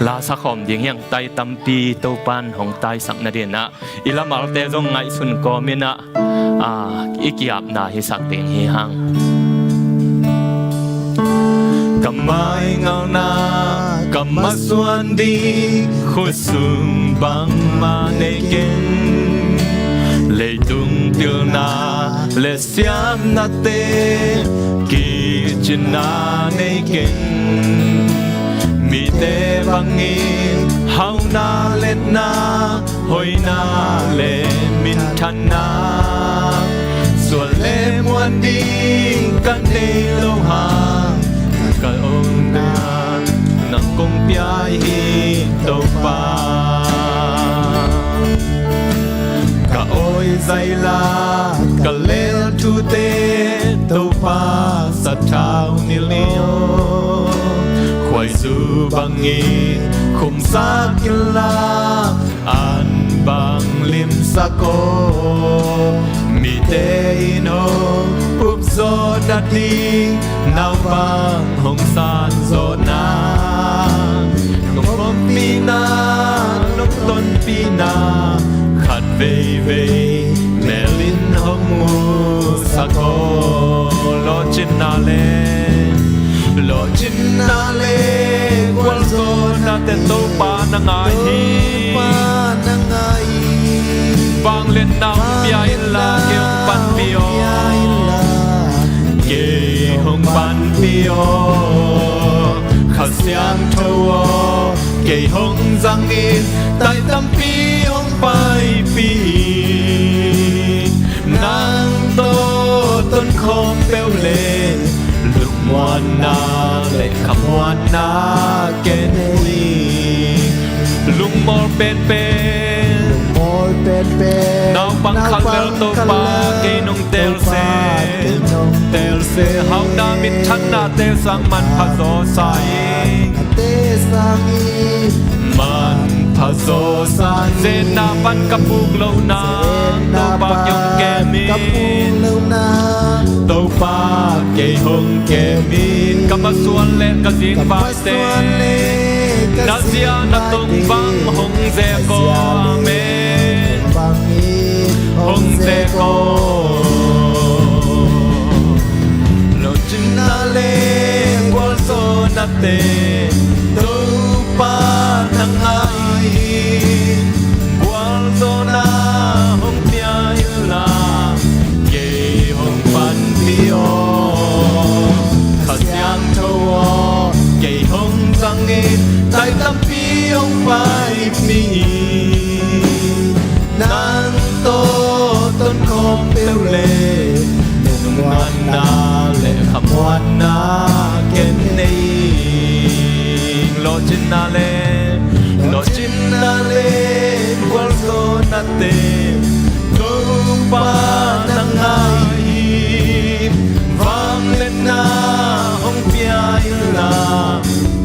La sakhawm ding hi hang, taitampi Topan hong taisak nadinah i lamalte zong ngaihsun kawminah, a, i kiapna hisak ding hi hang. Ka maingalna ka masuan ding khutsung bangmah nei ken, leitung pilna le siamnate kicinna nei ken, mite bangin hauna letna, hoina le minthanna, sual le muan ding ka nei lo hang, ka omna nang kong pia hi Topa. Ka awi zaila ka lel thute Topa sathau nilh in, khuaizu bangin khumsak inla an bang limsak aw. Mite in hong upzawh nading naupang hong sanzawhna, nong ompihna, nong tonpihna khat veivei melin hong musak aw. Lawhcinna le, lawhcinna le gualzawhnate Topa na ngai hi. Topa na ngai hi. Vangliatna hong pia inla kei hong panpih aw. Kei hong panpih aw. Kha Siangtho aw, kei hong zangin, taitampi hong paipih in. Nang tawh tonkhawm peuh le lungmuanna le khamuanna ken hi. Lungmawl penpen, lungmawl penpen, naupang khalbel Topa kei nong teel se, teel se. Hauna minthanna teel sang manpha zaw sa in, manpha zaw sa in. Zenna pan ka puk loh nang Topa kei hong kem in, Topa kei hong kem in. Ka masuan le ka zingvaite na zia na tong bang hong zek aw. Amen. Hong zek aw. Lawhcinna le gualzawhnate Topa na ngai hi. Gualzawhna hong pia inla kei hong panpih aw. Kha Siangtho aw, kei hong zangin, taitampi hong paipih in. Nang tawh tonkhawm peuh le lungmuanna le khamuanna ken nei. Lawhcinna le, lawhcinna le gualzawhnate Topa na ngai hi. Vangliatna hong pia inla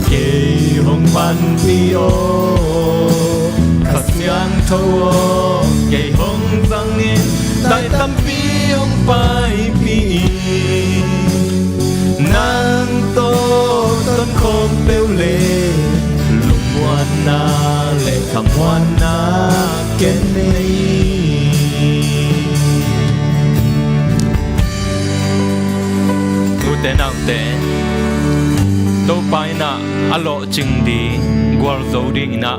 kei hong panpih aw. Kha Siangtho aw, kei hong zangin, taitampi hong paipih in. Nang tawh tonkhawm peuh le lungmuanna le khamuanna ken nei. Tute naute, Topa in ah a lawhcing ding, gualzo ding in ah,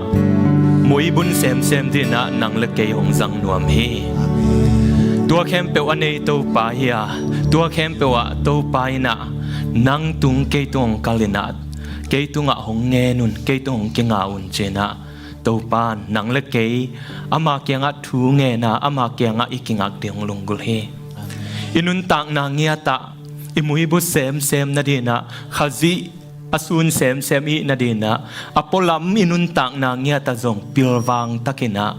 muibun semsem ding in ah nang le kei hong zang nuam hi. Tua khempeuh a nei Topa hi a, tua khempeuh ah Topa in ah nang tung kei tung hong kal in ah, kei tungah hong ngen un, kei tung hong kinga un ci in ah, Topa in nang le kei ama kiangah thu ngen a, ama kiangah i kingak ding hong lunggulh hi. I nuntakna ngiat ah, i muibun semsem nading in ah, Khazih a sun semsem i hih nading in ah, a pualam i nuntakna ngiat ah zong pilvang tak in ah,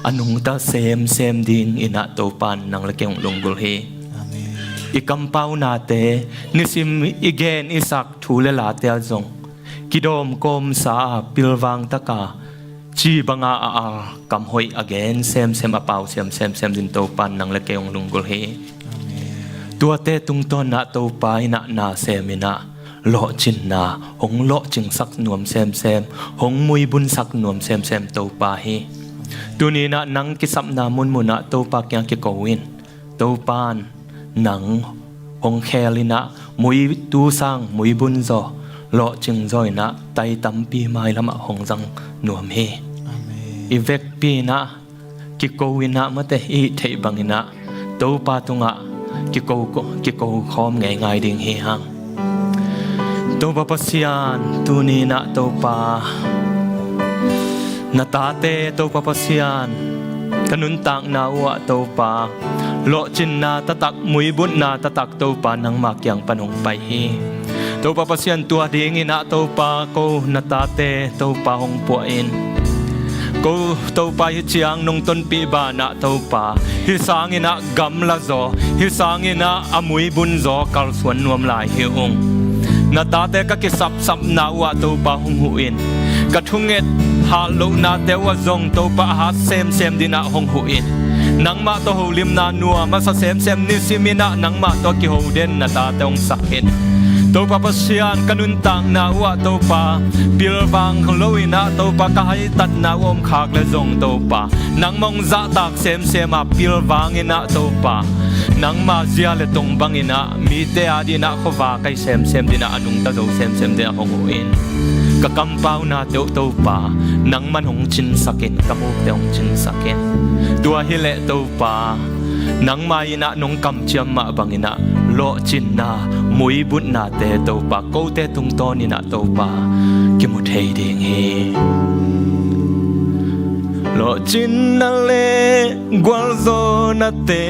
a nungta semsem ding in ah Topa in nang le kei hong lunggulh hi. Amen. I kampaunate, nisim i gen i sak thu le late ah zong kidawm kawmsa a, pilvang tak a, ci banga a al, kam hoih a gen semsem, a pausiam semsem ding Topa in nang le kei hong lunggulh hi. Amen. Tuate tungtawn ah Topa in ah na sem in ah lawhcinna hong lawhcingsak nuam semsem, hong muibunsak nuam semsem Topa hi. Tuni in ah nang kisapna munmun ah Topa kiang kiko in, Topa in nang hong khel in ah, mui tu sang, muibun zaw, lawhcing zaw in ah tai tampi mailam ah hong zang nuam hi. Amen. I vekpi in ah kiko in ah, mate, i theih bang in ah Topa tungah kiko, kiko khawm ngeingai ding hi hang. Topa Pasian, tuni in ah Topa, na tate Topa Pasian, ka nuntakna uh ah Topa, lawhcinna taktak, muibunna taktak Topa nangma kiang pan hong pai hi. Topa Pasian, tua ding in ah Topa, ko na tate Topa hong puah in, ko Topa hih ciang nong tonpih banah Topa, hih sang in ah gamla zaw, hih sang in ah a muibun zaw kalsuan nuam lai hi ung. Na tate ka kisapsapna uh ah Topa hong huh in, ka thunget hatlohnate uh ah zong Topa a hat semsem ding in ah hong huh in. Nangmah tawh holimna nuam a sa semsem, nisim in ah nangmah tawh kiho den na tate hong sak in. Topa Pasian, ka nuntakna uh ah Topa, pilvang lo in ah Topa, ka haitatna uh om khak le zong Topa, nangmah hong zahtak semsem a pilvang in ah Topa, nangma zia le tong bang in ah mite a ding in ah khuavak ahi semsem ding in ah, a nungta zo semsem ding in ah hong huh in. Ka kampaunate uh Topa, nangman hong cinsak in, ka mukte hong cinsak in. Tua hi leh Topa, nangma in ah nong kamciam mah bang in ah lawhcinna, muibutnate Topa, kote tungtawn in ah Topa, kimu thei ding hi. Lawhcinna le gualzawhnate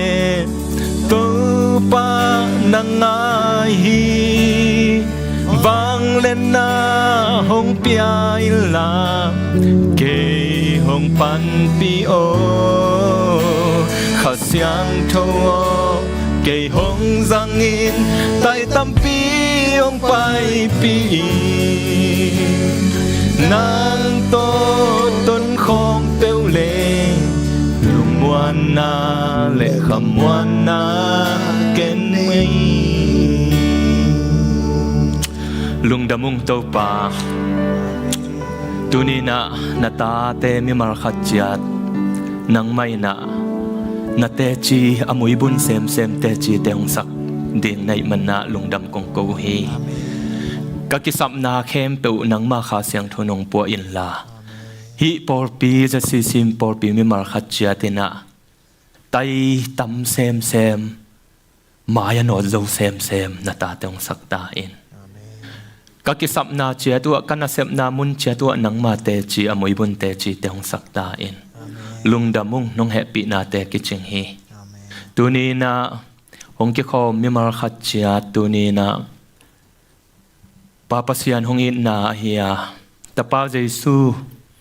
Topa na ngai hi. Vangliatna hong pia inla, kei hong panpih aw. Kha Siangtho aw, kei hong zang in, tai tampi hong paipih in. Nang tawh tonkhawm peuh leh, lungmuanna le khamuanna ken hi. Lungdam ung Topa. Tuni in ah na tate mimal khat ciat nangmah in ah na teci, a muibun semsem tecite hong sak ding na hih man ah lungdam kong ko uh hi. Amen. Ka kisapna khempeuh nangma Kha Siangtho nong puah inla, hih pawlpi, ZCC pawlpi mimal khat ciat in ah tai tam semsem, mai a nawt zo semsem na tate hong sak ta in. Amen. Ka kisapna ciat uh ah, ka nasepna mun ciat uh ah nangma teci, a muibun tecite hong sak ta in. Amen. Lungdam ung, nong hehpihnate kicing hi. Amen. Tuni in ah hong kikhawm mimal khat ciat, tuni in ah Pa Pasian hong itna ahi a, Tapa Jesu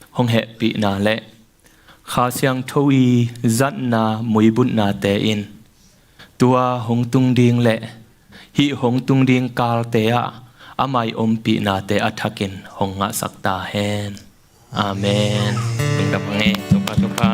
hong hehpihna le Kha Siangtho i zatna, muibutnate in tua hong tung ding le hih hong tung ding kalte ah a mai ompihnate a thakin hong ngahsak ta hen. Amen. Lungdam hang e, Topa, Topa.